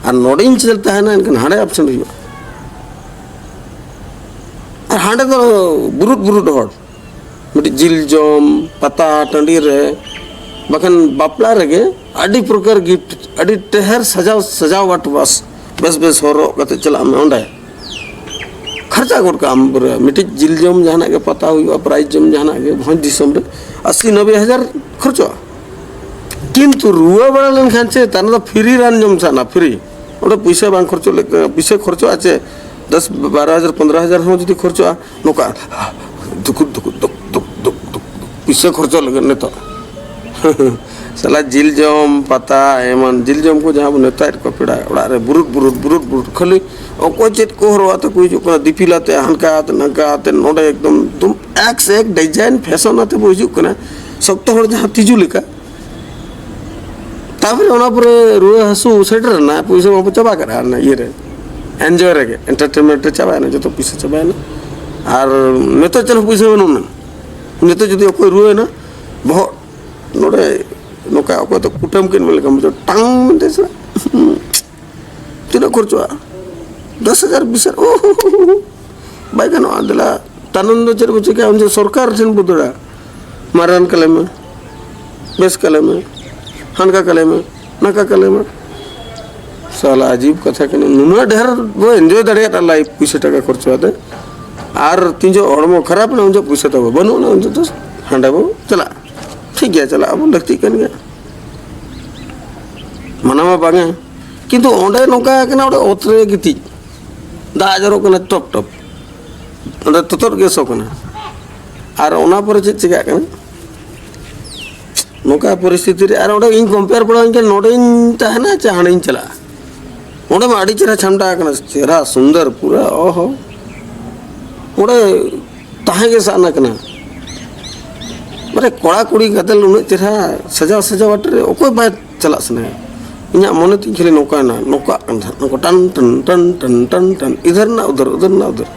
ᱟᱨ ᱱᱚᱰᱮᱧ ᱪᱟᱞᱟᱜ ᱛᱟᱦᱮᱱᱟ, ᱮᱱᱠᱷᱟᱱ ᱦᱟᱸᱰᱮ ᱟᱵᱥᱮᱱᱴ ᱦᱩᱭᱩᱜᱼᱟ᱾ ᱟᱨ ᱦᱟᱸᱰᱮ ᱫᱚ ᱵᱩᱨᱩᱫ ᱵᱩᱨᱩᱫ ᱦᱚᱲ, ᱢᱤᱫᱴᱤᱡ ᱡᱤᱞ ᱡᱚᱢ, ᱯᱟᱛᱟ ᱴᱟᱺᱰᱤ ᱨᱮ, ᱵᱟᱠᱷᱟᱱ ᱵᱟᱯᱞᱟ ᱨᱮᱜᱮ ᱟᱹᱰᱤ ᱯᱨᱚᱠᱟᱨ ᱜᱤᱯᱷᱴ, ᱟᱹᱰᱤ ᱴᱮᱦᱮᱨ ᱥᱟᱡᱟᱣ, ᱥᱟᱡᱟᱣᱟᱴ, ᱵᱟᱥ, ᱵᱮᱥ ᱵᱮᱥ ᱦᱚᱨᱚᱜ ᱠᱟᱛᱮ ᱪᱟᱞᱟᱜ ᱢᱮ ᱚᱸᱰᱮ᱾ ᱠᱷᱚᱨᱪᱟ ᱜᱚᱫ ᱠᱟᱜ ᱟᱢ ᱯᱩᱨᱟᱹ᱾ ᱢᱤᱫᱴᱤᱡ ᱡᱤᱞ ᱡᱚᱢ ᱡᱟᱦᱟᱱᱟᱜ ᱜᱮ, ᱯᱟᱛᱟ ᱦᱩᱭᱩᱜᱼᱟ, ᱯᱨᱟᱭᱤᱡᱽ ᱡᱚᱢ ᱡᱟᱦᱟᱱᱟᱜ ᱜᱮ, ᱵᱷᱚᱸᱡᱽ ᱫᱤᱥᱚᱢ ᱨᱮ ᱟᱥᱤ ᱱᱚᱵᱵᱳᱭ ᱦᱟᱡᱟᱨ ᱠᱷᱚᱨᱪᱚᱜᱼᱟ᱾ ᱠᱤᱱᱛᱩ ᱨᱩᱣᱟᱹ ᱵᱟᱲᱟ ᱞᱮᱱᱠᱷᱟᱱ ᱪᱮᱫ, ᱛᱟᱦᱞᱮ ᱫᱚ ᱯᱷᱤᱨᱤ ᱨᱟᱱ ᱡᱚᱢ ᱥᱟᱱᱟ, ᱯᱷᱤᱨᱤ᱾ ᱚᱸᱰᱮ ᱯᱩᱭᱥᱟᱹ ᱵᱟᱝ ᱠᱷᱚᱨᱪᱚᱜ ᱞᱮᱠᱟ, ᱯᱩᱭᱥᱟᱹ ᱠᱷᱚᱨᱪᱚᱜᱼᱟ ᱪᱮ, ᱫᱚᱥ ᱵᱟᱨᱚ ᱦᱟᱡᱟᱨ, ᱯᱚᱱᱫᱽᱨᱚ ᱦᱟᱡᱟᱨ ᱦᱚᱸ ᱡᱩᱫᱤ ᱠᱷᱚᱨᱪᱚᱜᱼᱟ, ᱱᱚᱝᱠᱟ ᱫᱩᱠᱩᱫ ᱫᱩᱠᱩᱫ ᱫᱩᱠ ᱫᱩᱠ ᱫᱩᱠ ᱫᱩᱠ ᱫᱩᱠ, ᱯᱩᱭᱥᱟᱹ ᱠᱷᱚᱨᱪᱚᱜ ᱞᱟᱹᱜᱤᱫ ᱱᱤᱛᱚᱜ᱾ ᱥᱟᱞᱟ ᱡᱤᱞ ᱡᱚᱢ, ᱯᱟᱛᱟ ᱮᱢᱟᱱ, ᱡᱤᱞ ᱡᱚᱢ ᱠᱚ ᱡᱟᱦᱟᱸ ᱵᱚᱱ ᱱᱮᱣᱛᱟᱭᱮᱫ ᱠᱚᱣᱟ ᱯᱮᱲᱟ ᱚᱲᱟᱜ ᱨᱮ, ᱵᱩᱨᱩᱫ ᱵᱩᱨᱩᱫ ᱵᱩᱨᱩᱫ ᱵᱩᱨᱩᱫ, ᱠᱷᱟᱹᱞᱤ ᱚᱠᱚᱭ ᱪᱮᱫ ᱠᱚ ᱦᱚᱨᱚᱜ ᱟᱛᱮ ᱠᱚ ᱦᱤᱡᱩᱜ ᱠᱟᱱᱟ, ᱫᱤᱯᱤᱞ ᱟᱛᱮ, ᱦᱟᱱᱠᱟ ᱟᱛᱮ, ᱱᱟᱝᱠᱟ ᱟᱛᱮ, ᱱᱚᱰᱮ ᱮᱠᱫᱚᱢ ᱫᱩᱢ ᱮᱠ ᱥᱮ ᱮᱠ ᱰᱤᱡᱟᱭᱤᱱ ᱯᱷᱮᱥᱚᱱ ᱟᱛᱮ ᱵᱚ ᱦᱤᱡᱩᱜ ᱠᱟᱱᱟ, ᱥᱚᱠᱛᱚ ᱦᱚᱲ ᱡᱟᱦᱟᱸ ᱛᱤᱡᱩ ᱞᱮᱠᱟ᱾ ᱛᱟᱯᱚᱨᱮ ᱚᱱᱟ ᱯᱚᱨᱮ ᱨᱩᱣᱟᱹ ᱦᱟᱹᱥᱩ ᱥᱮᱴᱮᱨ ᱮᱱᱟ, ᱯᱩᱭᱥᱟᱹ ᱢᱟᱵᱚ ᱪᱟᱵᱟ ᱠᱟᱜᱼᱟ ᱚᱱᱟ ᱤᱭᱟᱹ ᱨᱮ, ᱮᱱᱡᱚᱭ ᱨᱮᱜᱮ, ᱮᱱᱴᱟᱨᱴᱮᱱᱢᱮᱱᱴ ᱨᱮ ᱪᱟᱵᱟᱭᱮᱱᱟ, ᱡᱚᱛᱚ ᱯᱩᱭᱥᱟᱹ ᱪᱟᱵᱟᱭᱮᱱᱟ᱾ ᱟᱨ ᱱᱤᱛᱚᱜ ᱪᱮᱫ ᱦᱚᱸ ᱯᱩᱭᱥᱟᱹ ᱵᱟᱹᱱᱩᱜ ᱟᱱᱟ᱾ ᱱᱤᱛᱚᱜ ᱡᱩᱫᱤ ᱚᱠᱚᱭ ᱨᱩᱣᱟᱹᱭᱮᱱᱟ, ᱵᱚᱦᱚᱜ ᱱᱚᱰᱮ ᱱᱚᱝᱠᱟ, ᱚᱠᱚᱭ ᱫᱚ ᱠᱩᱴᱟᱹᱢ ᱠᱮᱫ ᱢᱮ ᱞᱮᱠᱟᱢ ᱵᱩᱡᱷᱟᱹᱣᱟ, ᱴᱟᱝ ᱢᱮᱱᱛᱮ ᱥᱮ ᱛᱤᱱᱟᱹᱜ ᱠᱷᱚᱨᱪᱚᱜᱼᱟ? ᱫᱚᱥ ᱦᱟᱡᱟᱨ, ᱵᱤᱥ ᱦᱟᱡᱟᱨ, ᱳᱦ, ᱵᱟᱭ ᱜᱟᱱᱚᱜᱼᱟ᱾ ᱫᱮᱞᱟ, ᱛᱟᱭᱱᱚᱢ ᱫᱚ ᱪᱮᱫ ᱵᱚ ᱪᱤᱠᱟᱹᱭᱟ? ᱩᱱ ᱡᱚᱦᱚᱜ ᱥᱚᱨᱠᱟᱨ ᱴᱷᱮᱱ ᱵᱚ ᱫᱟᱹᱲᱟ, ᱢᱟᱨᱟᱱ ᱠᱟᱞᱮ ᱢᱮ, ᱵᱮᱥ ᱠᱟᱞᱮ ᱢᱮ, ᱦᱟᱱᱠᱟ ᱠᱟᱞᱮ ᱢᱮ, ᱱᱟᱠᱟ ᱠᱟᱞᱮ ᱢᱮ᱾ ᱥᱟᱞᱟ ᱟᱡᱤᱵ ᱠᱟᱛᱷᱟ ᱠᱟᱱᱟ, ᱱᱩᱱᱟᱹᱜ ᱰᱷᱮᱨ ᱵᱚ ᱮᱱᱡᱚᱭ ᱫᱟᱲᱮᱭᱟᱜᱼᱟ ᱞᱟᱭᱤᱯᱷ ᱯᱩᱭᱥᱟᱹ ᱴᱟᱠᱟ ᱠᱷᱚᱨᱪᱟ ᱠᱟᱛᱮ, ᱟᱨ ᱛᱤᱱ ᱡᱚᱦᱚᱜ ᱦᱚᱲᱢᱚ ᱠᱷᱟᱨᱟᱯ ᱮᱱᱟ ᱩᱱ ᱡᱚᱦᱚᱜ ᱯᱩᱭᱥᱟᱹ ᱛᱟᱵᱚ ᱵᱟᱹᱱᱩᱜ ᱟᱱᱟ, ᱩᱱ ᱡᱚᱦᱚᱜ ᱫᱚ ᱦᱟᱸᱰᱮ ᱵᱚ ᱪᱟᱞᱟᱜᱼᱟ᱾ ᱴᱷᱤᱠ ᱜᱮᱭᱟ, ᱪᱟᱞᱟᱜ ᱟᱵᱚ, ᱞᱟᱹᱠᱛᱤᱜ ᱠᱟᱱ ᱜᱮᱭᱟ, ᱢᱟᱱᱟ ᱢᱟ ᱵᱟᱝᱟ, ᱠᱤᱱᱛᱩ ᱚᱸᱰᱮ ᱱᱚᱝᱠᱟ ᱠᱟᱱᱟ, ᱚᱸᱰᱮ ᱚᱛ ᱨᱮ ᱜᱤᱛᱤᱡ, ᱫᱟᱜ ᱡᱚᱨᱚᱜ ᱠᱟᱱᱟ ᱴᱚᱯ ᱴᱚᱯ, ᱚᱸᱰᱮ ᱛᱚᱛᱚᱫ ᱜᱮ ᱥᱚ ᱠᱟᱱᱟ᱾ ᱟᱨ ᱚᱱᱟ ᱯᱚᱨᱮ ᱪᱮᱫ ᱪᱤᱠᱟᱹᱜ ᱠᱟᱱᱟ? ᱱᱚᱝᱠᱟ ᱯᱚᱨᱤᱥᱛᱷᱤᱛᱤ ᱨᱮ ᱟᱨ ᱚᱸᱰᱮ ᱤᱧ ᱠᱚᱢᱯᱮᱭᱟᱨ ᱵᱟᱲᱟᱣᱟᱹᱧ ᱠᱟᱱᱟ, ᱱᱚᱰᱮᱧ ᱛᱟᱦᱮᱱᱟ ᱪᱮ ᱦᱟᱸᱰᱮᱧ ᱪᱟᱞᱟᱜᱼᱟ? ᱚᱸᱰᱮ ᱢᱟ ᱟᱹᱰᱤ ᱪᱮᱦᱨᱟ ᱪᱷᱟᱢᱰᱟ ᱟᱠᱟᱱᱟ, ᱪᱮᱦᱨᱟ ᱥᱩᱱᱫᱚᱨ ᱯᱩᱨᱟᱹ, ᱚᱦᱚ᱾ ᱚᱸᱰᱮ ᱛᱟᱦᱮᱸ ᱜᱮ ᱥᱟᱱᱟ ᱠᱟᱱᱟ᱾ ᱢᱟᱱᱮ ᱠᱚᱲᱟ ᱠᱩᱲᱤ ᱜᱟᱫᱮᱞ ᱩᱱᱟᱹᱜ ᱪᱮᱦᱨᱟ ᱥᱟᱡᱟᱣ ᱥᱟᱡᱟᱣ ᱟᱴᱮ ᱨᱮ ᱚᱠᱚᱭ ᱵᱟᱭ ᱪᱟᱞᱟᱜ ᱥᱟᱱᱟᱭᱟ? ᱤᱧᱟᱹᱜ ᱢᱚᱱᱮ ᱛᱤᱧ ᱠᱷᱟᱹᱞᱤ ᱱᱚᱝᱠᱟᱭᱮᱱᱟ, ᱱᱚᱝᱠᱟᱜ ᱠᱟᱱ ᱛᱟᱦᱮᱸᱫ, ᱱᱚᱝᱠᱟ ᱴᱟᱱ ᱴᱟᱱ ᱴᱟᱱ ᱴᱟᱱ ᱴᱟᱱ, ᱤᱫᱷᱟᱨ ᱨᱮᱱᱟᱜ ᱩᱫᱷᱟᱨ, ᱩᱫᱷᱟᱨ ᱨᱮᱱᱟᱜ ᱩᱫᱷᱟᱨ᱾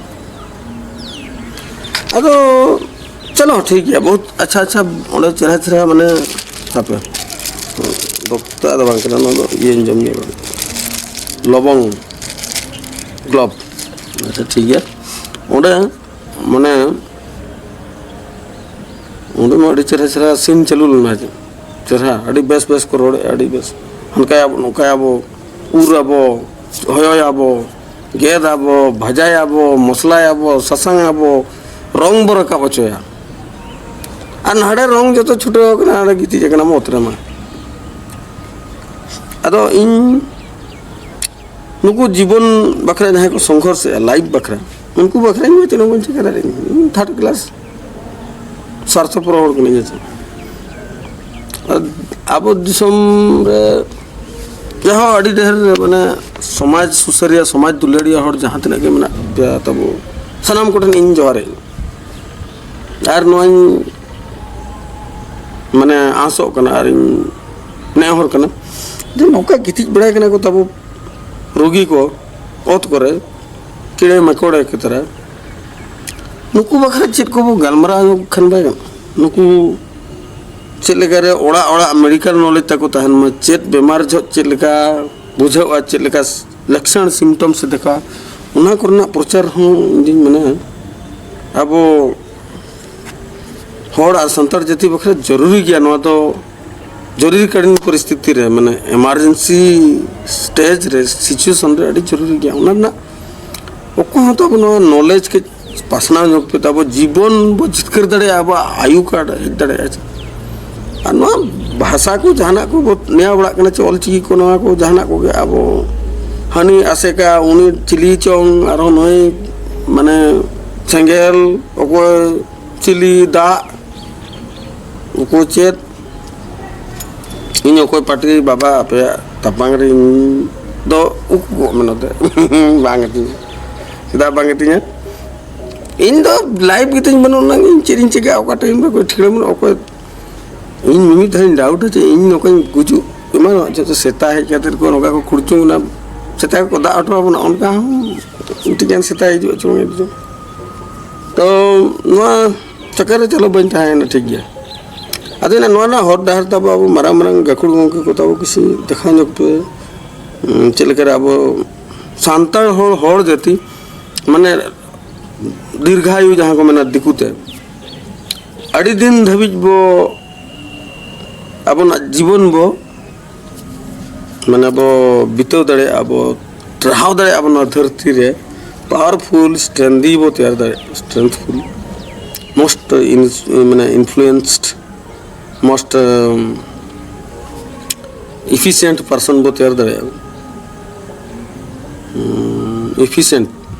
ᱟᱫᱚ ᱪᱚᱞᱚ ᱴᱷᱤᱠ ᱜᱮᱭᱟ, ᱵᱚᱦᱩᱛ ᱟᱪᱪᱷᱟ ᱟᱪᱪᱷᱟ, ᱚᱸᱰᱮ ᱪᱮᱦᱨᱟ ᱪᱮᱦᱨᱟ ᱢᱟᱱᱮ, ᱦᱟᱯᱮ, ᱫᱚᱠᱛᱟ ᱫᱚ ᱵᱟᱝ ᱠᱟᱱᱟ, ᱱᱚᱣᱟ ᱫᱚ ᱤᱭᱟᱹᱧ ᱡᱚᱢ ᱧᱩᱭᱟ, ᱞᱚᱵᱚᱝ ᱜᱞᱚᱵ᱾ ᱟᱪᱪᱷᱟ ᱴᱷᱤᱠ ᱜᱮᱭᱟ, ᱚᱸᱰᱮ ᱢᱟᱱᱮ ᱚᱸᱰᱮ ᱢᱟ ᱟᱹᱰᱤ ᱪᱮᱦᱨᱟ ᱪᱮᱦᱨᱟ ᱥᱤᱱ ᱪᱟᱹᱞᱩ ᱞᱮᱱᱟ, ᱪᱮᱦᱨᱟ ᱟᱹᱰᱤ ᱵᱮᱥ ᱵᱮᱥ ᱠᱚ ᱨᱚᱲᱮᱫᱼᱟ, ᱟᱹᱰᱤ ᱵᱮᱥ, ᱦᱟᱱᱠᱟᱭᱟᱵᱚ ᱱᱚᱝᱠᱟᱭᱟᱵᱚ, ᱩᱨ ᱟᱵᱚ, ᱦᱚᱭᱚᱭᱟᱵᱚ, ᱜᱮᱫ ᱟᱵᱚ, ᱵᱷᱟᱡᱟᱭᱟᱵᱚ, ᱢᱚᱥᱞᱟᱭᱟᱵᱚ, ᱥᱟᱥᱟᱝ ᱟᱵᱚ, ᱨᱚᱝ ᱵᱚ ᱨᱟᱠᱟᱵ ᱦᱚᱪᱚᱭᱟ᱾ ᱟᱨ ᱱᱟᱰᱮ ᱨᱚᱝ ᱡᱚᱛᱚ ᱪᱷᱩᱴᱟᱹᱣ ᱟᱠᱟᱱᱟ, ᱱᱟᱰᱮ ᱜᱤᱛᱤᱡ ᱟᱠᱟᱱᱟ ᱢᱚᱛ ᱨᱮᱢᱟ᱾ ᱟᱫᱚ ᱤᱧ ᱱᱩᱠᱩ ᱡᱤᱵᱚᱱ ᱵᱟᱠᱷᱨᱟ ᱡᱟᱦᱟᱸᱭ ᱠᱚ ᱥᱚᱝᱜᱷᱚᱨᱥᱮᱜᱼᱟ, ᱞᱟᱭᱤᱯᱷ ᱵᱟᱠᱷᱨᱟ, ᱩᱱᱠᱩ ᱵᱟᱠᱷᱨᱟ ᱤᱧ ᱪᱮᱫ ᱦᱚᱸ ᱵᱟᱹᱧ ᱪᱤᱠᱟᱹ ᱫᱟᱲᱮᱭᱟᱜᱼᱟ᱾ ᱤᱧ ᱛᱷᱟᱨᱰ ᱠᱞᱟᱥ ᱥᱟᱨᱛᱷᱚᱯᱚᱨ ᱦᱚᱲ ᱠᱟᱹᱱᱟᱹᱧ᱾ ᱦᱮᱸ ᱥᱮ? ᱟᱨ ᱟᱵᱚ ᱫᱤᱥᱚᱢ ᱨᱮ ᱡᱟᱦᱟᱸ ᱟᱹᱰᱤ ᱰᱷᱮᱨ ᱢᱟᱱᱮ ᱥᱚᱢᱟᱡᱽ ᱥᱩᱥᱟᱹᱨᱤᱭᱟᱹ, ᱥᱚᱢᱟᱡᱽ ᱫᱩᱞᱟᱹᱲᱤᱭᱟᱹ ᱦᱚᱲ ᱡᱟᱦᱟᱸ ᱛᱤᱱᱟᱹᱜ ᱜᱮ ᱢᱮᱱᱟᱜ ᱯᱮᱭᱟ ᱛᱟᱵᱚ, ᱥᱟᱱᱟᱢ ᱠᱚᱴᱷᱮᱱ ᱤᱧ ᱡᱚᱦᱟᱨᱮᱫ᱾ ᱟᱨ ᱱᱚᱣᱟᱧ ᱢᱟᱱᱮ ᱟᱸᱥᱚᱜ ᱠᱟᱱᱟ ᱟᱨᱤᱧ ᱱᱮᱦᱚᱨ ᱠᱟᱱᱟ ᱡᱮ ᱱᱚᱝᱠᱟ ᱜᱤᱛᱤᱡ ᱵᱟᱲᱟᱭ ᱠᱟᱱᱟ ᱠᱚ ᱛᱟᱵᱚ ᱨᱩᱜᱤ ᱠᱚ ᱚᱛ ᱠᱚᱨᱮ, ᱠᱤᱲᱮ ᱢᱟᱠᱚᱲ ᱮᱠᱮᱛᱟᱨᱟ, ᱱᱩᱠᱩ ᱵᱟᱠᱷᱨᱟ ᱪᱮᱫ ᱠᱚᱵᱚ ᱜᱟᱞᱢᱟᱨᱟᱣ ᱧᱚᱜ ᱠᱷᱟᱱ ᱵᱟᱭ ᱜᱟᱱᱚᱜᱼᱟ? ᱱᱩᱠᱩ ᱪᱮᱫ ᱞᱮᱠᱟᱨᱮ ᱚᱲᱟᱜ ᱚᱲᱟᱜ ᱢᱮᱰᱤᱠᱮᱞ ᱱᱚᱞᱮᱡᱽ ᱛᱟᱠᱚ ᱛᱟᱦᱮᱱ ᱢᱟ, ᱪᱮᱫ ᱵᱮᱢᱟᱨ ᱡᱚᱦᱚᱜ ᱪᱮᱫ ᱞᱮᱠᱟ ᱵᱩᱡᱷᱟᱹᱜᱼᱟ, ᱪᱮᱫ ᱞᱮᱠᱟ ᱞᱚᱠᱠᱷᱚᱱ ᱥᱤᱢᱴᱚᱢᱥ ᱮ ᱫᱮᱠᱷᱟᱣᱟ, ᱚᱱᱟ ᱠᱚᱨᱮᱱᱟᱜ ᱯᱨᱚᱪᱟᱨ ᱦᱚᱸ ᱤᱧ ᱫᱩᱧ ᱢᱮᱱᱟ, ᱟᱵᱚ ᱦᱚᱲ ᱟᱨ ᱥᱟᱱᱛᱟᱲ ᱡᱟᱹᱛᱤ ᱵᱟᱠᱷᱨᱟ ᱡᱚᱨᱩᱨᱤ ᱜᱮᱭᱟ᱾ ᱱᱚᱣᱟ ᱫᱚ ᱡᱚᱨᱩᱨᱤᱠᱟᱞᱤᱱ ᱯᱚᱨᱤᱥᱛᱷᱤᱛᱤ ᱨᱮ, ᱢᱟᱱᱮ emergency stage ᱨᱮ, situation ᱨᱮ ᱟᱹᱰᱤ ᱡᱚᱨᱩᱨᱤ ᱜᱮᱭᱟ᱾ ᱚᱱᱟ ᱨᱮᱱᱟᱜ ᱚᱠᱚᱭ ᱦᱚᱸ ᱛᱚ ᱟᱵᱚ ᱱᱚᱣᱟ knowledge ᱠᱟᱹᱡ ᱯᱟᱥᱱᱟᱣ ᱧᱚᱜ ᱯᱮ, ᱟᱵᱚ ᱡᱤᱵᱚᱱ ᱵᱚ ᱡᱤᱛᱠᱟᱹᱨ ᱫᱟᱲᱮᱭᱟᱜᱼᱟ, ᱟᱵᱚᱣᱟᱜ ᱟᱭᱩ ᱠᱟᱨᱰ ᱦᱮᱡ ᱫᱟᱲᱮᱭᱟᱜᱼᱟ᱾ ᱟᱨ ᱱᱚᱣᱟ ᱵᱷᱟᱥᱟ ᱠᱚ ᱡᱟᱦᱟᱱᱟᱜ ᱠᱚ ᱵᱚ ᱱᱮᱭᱟᱣ ᱵᱟᱲᱟᱜ ᱠᱟᱱᱟ ᱪᱮ, ᱚᱞᱪᱤᱠᱤ ᱠᱚ, ᱱᱚᱣᱟ ᱠᱚ ᱡᱟᱦᱟᱱᱟᱜ ᱠᱚᱜᱮ, ᱟᱵᱚ ᱦᱟᱹᱱᱤ ᱟᱥᱮᱠᱟ, ᱩᱱᱤ ᱪᱤᱞᱤ ᱪᱚᱝ, ᱟᱨᱦᱚᱸ ᱱᱩᱭ ᱢᱟᱱᱮ ᱥᱮᱸᱜᱮᱞ, ᱚᱠᱚᱭ ᱪᱤᱞᱤ ᱫᱟᱜ, ᱩᱠᱩ ᱪᱮᱫ, ᱤᱧ ᱚᱠᱚᱭ ᱯᱟᱹᱴᱤ ᱵᱟᱵᱟ ᱟᱯᱮᱭᱟᱜ ᱛᱟᱯᱟᱝ ᱨᱮ ᱤᱧ ᱫᱚ ᱩᱠᱩ ᱠᱚᱜ ᱢᱮ ᱱᱚᱛᱮ᱾ ᱵᱟᱝ ᱟᱹᱛᱤᱧᱟ᱾ ᱪᱮᱫᱟᱜ ᱵᱟᱝ ᱟᱹᱛᱤᱧᱟ? ᱤᱧ ᱫᱚ ᱞᱟᱭᱤᱵᱷ ᱜᱮᱛᱤᱧ ᱵᱟᱹᱱᱩᱜ ᱟᱱᱟᱝ, ᱤᱧ ᱪᱮᱫ ᱤᱧ ᱪᱤᱠᱟᱹᱭᱟ? ᱚᱠᱟ ᱴᱟᱭᱤᱢ ᱨᱮ ᱚᱠᱚᱭ ᱴᱷᱤᱠᱟᱹ ᱵᱟᱹᱱᱩᱜ, ᱚᱠᱚᱭ, ᱤᱧ ᱢᱤᱢᱤᱫ ᱫᱷᱟᱣ ᱤᱧ ᱰᱟᱣᱩᱴᱟ ᱡᱮ ᱤᱧ ᱱᱚᱝᱠᱟᱧ ᱜᱩᱡᱩᱜ ᱮᱢᱟᱱᱚᱜ, ᱡᱚᱛᱚ ᱥᱮᱛᱟ ᱦᱮᱡ ᱠᱟᱛᱮ ᱠᱚ ᱱᱚᱝᱠᱟ ᱠᱚ ᱠᱷᱩᱲᱪᱩᱝ ᱮᱱᱟ, ᱥᱮᱛᱟ ᱠᱚ ᱫᱟᱜ ᱦᱚᱴᱚ ᱟᱵᱚᱱᱟ, ᱚᱱᱠᱟ ᱦᱚᱸ ᱢᱤᱫᱴᱤᱡ ᱜᱟᱱ ᱥᱮᱛᱟ ᱦᱤᱡᱩᱜᱼᱟ ᱪᱚᱝ ᱦᱤᱡᱩᱜ᱾ ᱛᱚ ᱱᱚᱣᱟ ᱪᱟᱠᱟ ᱨᱮ ᱪᱟᱞᱟᱣ ᱵᱟᱹᱧ ᱛᱟᱦᱮᱸᱭᱮᱱᱟ, ᱴᱷᱤᱠ ᱜᱮᱭᱟ᱾ ᱟᱫᱚ ᱱᱚᱣᱟ ᱨᱮᱱᱟᱜ ᱦᱚᱨ ᱰᱟᱦᱟᱨ ᱛᱟᱵᱚ ᱟᱵᱚ ᱢᱟᱨᱟᱝ ᱢᱟᱨᱟᱝ ᱜᱟᱹᱠᱷᱩᱲ ᱜᱚᱢᱠᱮ ᱠᱚ ᱛᱟᱵᱚ ᱠᱤᱪᱷᱩ ᱫᱮᱠᱷᱟᱣ ᱧᱚᱜ ᱯᱮ᱾ ᱩᱸ, ᱪᱮᱫ ᱞᱮᱠᱟᱨᱮ ᱟᱵᱚ ᱥᱟᱱᱛᱟᱲ ᱦᱚᱲ, ᱦᱚᱲ ᱡᱟᱹᱛᱤ ᱢᱟᱱᱮ ᱫᱤᱨᱜᱷᱟᱭᱩ ᱡᱟᱦᱟᱸ ᱠᱚ ᱢᱮᱱᱟ ᱫᱤᱠᱩᱛᱮ, ᱟᱹᱰᱤ ᱫᱤᱱ ᱫᱷᱟᱹᱵᱤᱡ ᱵᱚ ᱟᱵᱚᱱᱟᱜ ᱡᱤᱵᱚᱱ ᱵᱚ ᱢᱟᱱᱮ ᱵᱚ ᱵᱤᱛᱟᱹᱣ ᱫᱟᱲᱮᱭᱟᱜᱼᱟ, ᱵᱚ ᱴᱟᱨᱦᱟᱣ ᱫᱟᱲᱮᱭᱟᱜᱼᱟ ᱵᱚ ᱱᱚᱣᱟ ᱫᱷᱟᱹᱨᱛᱤ ᱨᱮ᱾ Powerful, strengthy ᱵᱚ ᱛᱮᱭᱟᱨ ᱫᱟᱲᱮᱭᱟᱜᱼᱟ, strengthful, most in, ᱢᱟᱱᱮ influenced, most efficient person ᱵᱚ ᱛᱮᱭᱟᱨ ᱫᱟᱲᱮᱭᱟᱜᱼᱟ᱾ Efficient,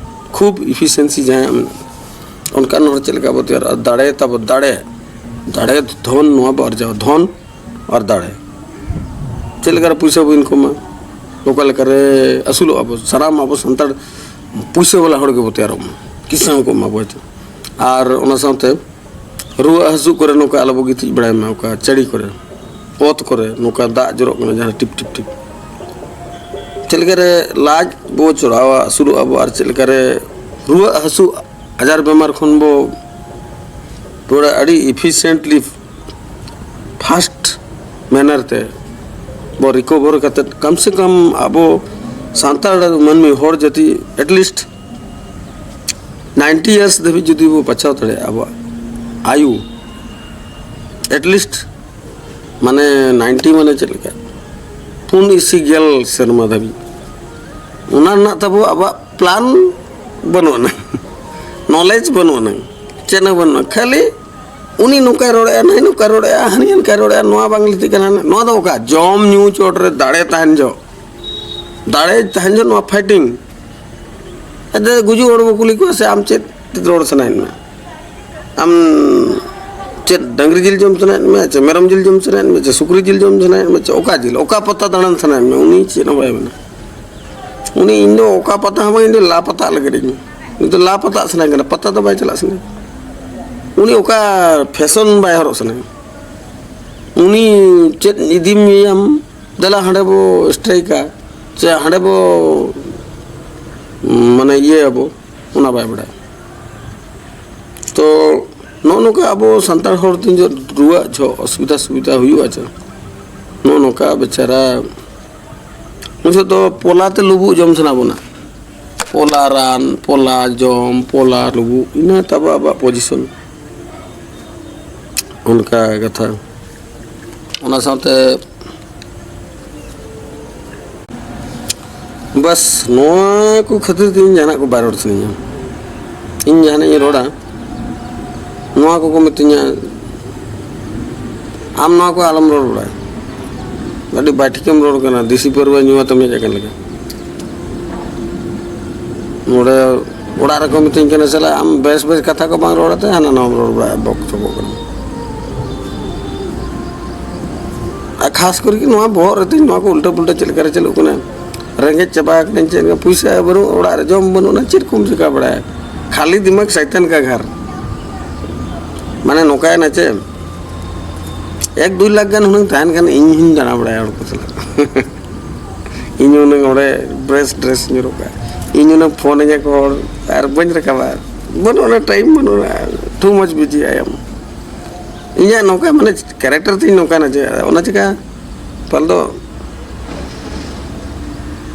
ᱠᱷᱩᱵ efficiency ᱡᱟᱦᱟᱸᱭᱟᱜ ᱢᱮᱱᱟᱜᱼᱟ, ᱚᱱᱠᱟᱱ ᱦᱚᱲ ᱪᱮᱫ ᱞᱮᱠᱟ ᱵᱚ ᱛᱮᱭᱟᱨᱚᱜᱼᱟ? ᱫᱟᱲᱮ ᱛᱟᱵᱚ, ᱫᱟᱲᱮ, ᱫᱟᱲᱮ, ᱫᱷᱚᱱ, ᱱᱚᱣᱟ ᱵᱚ ᱟᱨᱡᱟᱣᱟ, ᱫᱷᱚᱱ ᱟᱨ ᱫᱟᱲᱮ᱾ ᱪᱮᱫ ᱞᱮᱠᱟᱨᱮ ᱯᱩᱭᱥᱟᱹ ᱵᱚ ᱤᱱᱠᱟᱢᱟ, ᱚᱠᱟ ᱞᱮᱠᱟᱨᱮ ᱟᱹᱥᱩᱞᱚᱜᱼᱟ ᱵᱚ, ᱥᱟᱱᱟᱢ ᱟᱵᱚ ᱥᱟᱱᱛᱟᱲ ᱯᱩᱭᱥᱟᱹ ᱵᱟᱞᱟ ᱦᱚᱲ ᱜᱮᱵᱚ ᱛᱮᱭᱟᱨᱚᱜ ᱢᱟ, ᱠᱤᱥᱟᱹᱬ ᱠᱚᱜ ᱢᱟ ᱵᱚ᱾ ᱟᱨ ᱚᱱᱟ ᱥᱟᱶᱛᱮ ᱨᱩᱣᱟᱹᱜ ᱦᱟᱹᱥᱩᱜ ᱠᱚᱨᱮ ᱱᱚᱝᱠᱟ ᱟᱞᱚᱵᱚ ᱜᱤᱛᱤᱡ ᱵᱟᱲᱟᱭ ᱢᱟ, ᱚᱠᱟ ᱪᱟᱹᱲᱤ ᱠᱚᱨᱮ, ᱚᱛ ᱠᱚᱨᱮ ᱱᱚᱝᱠᱟ ᱫᱟᱜ ᱡᱚᱨᱚᱜ ᱠᱟᱱᱟ ᱡᱟᱦᱟᱸ ᱴᱤᱯ ᱴᱤᱯ ᱴᱤᱯ᱾ ᱪᱮᱫ ᱞᱮᱠᱟᱨᱮ ᱞᱟᱡ ᱵᱚ ᱪᱚᱲᱟᱣᱟ, ᱟᱹᱥᱩᱞᱚᱜᱼᱟ ᱵᱚ, ᱟᱨ ᱪᱮᱫ ᱞᱮᱠᱟᱨᱮ ᱨᱩᱣᱟᱹᱜ ᱦᱟᱹᱥᱩᱜ ᱟᱡᱟᱨ ᱵᱮᱢᱟᱨ ᱠᱷᱚᱱ ᱵᱚ ᱯᱩᱨᱟᱹ ᱟᱹᱰᱤ efficiently, fast manner ᱛᱮ ᱵᱚ recover ᱠᱟᱛᱮᱫ, ᱠᱟᱢ ᱥᱮ ᱠᱟᱢ ᱟᱵᱚ ᱥᱟᱱᱛᱟᱲ ᱢᱟᱹᱱᱢᱤ, ᱦᱚᱲ ᱡᱟᱹᱛᱤ at least ninety years ᱫᱷᱟᱹᱵᱤᱡ ᱡᱩᱫᱤ ᱵᱚ ᱵᱟᱧᱪᱟᱣ ᱫᱟᱲᱮᱭᱟᱜᱼᱟ, ᱟᱵᱚᱣᱟᱜ ᱟᱭᱩ at least ᱢᱟᱱᱮ ninety ᱢᱟᱱᱮ ᱪᱮᱫ ᱞᱮᱠᱟ, ᱯᱩᱱ ᱤᱥᱤ ᱜᱮᱞ ᱥᱮᱨᱢᱟ ᱫᱷᱟᱹᱵᱤᱡ, ᱚᱱᱟ ᱨᱮᱱᱟᱜ ᱛᱟᱵᱚ ᱟᱵᱚᱣᱟᱜ ᱯᱞᱟᱱ ᱵᱟᱹᱱᱩᱜ ᱟᱱᱟ, ᱱᱚᱞᱮᱡᱽ ᱵᱟᱹᱱᱩᱜ ᱟᱱᱟ, ᱪᱮᱫ ᱦᱚᱸ ᱵᱟᱹᱱᱩᱜᱼᱟ᱾ ᱠᱷᱟᱹᱞᱤ ᱩᱱᱤ ᱱᱚᱝᱠᱟᱭ ᱨᱚᱲᱮᱫᱼᱟ, ᱱᱟᱹᱭ ᱱᱚᱝᱠᱟᱭ ᱨᱚᱲᱮᱫᱼᱟ, ᱦᱟᱹᱱᱤ ᱦᱟᱱᱠᱟᱭ ᱨᱚᱲᱮᱫᱼᱟ, ᱱᱚᱣᱟ ᱵᱟᱝ ᱞᱟᱹᱠᱛᱤ ᱠᱟᱱᱟ, ᱱᱚᱣᱟ ᱫᱚ ᱚᱠᱟ ᱡᱚᱢ ᱧᱩ ᱪᱚᱴ ᱨᱮ ᱫᱟᱲᱮ ᱛᱟᱦᱮᱱ ᱡᱚᱦᱚᱜ, ᱫᱟᱲᱮ ᱛᱟᱦᱮᱱ ᱡᱚᱦᱚᱜ ᱱᱚᱣᱟ ᱯᱷᱟᱭᱴᱤᱝ᱾ ᱮᱱᱛᱮ ᱜᱩᱡᱩᱜ ᱦᱚᱲ ᱵᱚ ᱠᱩᱞᱤ ᱠᱚᱣᱟ ᱥᱮ ᱟᱢ ᱪᱮᱫ ᱨᱚᱲ ᱥᱟᱱᱟᱭᱮᱫ ᱢᱮᱭᱟ? ᱟᱢ ᱪᱮᱫ ᱰᱟᱹᱝᱨᱤ ᱡᱤᱞ ᱡᱚᱢ ᱥᱟᱱᱟᱭᱮᱫ ᱢᱮᱭᱟ, ᱪᱮ ᱢᱮᱨᱚᱢ ᱡᱤᱞ ᱡᱚᱢ ᱥᱟᱱᱟᱭᱮᱫ ᱢᱮᱭᱟ, ᱪᱮ ᱥᱩᱠᱨᱤ ᱡᱤᱞ ᱡᱚᱢ ᱥᱟᱱᱟᱭᱮᱫ ᱢᱮᱭᱟ, ᱪᱮ ᱚᱠᱟ ᱡᱤᱞ, ᱚᱠᱟ ᱯᱟᱛᱟ ᱫᱟᱬᱟᱱ ᱥᱟᱱᱟᱭᱮᱫ ᱢᱮᱭᱟ? ᱩᱱᱤ ᱪᱮᱫ ᱦᱚᱸ ᱵᱟᱭ ᱢᱮᱱᱟ᱾ ᱩᱱᱤ, "ᱤᱧ ᱫᱚ ᱚᱠᱟ ᱯᱟᱛᱟ ᱦᱚᱸ ᱵᱟᱝ, ᱤᱧ ᱫᱚ ᱞᱟ ᱯᱟᱛᱟᱜ ᱞᱟᱹᱜᱤᱫ ᱤᱧ, ᱩᱱᱤ ᱫᱚ ᱞᱟ ᱯᱟᱛᱟᱜ ᱥᱟᱱᱟᱭᱮ ᱠᱟᱱᱟ, ᱯᱟᱛᱟ ᱫᱚ ᱵᱟᱭ ᱪᱟᱞᱟᱜ ᱥᱟᱱᱟᱭᱟ᱾ ᱩᱱᱤ ᱚᱠᱟ ᱯᱷᱮᱥᱚᱱ ᱵᱟᱭ ᱦᱚᱨᱚᱜ ᱥᱟᱱᱟᱭᱟ᱾ ᱩᱱᱤ ᱪᱮᱫ ᱤᱫᱤ ᱢᱮᱭᱟᱢ, ᱫᱮᱞᱟ ᱦᱟᱸᱰᱮ ᱵᱚ ᱥᱴᱨᱟᱭᱤᱠᱟ, ᱪᱮ ᱦᱟᱸᱰᱮ ᱵᱚ, ᱢᱟᱱᱮ, ᱤᱭᱟᱹᱭᱟᱵᱚ", ᱚᱱᱟ ᱵᱟᱭ ᱵᱟᱲᱟᱭᱟ᱾ ᱛᱚ ᱱᱚᱜᱼᱚ ᱱᱚᱝᱠᱟ ᱟᱵᱚ ᱥᱟᱱᱛᱟᱲ ᱦᱚᱲ ᱛᱤᱱ ᱡᱚᱦᱚᱜ ᱨᱩᱣᱟᱹᱜ ᱡᱚᱦᱚᱜ, ᱚᱥᱩᱵᱤᱫᱟ ᱥᱩᱵᱤᱫᱟ ᱦᱩᱭᱩᱜᱼᱟ ᱪᱮ, ᱱᱚᱜᱼᱚ ᱱᱚᱝᱠᱟ ᱵᱮᱪᱟᱨᱟ ᱩᱱ ᱡᱚᱦᱚᱜ ᱫᱚ ᱯᱚᱞᱟ ᱛᱮ ᱞᱩᱵᱩᱜ ᱡᱚᱢ ᱥᱟᱱᱟ ᱵᱚᱱᱟ᱾ ᱯᱚᱞᱟ ᱨᱟᱱ, ᱯᱚᱞᱟ ᱡᱚᱢ, ᱯᱚᱞᱟ ᱞᱩᱵᱩᱜ, ᱤᱱᱟᱹ ᱛᱟᱵᱚ ᱟᱵᱚᱣᱟᱜ ᱯᱚᱡᱤᱥᱚᱱ᱾ ᱚᱱᱠᱟ ᱠᱟᱛᱷᱟ᱾ ᱚᱱᱟ ᱥᱟᱶᱛᱮ ᱵᱟᱥ, ᱱᱚᱣᱟ ᱠᱚ ᱠᱷᱟᱹᱛᱤᱨ ᱛᱮ ᱤᱧ ᱡᱟᱦᱟᱱᱟᱜ ᱠᱚ ᱵᱟᱭ ᱨᱚᱲ ᱥᱟᱱᱟᱧᱟ᱾ ᱤᱧ ᱡᱟᱦᱟᱱᱟᱜ ᱤᱧ ᱨᱚᱲᱟ, ᱱᱚᱣᱟ ᱠᱚᱠᱚ ᱢᱤᱛᱟᱹᱧᱟ, "ᱟᱢ ᱱᱚᱣᱟ ᱠᱚ ᱟᱞᱚᱢ ᱨᱚᱲ ᱵᱟᱲᱟᱭᱟ, ᱟᱹᱰᱤ ᱵᱟᱭ ᱴᱷᱤᱠᱮᱢ ᱨᱚᱲ ᱠᱟᱱᱟ, ᱫᱮᱥᱤ ᱯᱟᱹᱨᱣᱟᱹ ᱧᱩ ᱟᱛᱮᱢ ᱦᱮᱡ ᱟᱠᱟᱱ ᱞᱮᱠᱟ᱾" ᱱᱚᱰᱮ ᱚᱲᱟᱜ ᱨᱮᱠᱚ ᱢᱤᱛᱟᱹᱧ ᱠᱟᱱᱟ, "ᱥᱟᱞᱟ, ᱟᱢ ᱵᱮᱥ ᱵᱮᱥ ᱠᱟᱛᱷᱟ ᱠᱚ ᱵᱟᱝ ᱨᱚᱲ ᱟᱛᱮ ᱦᱟᱱᱟ ᱱᱟᱣᱟᱢ ᱨᱚᱲ ᱵᱟᱲᱟᱭᱟ, ᱵᱚᱠ ᱪᱚᱠᱚᱜ ᱠᱟᱱᱟ᱾" ᱟᱨ ᱠᱷᱟᱥ ᱠᱚᱨᱮ ᱜᱮ ᱱᱚᱣᱟ ᱵᱚᱦᱚᱜ ᱨᱮ ᱛᱤᱧ ᱱᱚᱣᱟ ᱠᱚ ᱩᱞᱴᱟᱹ ᱯᱩᱞᱴᱟᱹ ᱪᱮᱫ ᱞᱮᱠᱟ ᱨᱮ ᱪᱟᱹᱞᱩᱜ ᱠᱟᱱᱟ᱾ ᱨᱮᱸᱜᱮᱡ ᱪᱟᱵᱟ ᱟᱠᱟᱱᱟᱹᱧ, ᱪᱮᱫ ᱞᱮᱠᱟ ᱯᱩᱭᱥᱟᱹ ᱵᱟᱹᱱᱩᱜ, ᱚᱲᱟᱜ ᱨᱮ ᱡᱚᱢ ᱵᱟᱹᱱᱩᱜ, ᱚᱱᱟ ᱪᱮᱫ ᱠᱚᱢ ᱪᱤᱠᱟ ᱵᱟᱲᱟᱭᱟ? ᱠᱷᱟᱹᱞᱤ ᱫᱤᱢᱟᱜᱽ ᱥᱟᱭᱛᱟᱱ ᱠᱟ ᱜᱷᱟᱨ᱾ ᱢᱟᱱᱮ ᱱᱚᱝᱠᱟᱭᱮᱱᱟ ᱪᱮ, ᱮᱠ ᱫᱩᱭ ᱞᱟᱠᱷ ᱜᱟᱱ ᱦᱩᱱᱟᱹᱝ ᱛᱟᱦᱮᱱ ᱠᱷᱟᱱ ᱤᱧ ᱦᱚᱸᱧ ᱫᱟᱬᱟ ᱵᱟᱲᱟᱭᱟ ᱦᱚᱲ ᱠᱚ ᱥᱟᱞᱟᱜ᱾ ᱤᱧ ᱦᱩᱱᱟᱹᱝ ᱚᱸᱰᱮ ᱵᱨᱮᱥ ᱰᱨᱮᱥ ᱧᱩᱨᱩᱜ ᱠᱟᱜ, ᱤᱧ ᱦᱩᱱᱟᱹᱝ ᱯᱷᱳᱱ ᱟᱹᱧᱟ ᱠᱚ ᱦᱚᱲ, ᱟᱨ ᱵᱟᱹᱧ ᱨᱟᱠᱟᱵᱟ, ᱵᱟᱹᱱᱩᱜ ᱚᱱᱟ ᱴᱟᱭᱤᱢ, ᱵᱟᱹᱱᱩᱜ ᱚᱱᱟ, too much busy I am᱾ ᱤᱧᱟᱹᱜ ᱱᱚᱝᱠᱟ ᱢᱟᱱᱮ ᱠᱮᱨᱮᱠᱴᱟᱨ ᱛᱤᱧ ᱱᱚᱝᱠᱟᱱᱟ ᱡᱮ ᱚᱱᱟ ᱪᱤᱠᱟ ᱯᱟᱞ ᱫᱚ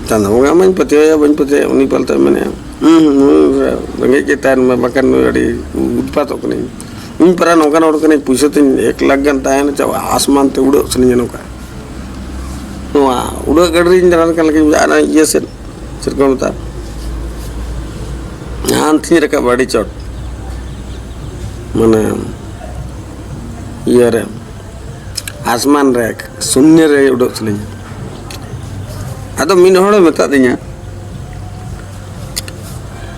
ᱪᱟᱸᱫᱚ ᱵᱚᱸᱜᱟ ᱢᱟᱧ ᱯᱟᱹᱛᱭᱟᱹᱣᱟᱭᱟ, ᱵᱟᱹᱧ ᱯᱟᱹᱛᱭᱟᱹᱣᱟ, ᱩᱱᱤ ᱯᱟᱞᱮ ᱢᱮᱱᱮᱫᱼᱟ, "ᱦᱩᱸ, ᱦᱩᱸ, ᱱᱩᱭ ᱨᱮᱸᱜᱮᱡ ᱜᱮ ᱛᱟᱦᱮᱱ ᱢᱟ, ᱵᱟᱠᱷᱟᱱ ᱱᱩᱭ ᱟᱹᱰᱤ ᱩᱛᱯᱟᱛᱚᱜ ᱠᱟᱱᱟᱭ᱾ ᱤᱧ ᱯᱟᱨᱟ ᱱᱚᱝᱠᱟᱱ ᱦᱚᱲ ᱠᱟᱹᱱᱟᱹᱧ, ᱯᱩᱭᱥᱟᱹ ᱛᱤᱧ ᱮᱠ ᱞᱟᱠᱷ ᱜᱟᱱ ᱛᱟᱦᱮᱱᱟ, ᱪᱟᱵᱟ, ᱟᱥᱢᱟᱱ ᱛᱮ ᱩᱰᱟᱹᱜ ᱥᱟᱱᱟᱧᱟ ᱱᱚᱝᱠᱟ᱾ ᱱᱚᱣᱟ ᱩᱰᱟᱹᱜ ᱜᱟᱹᱰᱤ ᱨᱤᱧ ᱫᱟᱬᱟᱱ ᱠᱟᱱ ᱞᱮᱠᱟᱧ ᱵᱩᱡᱷᱟᱹᱣᱟ, ᱚᱱᱟ ᱤᱭᱟᱹ ᱥᱮᱫ, ᱪᱮᱫ ᱠᱚ ᱢᱮᱛᱟᱜᱼᱟ, ᱦᱟᱱᱛᱤᱧ ᱨᱟᱠᱟᱵ ᱟᱹᱰᱤ ᱪᱚᱴ, ᱢᱟᱱᱮ, ᱤᱭᱟᱹ ᱨᱮ, ᱟᱥᱢᱟᱱ ᱨᱮ, ᱥᱩᱱᱭᱚ ᱨᱮ ᱩᱰᱟᱹᱜ ᱥᱟᱱᱟᱧᱟ᱾" ᱟᱫᱚ ᱢᱤᱫ ᱦᱚᱲᱮ ᱢᱮᱛᱟᱫᱤᱧᱟ,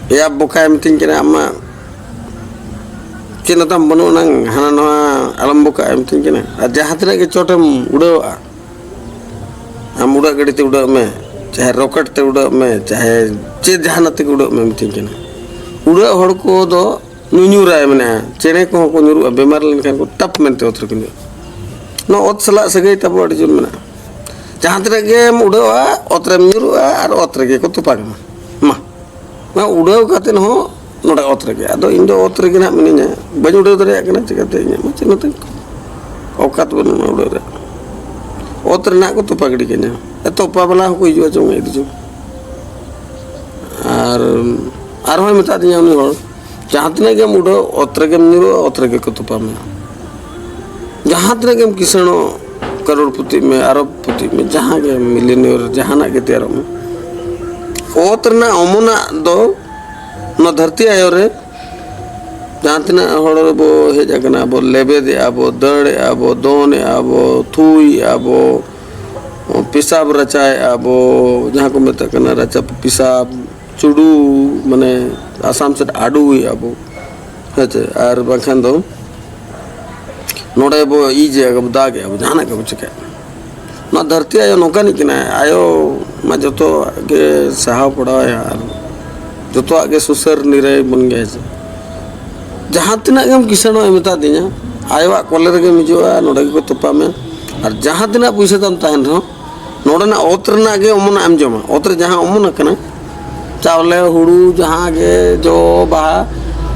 "ᱮᱭᱟ ᱵᱚᱠᱟᱭ", ᱢᱤᱛᱟᱹᱧ ᱠᱟᱱᱟ, "ᱟᱢ ᱢᱟ ᱪᱮᱫ ᱦᱚᱸᱛᱟᱢ ᱵᱟᱹᱱᱩᱜ ᱟᱱᱟᱝ, ᱦᱟᱱᱟ ᱱᱚᱣᱟ ᱟᱞᱚᱢ ᱵᱚᱠᱟᱜᱼᱟ", ᱢᱤᱛᱟᱹᱧ ᱠᱟᱱᱟ᱾ "ᱟᱨ ᱡᱟᱦᱟᱸ ᱛᱤᱱᱟᱹᱜ ᱜᱮ ᱪᱚᱴᱮᱢ ᱩᱰᱟᱹᱣᱟᱜᱼᱟ, ᱟᱢ ᱩᱰᱟᱹᱜ ᱜᱟᱹᱰᱤ ᱛᱮ ᱩᱰᱟᱹᱜ ᱢᱮ, ᱪᱟᱦᱮ ᱨᱚᱠᱮᱴ ᱛᱮ ᱩᱰᱟᱹᱜ ᱢᱮ, ᱪᱟᱦᱮ ᱪᱮᱫ ᱡᱟᱦᱟᱱᱟᱜ ᱛᱮᱜᱮ ᱩᱰᱟᱹᱜ ᱢᱮ", ᱢᱤᱛᱟᱹᱧ ᱠᱟᱱᱟ᱾ ᱩᱰᱟᱹᱜ ᱦᱚᱲ ᱠᱚᱫᱚ ᱧᱩᱧᱩᱨᱟᱭ ᱢᱮᱱᱟᱜᱼᱟ, ᱪᱮᱬᱮ ᱠᱚᱦᱚᱸ ᱠᱚ ᱧᱩᱨᱩᱜᱼᱟ, ᱵᱮᱢᱟᱨ ᱞᱮᱱᱠᱷᱟᱱ ᱠᱚ ᱴᱟᱯ ᱢᱮᱱᱛᱮ ᱚᱛ ᱨᱮᱠᱚ ᱧᱩᱨᱩᱜᱼᱟ᱾ ᱱᱚᱣᱟ ᱚᱛ ᱥᱟᱞᱟᱜ ᱥᱟᱹᱜᱟᱹᱭ ᱛᱟᱵᱚ ᱟᱹᱰᱤ ᱡᱳᱨ ᱢᱮᱱᱟᱜᱼᱟ᱾ ᱡᱟᱦᱟᱸ ᱛᱤᱱᱟᱹᱜ ᱜᱮᱢ ᱩᱰᱟᱹᱣᱟ, ᱚᱛ ᱨᱮᱢ ᱧᱩᱨᱩᱜᱼᱟ ᱟᱨ ᱚᱛ ᱨᱮᱜᱮ ᱠᱚ ᱛᱚᱯᱟᱜ ᱟᱢᱟ᱾ ᱢᱟ, ᱱᱚᱣᱟ ᱩᱰᱟᱹᱣ ᱠᱟᱛᱮᱫ ᱦᱚᱸ ᱱᱚᱰᱮ ᱚᱛ ᱨᱮᱜᱮ᱾ ᱟᱫᱚ ᱤᱧ ᱫᱚ ᱚᱛ ᱨᱮᱜᱮ ᱱᱟᱦᱟᱜ ᱢᱤᱱᱟᱹᱧᱟ, ᱵᱟᱹᱧ ᱩᱰᱟᱹᱣ ᱫᱟᱲᱮᱭᱟᱜ ᱠᱟᱱᱟ, ᱪᱤᱠᱟᱹᱛᱮ ᱤᱧᱟᱹᱜ ᱢᱟ ᱪᱮᱫ ᱦᱚᱸ ᱚᱠᱟᱛ ᱵᱟᱹᱱᱩᱜᱼᱟ ᱩᱰᱟᱹᱣ ᱨᱮᱭᱟᱜ᱾ ᱚᱛ ᱨᱮᱱᱟᱜ ᱠᱚ ᱛᱚᱯᱟ ᱜᱤᱰᱤ ᱠᱟᱹᱧᱟ᱾ ᱛᱚᱯᱟ ᱵᱟᱞᱟ ᱦᱚᱸᱠᱚ ᱦᱤᱡᱩᱜᱼᱟ ᱪᱚᱝ, ᱤᱫᱤ ᱪᱚᱝ᱾ ᱟᱨ ᱟᱨᱦᱚᱸᱭ ᱢᱮᱛᱟᱫᱤᱧᱟ ᱩᱱᱤ ᱦᱚᱲ, "ᱡᱟᱦᱟᱸ ᱛᱤᱱᱟᱹᱜ ᱜᱮᱢ ᱩᱰᱟᱹᱣ, ᱚᱛ ᱨᱮᱜᱮᱢ ᱧᱩᱨᱩᱜᱼᱟ, ᱚᱛ ᱨᱮᱜᱮ ᱠᱚ ᱛᱚᱯᱟ ᱢᱮᱭᱟ᱾ ᱡᱟᱦᱟᱸ ᱛᱤᱱᱟᱹᱜ ᱜᱮᱢ ᱠᱤᱥᱟᱹᱬᱚᱜ, ᱠᱟᱨᱳᱲ ᱯᱚᱛᱤᱜ ᱢᱮ, ᱟᱨᱚᱵ ᱯᱚᱛᱤᱜ ᱢᱮ, ᱡᱟᱦᱟᱸ ᱜᱮ ᱢᱤᱞᱤᱭᱚᱱᱮᱭᱟᱨ ᱡᱟᱦᱟᱱᱟᱜ ᱜᱮ ᱛᱮᱭᱟᱨᱚᱜ ᱢᱮ, ᱚᱛ ᱨᱮᱱᱟᱜ ᱚᱢᱚᱱᱟᱜ ᱫᱚ ᱱᱚᱣᱟ ᱫᱷᱟᱹᱨᱛᱤ ᱟᱭᱳ ᱨᱮ ᱡᱟᱦᱟᱸ ᱛᱤᱱᱟᱹᱜ ᱦᱚᱲ ᱵᱚ ᱦᱮᱡ ᱟᱠᱟᱱᱟ, ᱵᱚ ᱞᱮᱵᱮᱫᱮᱜᱼᱟ, ᱵᱚ ᱫᱟᱹᱲᱮᱜᱼᱟ, ᱵᱚ ᱫᱚᱱᱮᱜᱼᱟ, ᱵᱚ ᱛᱷᱩᱭᱮᱜᱼᱟ, ᱵᱚ ᱯᱮᱥᱟᱵ ᱨᱟᱪᱟᱭᱮᱜᱼᱟ, ᱵᱚ ᱡᱟᱦᱟᱸ ᱠᱚ ᱢᱮᱛᱟᱜ ᱠᱟᱱᱟ ᱨᱟᱪᱟ ᱯᱮᱥᱟᱵ, ᱪᱩᱰᱩ, ᱢᱟᱱᱮ ᱟᱥᱟᱢ ᱥᱮᱫ ᱟᱰᱩᱭᱮᱜᱼᱟ ᱵᱚ, ᱦᱮᱸ ᱪᱮ? ᱟᱨ ᱵᱟᱝᱠᱷᱟᱱ ᱫᱚ ᱱᱚᱰᱮ ᱵᱚ ᱤᱡᱮᱜᱼᱟ ᱵᱚ, ᱫᱟᱜᱮᱜᱼᱟ ᱵᱚ, ᱡᱟᱦᱟᱱᱟᱜ ᱜᱮᱵᱚ ᱪᱤᱠᱟᱹᱭᱟ᱾ ᱱᱚᱣᱟ ᱫᱷᱟᱹᱨᱛᱤ ᱟᱭᱳ ᱱᱚᱝᱠᱟᱱᱤᱡ ᱠᱟᱱᱟᱭ, ᱟᱭᱳ ᱢᱟ ᱡᱚᱛᱚᱣᱟᱜ ᱜᱮ ᱥᱟᱦᱟᱣ ᱯᱟᱲᱟᱣᱟᱭᱟ ᱟᱨ ᱡᱚᱛᱚᱣᱟᱜ ᱜᱮ ᱥᱩᱥᱟᱹᱨ ᱱᱤᱨᱟᱹᱭ ᱵᱚᱱ ᱜᱮᱭᱟ ᱪᱮ᱾ ᱡᱟᱦᱟᱸ ᱛᱤᱱᱟᱹᱜ ᱜᱮᱢ ᱠᱤᱥᱟᱹᱬᱚᱜ ᱮ ᱢᱮᱛᱟ ᱫᱤᱧᱟ, ᱟᱭᱳᱣᱟᱜ ᱠᱚᱞᱮ ᱨᱮᱜᱮᱢ ᱦᱤᱡᱩᱜᱼᱟ, ᱱᱚᱰᱮ ᱜᱮᱠᱚ ᱛᱚᱯᱟ ᱢᱮ᱾ ᱟᱨ ᱡᱟᱦᱟᱸ ᱛᱤᱱᱟᱹᱜ ᱯᱩᱭᱥᱟᱹ ᱛᱟᱢ ᱛᱟᱦᱮᱱ ᱨᱮᱦᱚᱸ, ᱱᱚᱰᱮᱱᱟᱜ ᱚᱛ ᱨᱮᱱᱟᱜ ᱜᱮ ᱚᱢᱚᱱᱟᱜ ᱮᱢ ᱡᱚᱢᱟ᱾ ᱚᱛ ᱨᱮ ᱡᱟᱦᱟᱸ ᱚᱢᱚᱱ ᱟᱠᱟᱱᱟ, ᱪᱟᱣᱞᱮ, ᱦᱩᱲᱩ, ᱡᱟᱦᱟᱸ ᱜᱮ ᱡᱚ, ᱵᱟᱦᱟ,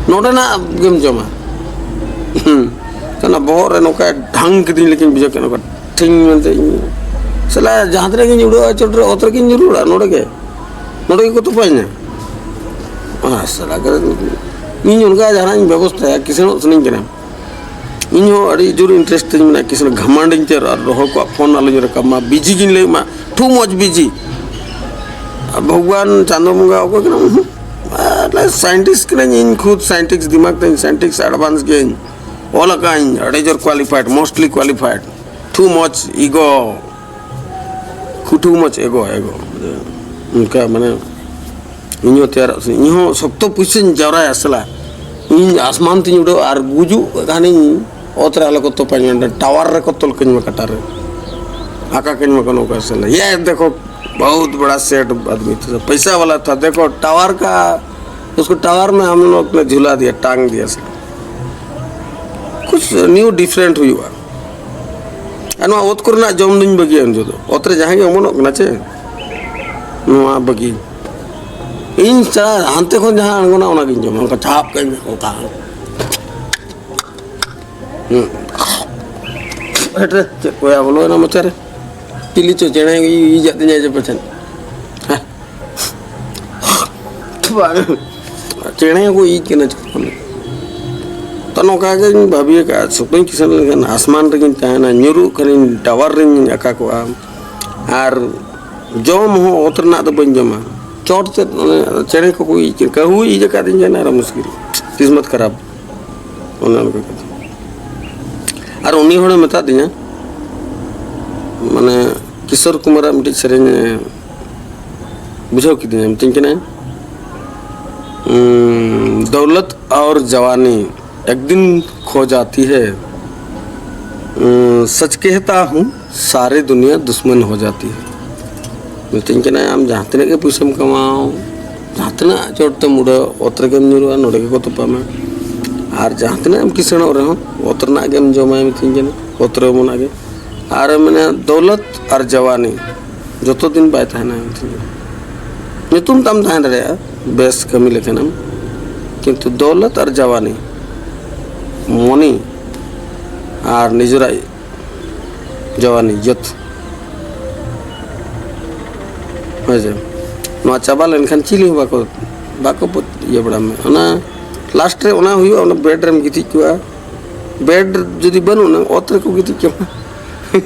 ᱱᱚᱰᱮᱱᱟᱜ ᱜᱮᱢ ᱡᱚᱢᱟ᱾ ᱦᱩᱸ᱾ ᱚᱱᱟ ᱵᱚᱦᱚᱜ ᱨᱮ ᱱᱚᱝᱠᱟ ᱰᱷᱟᱝ ᱠᱤᱫᱤᱧ ᱞᱮᱠᱟᱧ ᱵᱩᱡᱷᱟᱹᱣ ᱠᱮᱫ, ᱱᱚᱝᱠᱟ ᱴᱷᱤᱝ ᱢᱮᱱᱛᱮ ᱤᱧ ᱥᱟᱞᱟ ᱡᱟᱦᱟᱸ ᱛᱤᱱᱟᱹᱜ ᱜᱤᱧ ᱩᱰᱟᱹᱜᱼᱟ ᱪᱚᱴ ᱨᱮ, ᱚᱛ ᱨᱮᱜᱤᱧ ᱧᱩᱨᱩᱜᱼᱟ, ᱱᱚᱰᱮ ᱜᱮ, ᱱᱚᱰᱮ ᱜᱮᱠᱚ ᱛᱚᱯᱟᱧᱟ᱾ ᱟᱨ ᱥᱟᱞᱟ ᱜᱮ ᱤᱧ ᱚᱱᱠᱟ ᱡᱟᱦᱟᱱᱟᱜ ᱤᱧ ᱵᱮᱵᱚᱥᱛᱷᱟᱭᱟ, ᱠᱤᱥᱟᱹᱬᱚᱜ ᱥᱟᱱᱟᱧ ᱠᱟᱱᱟ᱾ ᱤᱧ ᱦᱚᱸ ᱟᱹᱰᱤ ᱡᱳᱨ interest ᱛᱤᱧ ᱢᱮᱱᱟᱜᱼᱟ, ᱠᱤᱥᱟᱹᱬ ᱜᱷᱟᱢᱟᱱᱰᱤᱧ ᱛᱮᱭᱟᱨᱚᱜᱼᱟ, ᱟᱨ ᱦᱚᱲ ᱠᱚᱣᱟᱜ ᱯᱷᱳᱱ ᱟᱞᱚᱧ ᱨᱟᱠᱟᱵ ᱢᱟ, ᱵᱤᱡᱤ ᱜᱤᱧ ᱞᱟᱹᱭ ᱢᱟ, ᱴᱩ ᱢᱚᱪ ᱵᱤᱡᱤ᱾ ᱟᱨ ᱵᱷᱚᱜᱽᱣᱟᱱ ᱪᱟᱸᱫᱚ ᱵᱚᱸᱜᱟ ᱚᱠᱚᱭ ᱠᱟᱱᱟᱢ? ᱦᱩᱸ᱾ ᱟᱨ scientist ᱠᱟᱹᱱᱟᱹᱧ ᱤᱧ, ᱠᱷᱩᱫ scientist, ᱫᱤᱢᱟᱜᱽ ᱛᱤᱧ scientist, advance ᱜᱤᱭᱟᱹᱧ, ᱚᱞ ᱟᱠᱟᱫᱟᱹᱧ, ᱟᱹᱰᱤ ᱡᱳᱨ qualified, mostly qualified, too much ego, too much ego, ego᱾ ᱚᱱᱠᱟ ᱢᱟᱱᱮ ᱤᱧ ᱦᱚᱸ ᱛᱮᱭᱟᱨᱚᱜ ᱥᱟᱱᱟᱧ, ᱤᱧ ᱦᱚᱸ ᱥᱚᱠᱛᱚ ᱯᱩᱭᱥᱟᱹᱧ ᱡᱟᱣᱨᱟᱭᱟ ᱥᱟᱞᱟ᱾ ᱤᱧ ᱟᱥᱢᱟᱱ ᱛᱤᱧ ᱩᱰᱟᱹᱣ ᱟᱨ ᱜᱩᱡᱩᱜ ᱠᱷᱟᱱᱤᱧ ᱚᱛ ᱨᱮ ᱟᱞᱚ ᱠᱚ ᱛᱚᱯᱟᱧ ᱢᱟ, ᱴᱟᱣᱟᱨ ᱨᱮᱠᱚ ᱛᱚᱞ ᱠᱟᱹᱧ ᱢᱟ ᱠᱟᱴᱟ ᱨᱮ, ᱟᱠᱟ ᱠᱟᱹᱧ ᱢᱟ ᱠᱚ ᱱᱚᱝᱠᱟ ᱥᱟᱞᱟ᱾ ᱭᱮ ᱫᱮᱠᱷᱳ, ᱵᱚᱦᱩᱛ ᱵᱟᱲᱟ ᱥᱮᱴ ᱟᱫᱢᱤ ᱛᱷᱟ, ᱯᱟᱭᱥᱟ ᱣᱟᱞᱟ ᱛᱷᱟ, ᱫᱮᱠᱷᱳ ᱴᱟᱣᱟᱨ ᱠᱟ, ᱩᱥᱠᱳ ᱴᱟᱣᱟᱨ ᱢᱮ ᱦᱟᱢ ᱞᱳᱜ ᱱᱮ ᱡᱷᱩᱞᱟ ᱫᱤᱭᱟ, ᱴᱟᱝ ᱫᱤᱭᱟ ᱥᱟᱞᱟ᱾ ᱠᱩᱪ ᱱᱤᱭᱩ ᱰᱤᱯᱷᱨᱮᱱᱴ ᱦᱩᱭᱩᱜᱼᱟ᱾ ᱟᱨ ᱱᱚᱣᱟ ᱚᱛ ᱠᱚᱨᱮᱱᱟᱜ ᱡᱚᱢ ᱫᱩᱧ ᱵᱟᱹᱜᱤᱭᱟ ᱩᱱ ᱡᱚᱦᱚᱜ ᱫᱚ᱾ ᱚᱛ ᱨᱮ ᱡᱟᱦᱟᱸ ᱜᱮ ᱚᱢᱚᱱᱚᱜ ᱠᱟᱱᱟ ᱪᱮ, ᱱᱚᱣᱟ ᱵᱟᱹᱜᱤ᱾ ᱤᱧ ᱪᱷᱟᱲᱟ ᱦᱟᱱᱛᱮ ᱠᱷᱚᱱ ᱡᱟᱦᱟᱸ ᱟᱬᱜᱚᱱᱟ ᱚᱱᱟᱜᱤᱧ ᱡᱚᱢᱟ, ᱚᱱᱠᱟ ᱪᱷᱟᱯ ᱠᱟᱹᱧ ᱢᱮ, ᱚᱱᱠᱟ᱾ ᱦᱩᱸ᱾ ᱦᱮᱴ ᱨᱮ, ᱪᱮᱫ ᱠᱚᱭᱟ ᱵᱚᱞᱚᱭᱮᱱᱟ ᱢᱚᱪᱟ ᱨᱮ? ᱪᱤᱞᱤ ᱪᱚ ᱪᱮᱬᱮ ᱤᱡᱟᱜ ᱛᱤᱧᱟᱭ ᱡᱮ ᱯᱟᱪᱷᱮᱱ᱾ ᱦᱮᱸ᱾ ᱵᱟᱝ, ᱪᱮᱬᱮ ᱠᱚ ᱤᱡ ᱠᱟᱱᱟ ᱪᱮᱫ ᱠᱷᱚᱱ? ᱛᱚ, ᱱᱚᱝᱠᱟ ᱜᱤᱧ ᱵᱷᱟᱹᱵᱤ ᱟᱠᱟᱫᱼᱟ, ᱥᱩᱠᱱᱩᱧ ᱠᱤᱥᱟᱹᱬ ᱞᱮᱱᱠᱷᱟᱱ ᱟᱥᱢᱟᱱ ᱨᱮᱜᱤᱧ ᱛᱟᱦᱮᱱᱟ, ᱧᱩᱨᱩᱜ ᱠᱷᱟᱱᱤᱧ ᱴᱟᱣᱟᱨ ᱨᱤᱧ ᱟᱠᱟ ᱠᱚᱜᱼᱟ, ᱟᱨ ᱡᱚᱢ ᱦᱚᱸ ᱚᱛ ᱨᱮᱱᱟᱜ ᱫᱚ ᱵᱟᱹᱧ ᱡᱚᱢᱟ᱾ ᱪᱚᱴ ᱥᱮᱫ ᱚᱱᱮ ᱪᱮᱬᱮ ᱠᱚᱠᱚ ᱤᱡ ᱠᱟᱱᱟ, ᱠᱟᱹᱦᱩᱭ ᱤᱡ ᱟᱠᱟᱫᱤᱧ ᱠᱟᱱᱟ, ᱟᱨ ᱢᱩᱥᱠᱤᱞ, ᱠᱤᱥᱢᱚᱛ ᱠᱷᱟᱨᱟᱯ, ᱚᱱᱮ ᱚᱱᱠᱟ ᱠᱟᱛᱷᱟ᱾ ᱟᱨ ᱩᱱᱤ ᱦᱚᱲᱮ ᱢᱮᱛᱟᱫᱤᱧᱟ, ᱢᱟᱱᱮ, ᱠᱤᱥᱳᱨ ᱠᱩᱢᱟᱨᱟᱜ ᱢᱤᱫᱴᱤᱡ ᱥᱮᱨᱮᱧ ᱮ ᱵᱩᱡᱷᱟᱹᱣ ᱠᱤᱫᱤᱧᱟ, ᱢᱤᱛᱟᱹᱧ ᱠᱟᱱᱟᱭ, "दौलत और जवानी एक दिन खो जाती है, सच कहता हूँ, सारी दुनिया दुश्मन हो जाती है।" ᱢᱤᱛᱟᱹᱧ ᱠᱟᱱᱟᱭ, "ᱟᱢ ᱡᱟᱦᱟᱸ ᱛᱤᱱᱟᱹᱜ ᱜᱮ ᱯᱩᱭᱥᱟᱹᱢ ᱠᱟᱢᱟᱣ, ᱡᱟᱦᱟᱸ ᱛᱤᱱᱟᱹᱜ ᱪᱚᱴ ᱛᱮᱢ ᱩᱰᱟᱹᱣ, ᱚᱛ ᱨᱮᱜᱮᱢ ᱧᱩᱨᱩᱜᱼᱟ, ᱱᱚᱰᱮ ᱜᱮᱠᱚ ᱛᱚᱯᱟᱢᱟ᱾ ᱟᱨ ᱡᱟᱦᱟᱸ ᱛᱤᱱᱟᱹᱜ ᱮᱢ ᱠᱤᱥᱟᱹᱬᱚᱜ ᱨᱮᱦᱚᱸ, ᱚᱛ ᱨᱮᱱᱟᱜ ᱜᱮᱢ ᱡᱚᱢᱟ", ᱢᱤᱛᱟᱹᱧ ᱠᱟᱱᱟ, "ᱚᱛ ᱨᱮ ᱚᱢᱚᱱᱟᱜ ᱜᱮ᱾" ᱟᱨ ᱢᱮᱱᱟ, "ᱫᱚᱣᱞᱚᱛ ᱟᱨ ᱡᱟᱣᱟᱱᱤ ᱡᱚᱛᱚ ᱫᱤᱱ ᱵᱟᱭ ᱛᱟᱦᱮᱱᱟ", ᱢᱤᱛᱟᱹᱧ ᱠᱟᱱᱟ᱾ ᱧᱩᱛᱩᱢ ᱛᱟᱢ ᱛᱟᱦᱮᱸ ᱫᱟᱲᱮᱭᱟᱜᱼᱟ, ᱵᱮᱥ ᱠᱟᱹᱢᱤ ᱞᱮᱠᱷᱟᱱᱮᱢ, ᱠᱤᱱᱛᱩ ᱫᱚᱣᱞᱚᱛ ᱟᱨ ᱡᱟᱣᱟᱱᱤ, ᱢᱚᱱᱤ ᱟᱨ ᱱᱤᱡᱮᱨᱟᱜ ᱡᱟᱣᱟᱱᱤ, ᱡᱚᱛ ᱦᱳᱭ ᱥᱮ᱾ ᱱᱚᱣᱟ ᱪᱟᱵᱟ ᱞᱮᱱᱠᱷᱟᱱ ᱪᱤᱞᱤ ᱦᱚᱸ ᱵᱟᱠᱚ, ᱵᱟᱠᱚ ᱯᱚ-, ᱤᱭᱟᱹ ᱵᱟᱲᱟ ᱢᱮᱭᱟ᱾ ᱚᱱᱟ ᱞᱟᱥᱴ ᱨᱮ ᱚᱱᱟ ᱦᱩᱭᱩᱜᱼᱟ, ᱚᱱᱟ ᱵᱮᱰ ᱨᱮᱢ ᱜᱤᱛᱤᱡ ᱠᱚᱜᱼᱟ᱾ ᱵᱮᱰ ᱡᱩᱫᱤ ᱵᱟᱹᱱᱩᱜ ᱟᱱᱟ, ᱚᱛ ᱨᱮᱠᱚ ᱜᱤᱛᱤᱡ ᱠᱟᱢᱟ᱾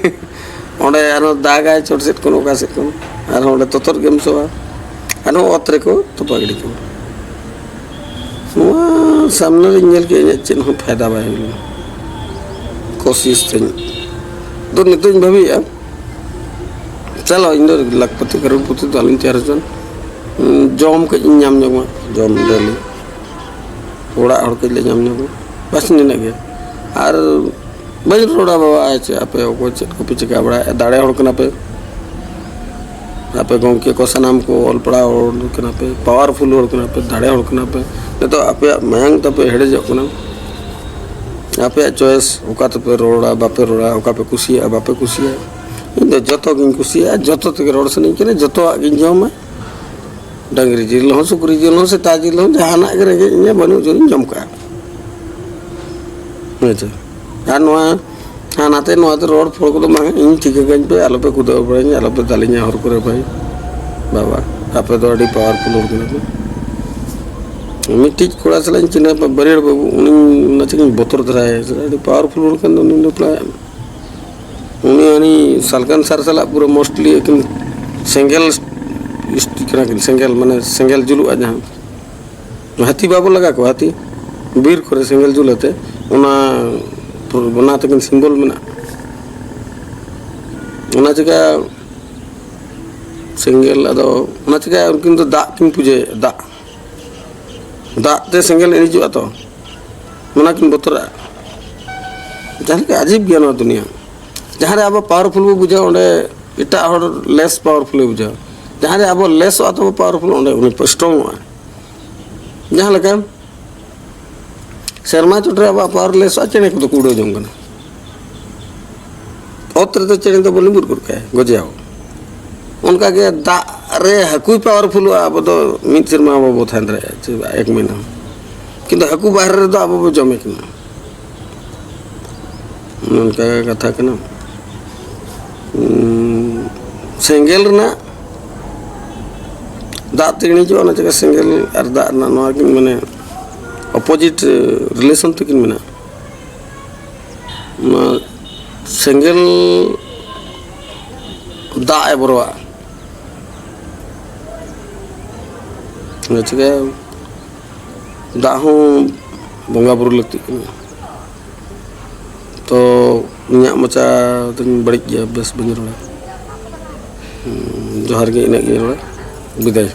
ᱚᱸᱰᱮ ᱟᱨᱦᱚᱸ ᱫᱟᱜᱟᱭ ᱪᱚᱴ ᱥᱮᱫ ᱠᱷᱚᱱ, ᱚᱠᱟ ᱥᱮᱫ ᱠᱷᱚᱱ, ᱟᱨᱦᱚᱸ ᱚᱸᱰᱮ ᱛᱚᱛᱚᱨ ᱜᱮᱢ ᱥᱚᱜᱼᱟ, ᱟᱨᱦᱚᱸ ᱚᱛ ᱨᱮᱠᱚ ᱛᱚᱯᱟ ᱜᱤᱰᱤ ᱠᱟᱢᱟ᱾ ᱱᱚᱣᱟ ᱥᱟᱢᱱᱟ ᱨᱤᱧ ᱧᱮᱞ ᱠᱮᱫᱟ, ᱤᱧᱟᱹᱜ ᱪᱮᱫ ᱦᱚᱸ ᱯᱷᱟᱭᱫᱟ ᱵᱟᱭ ᱦᱩᱭ ᱞᱮᱱᱟ᱾ ᱠᱳᱥᱤᱥ ᱛᱟᱹᱧ ᱫᱚ ᱱᱤᱛᱚᱜ ᱤᱧ ᱵᱷᱟᱹᱵᱤᱭᱮᱫᱼᱟ, ᱪᱚᱞᱚ, ᱤᱧ ᱫᱚ ᱞᱟᱠᱷᱯᱚᱛᱤ ᱠᱟᱨᱳᱲᱯᱚᱛᱤ ᱫᱚ ᱟᱞᱚᱧ ᱛᱮᱭᱟᱨ ᱦᱚᱪᱚᱣᱟᱱ᱾ ᱡᱚᱢ ᱠᱟᱹᱡ ᱤᱧ ᱧᱟᱢ ᱧᱚᱜ ᱢᱟ, ᱡᱚᱢ ᱰᱮᱞᱤ᱾ ᱚᱲᱟᱜ ᱦᱚᱲ ᱠᱟᱹᱡ ᱞᱮ ᱧᱟᱢ ᱧᱚᱜ ᱢᱟ, ᱵᱟᱥ ᱱᱤᱱᱟᱹᱜ ᱜᱮ᱾ ᱟᱨ ᱵᱟᱹᱧ ᱨᱚᱲᱟ ᱵᱟᱵᱟ, ᱟᱭ ᱪᱮᱫ, ᱟᱯᱮ ᱚᱠᱚᱭ ᱪᱮᱫ ᱠᱚᱯᱮ ᱪᱤᱠᱟᱹ ᱵᱟᱲᱟᱭᱟ? ᱫᱟᱲᱮ ᱦᱚᱲ ᱠᱟᱱᱟ ᱯᱮ, ᱟᱯᱮ ᱜᱚᱢᱠᱮ ᱠᱚ ᱥᱟᱱᱟᱢ ᱠᱚ ᱚᱞ ᱯᱟᱲᱦᱟᱣ ᱦᱚᱲ ᱠᱟᱱᱟ ᱯᱮ, ᱯᱟᱣᱟᱨᱯᱷᱩᱞ ᱦᱚᱲ ᱠᱟᱱᱟ ᱯᱮ, ᱫᱟᱲᱮ ᱦᱚᱲ ᱠᱟᱱᱟ ᱯᱮ᱾ ᱱᱤᱛᱚᱜ ᱟᱯᱮᱭᱟᱜ ᱢᱟᱭᱟᱝ ᱛᱟᱯᱮ ᱦᱮᱰᱮᱡᱚᱜ ᱠᱟᱱᱟ᱾ ᱟᱯᱮᱭᱟᱜ ᱪᱚᱭᱮᱥ, ᱚᱠᱟ ᱛᱮᱯᱮ ᱨᱚᱲᱟ, ᱵᱟᱯᱮ ᱨᱚᱲᱟ, ᱚᱠᱟ ᱯᱮ ᱠᱩᱥᱤᱭᱟᱜᱼᱟ, ᱵᱟᱯᱮ ᱠᱩᱥᱤᱭᱟᱜᱼᱟ᱾ ᱤᱧ ᱫᱚ ᱡᱚᱛᱚ ᱜᱤᱧ ᱠᱩᱥᱤᱭᱟᱜᱼᱟ, ᱡᱚᱛᱚ ᱛᱮᱜᱮ ᱨᱚᱲ ᱥᱟᱱᱟᱧ ᱠᱟᱱᱟ, ᱡᱚᱛᱚᱣᱟᱜ ᱜᱤᱧ ᱡᱚᱢᱟ᱾ ᱰᱟᱹᱝᱨᱤ ᱡᱤᱞ ᱦᱚᱸ, ᱥᱩᱠᱨᱤ ᱡᱤᱞ ᱦᱚᱸ, ᱥᱮᱛᱟ ᱡᱤᱞ ᱦᱚᱸ, ᱡᱟᱦᱟᱱᱟᱜ ᱜᱮ ᱨᱮᱸᱜᱮᱡ ᱤᱧᱟ, ᱵᱟᱹᱱᱩᱜ ᱡᱳᱨᱤᱧ ᱡᱚᱢ ᱠᱟᱜᱼᱟ᱾ ᱦᱮᱸ ᱪᱮ? ᱟᱨ ᱱᱚᱣᱟ ᱦᱟᱱᱟᱛᱮ ᱱᱚᱣᱟᱛᱮ ᱨᱚᱲ ᱯᱷᱚᱲ ᱠᱚᱫᱚ ᱵᱟᱝ, ᱤᱧ ᱴᱷᱤᱠᱟᱹ ᱠᱟᱹᱧ ᱯᱮ, ᱟᱞᱚᱯᱮ ᱠᱩᱫᱟᱹᱣ ᱵᱟᱲᱟᱧᱟ, ᱟᱞᱚᱯᱮ ᱫᱟᱞᱤᱧᱟ ᱦᱚᱨ ᱠᱚᱨᱮ ᱵᱷᱟᱹᱭ᱾ ᱵᱟᱵᱟ, ᱟᱯᱮ ᱫᱚ ᱟᱹᱰᱤ ᱯᱟᱣᱟᱨᱯᱷᱩᱞ ᱦᱚᱲ ᱠᱟᱱᱟ ᱯᱮ᱾ ᱢᱤᱫᱴᱤᱡ ᱠᱚᱲᱟ ᱥᱟᱞᱟᱜ ᱤᱧ ᱪᱤᱱᱦᱟᱹᱯ, ᱵᱟᱹᱨᱭᱟᱹᱲ ᱵᱟᱹᱵᱩ, ᱩᱱᱤ ᱱᱟᱥᱮ ᱜᱤᱧ ᱵᱚᱛᱚᱨ ᱫᱷᱟᱨᱟᱭᱟ, ᱟᱹᱰᱤ ᱯᱟᱣᱟᱨᱯᱷᱩᱞ ᱦᱚᱲ ᱠᱟᱱ ᱫᱚ ᱩᱱᱤ ᱫᱚ ᱯᱨᱟᱭ, ᱩᱱᱤ ᱦᱟᱹᱱᱤ ᱥᱟᱞᱠᱷᱟᱱ ᱥᱟᱨ ᱥᱟᱞᱟᱜ ᱯᱩᱨᱟᱹ ᱢᱳᱥᱴᱞᱤ ᱮᱠᱮᱱ ᱥᱮᱸᱜᱮᱞ ᱤᱥᱴ-, ᱠᱟᱱᱟ ᱠᱤᱱ, ᱥᱮᱸᱜᱮᱞ ᱢᱟᱱᱮ ᱥᱮᱸᱜᱮᱞ ᱡᱩᱞᱩᱜᱼᱟ ᱡᱟᱦᱟᱸ, ᱦᱟᱹᱛᱤ ᱵᱟᱵᱚ ᱞᱟᱜᱟ ᱠᱚᱣᱟ, ᱦᱟᱹᱛᱤ ᱵᱤᱨ ᱠᱚᱨᱮ ᱥᱮᱸᱜᱮᱞ ᱡᱩᱞ ᱟᱛᱮ, ᱚᱱᱟ, ᱚᱱᱟ ᱛᱟᱹᱠᱤᱱ ᱥᱤᱢᱵᱚᱞ ᱢᱮᱱᱟᱜᱼᱟ᱾ ᱚᱱᱟ ᱪᱤᱠᱟ ᱥᱮᱸᱜᱮᱞ, ᱟᱫᱚ ᱚᱱᱟ ᱪᱤᱠᱟ ᱩᱱᱠᱤᱱ ᱫᱚ ᱫᱟᱜ ᱠᱤᱱ ᱯᱩᱡᱟᱹᱭᱮᱫᱼᱟ, ᱫᱟᱜ, ᱫᱟᱜ ᱛᱮ ᱥᱮᱸᱜᱮᱞ ᱤᱬᱤᱡᱚᱜᱼᱟ ᱛᱚ, ᱚᱱᱟ ᱠᱤᱱ ᱵᱚᱛᱚᱨᱟᱜᱼᱟ᱾ ᱡᱟᱦᱟᱸ ᱞᱮᱠᱟ ᱟᱡᱤᱵ ᱜᱮᱭᱟ ᱱᱚᱣᱟ ᱫᱩᱱᱤᱭᱟᱹ᱾ ᱡᱟᱦᱟᱸ ᱨᱮ ᱟᱵᱚ ᱯᱟᱣᱟᱨᱯᱷᱩᱞ ᱵᱚ ᱵᱩᱡᱷᱟᱹᱣᱟ, ᱚᱸᱰᱮ ᱮᱴᱟᱜ ᱦᱚᱲ ᱞᱮᱥ ᱯᱟᱣᱟᱨᱯᱷᱩᱞᱮ ᱵᱩᱡᱷᱟᱹᱣᱟ᱾ ᱡᱟᱦᱟᱸ ᱨᱮ ᱟᱵᱚ ᱞᱮᱥᱚᱜᱼᱟ ᱛᱟᱵᱚ ᱯᱟᱣᱟᱨᱯᱷᱩᱞ, ᱚᱸᱰᱮ ᱩᱱᱤ ᱥᱴᱨᱚᱝᱚᱜᱼᱟ᱾ ᱡᱟᱦᱟᱸ ᱞᱮᱠᱟ ᱥᱮᱨᱢᱟ ᱪᱚᱴ ᱨᱮ ᱟᱵᱚᱣᱟᱜ ᱯᱟᱣᱟᱨ ᱞᱮᱥᱚᱜᱼᱟ, ᱪᱮᱬᱮ ᱠᱚᱫᱚ ᱠᱚ ᱩᱰᱟᱹᱣ ᱡᱚᱝ ᱠᱟᱱᱟ᱾ ᱚᱛ ᱨᱮᱫᱚ ᱪᱮᱬᱮ ᱫᱚᱵᱚ ᱞᱤᱸᱵᱩᱫ ᱜᱚᱫ ᱠᱟᱭᱟ, ᱜᱚᱡᱮᱭᱟᱵᱚ᱾ ᱚᱱᱠᱟᱜᱮ ᱫᱟᱜ ᱨᱮ ᱦᱟᱹᱠᱩᱭ ᱯᱟᱣᱟᱨᱯᱷᱩᱞᱚᱜᱼᱟ, ᱟᱵᱚ ᱫᱚ ᱢᱤᱫ ᱥᱮᱨᱢᱟ ᱵᱟᱵᱚ ᱛᱟᱦᱮᱸ ᱫᱟᱲᱮᱭᱟᱜᱼᱟ, ᱪᱮ ᱮᱠ ᱢᱟᱹᱦᱱᱟᱹ ᱦᱚᱸ᱾ ᱠᱤᱱᱛᱩ ᱦᱟᱹᱠᱩ ᱵᱟᱦᱨᱮ ᱨᱮᱫᱚ ᱟᱵᱚ ᱵᱚ ᱡᱚᱢᱮ ᱠᱟᱱᱟ᱾ ᱚᱱᱠᱟ ᱠᱟᱛᱷᱟ ᱠᱟᱱᱟ᱾ ᱩᱸ, ᱥᱮᱸᱜᱮᱞ ᱨᱮᱱᱟᱜ ᱫᱟᱜ ᱛᱮ ᱤᱬᱤᱡᱚᱜᱼᱟ, ᱚᱱᱟ ᱪᱤᱠᱟᱹ ᱥᱮᱸᱜᱮᱞ ᱟᱨ ᱫᱟᱜ ᱨᱮᱱᱟᱜ ᱱᱚᱣᱟ ᱠᱤᱱ ᱢᱟᱱᱮ ᱚᱯᱳᱡᱤᱴ ᱨᱤᱞᱮᱥᱚᱱ ᱛᱟᱹᱠᱤᱱ ᱢᱮᱱᱟᱜᱼᱟ᱾ ᱚᱱᱟ ᱥᱮᱸᱜᱮᱞ ᱫᱟᱜ ᱮ ᱵᱚᱨᱚᱣᱟᱜᱼᱟ᱾ ᱚᱱᱟ ᱪᱤᱠᱟᱹ ᱫᱟᱜ ᱦᱚᱸ ᱵᱚᱸᱜᱟ ᱵᱩᱨᱩ ᱞᱟᱹᱠᱛᱤᱜ ᱠᱟᱱᱟ᱾ ᱛᱚ ᱤᱧᱟᱹᱜ ᱢᱚᱪᱟ ᱫᱚᱧ ᱵᱟᱹᱲᱤᱡ ᱜᱮᱭᱟ, ᱵᱮᱥ ᱵᱟᱹᱧ ᱨᱚᱲᱟ᱾ ᱦᱩᱸ, ᱡᱚᱦᱟᱨ ᱜᱮ, ᱤᱱᱟᱹᱜ ᱜᱤᱧ ᱨᱚᱲᱟ᱾ ᱵᱤᱫᱟᱹᱭ᱾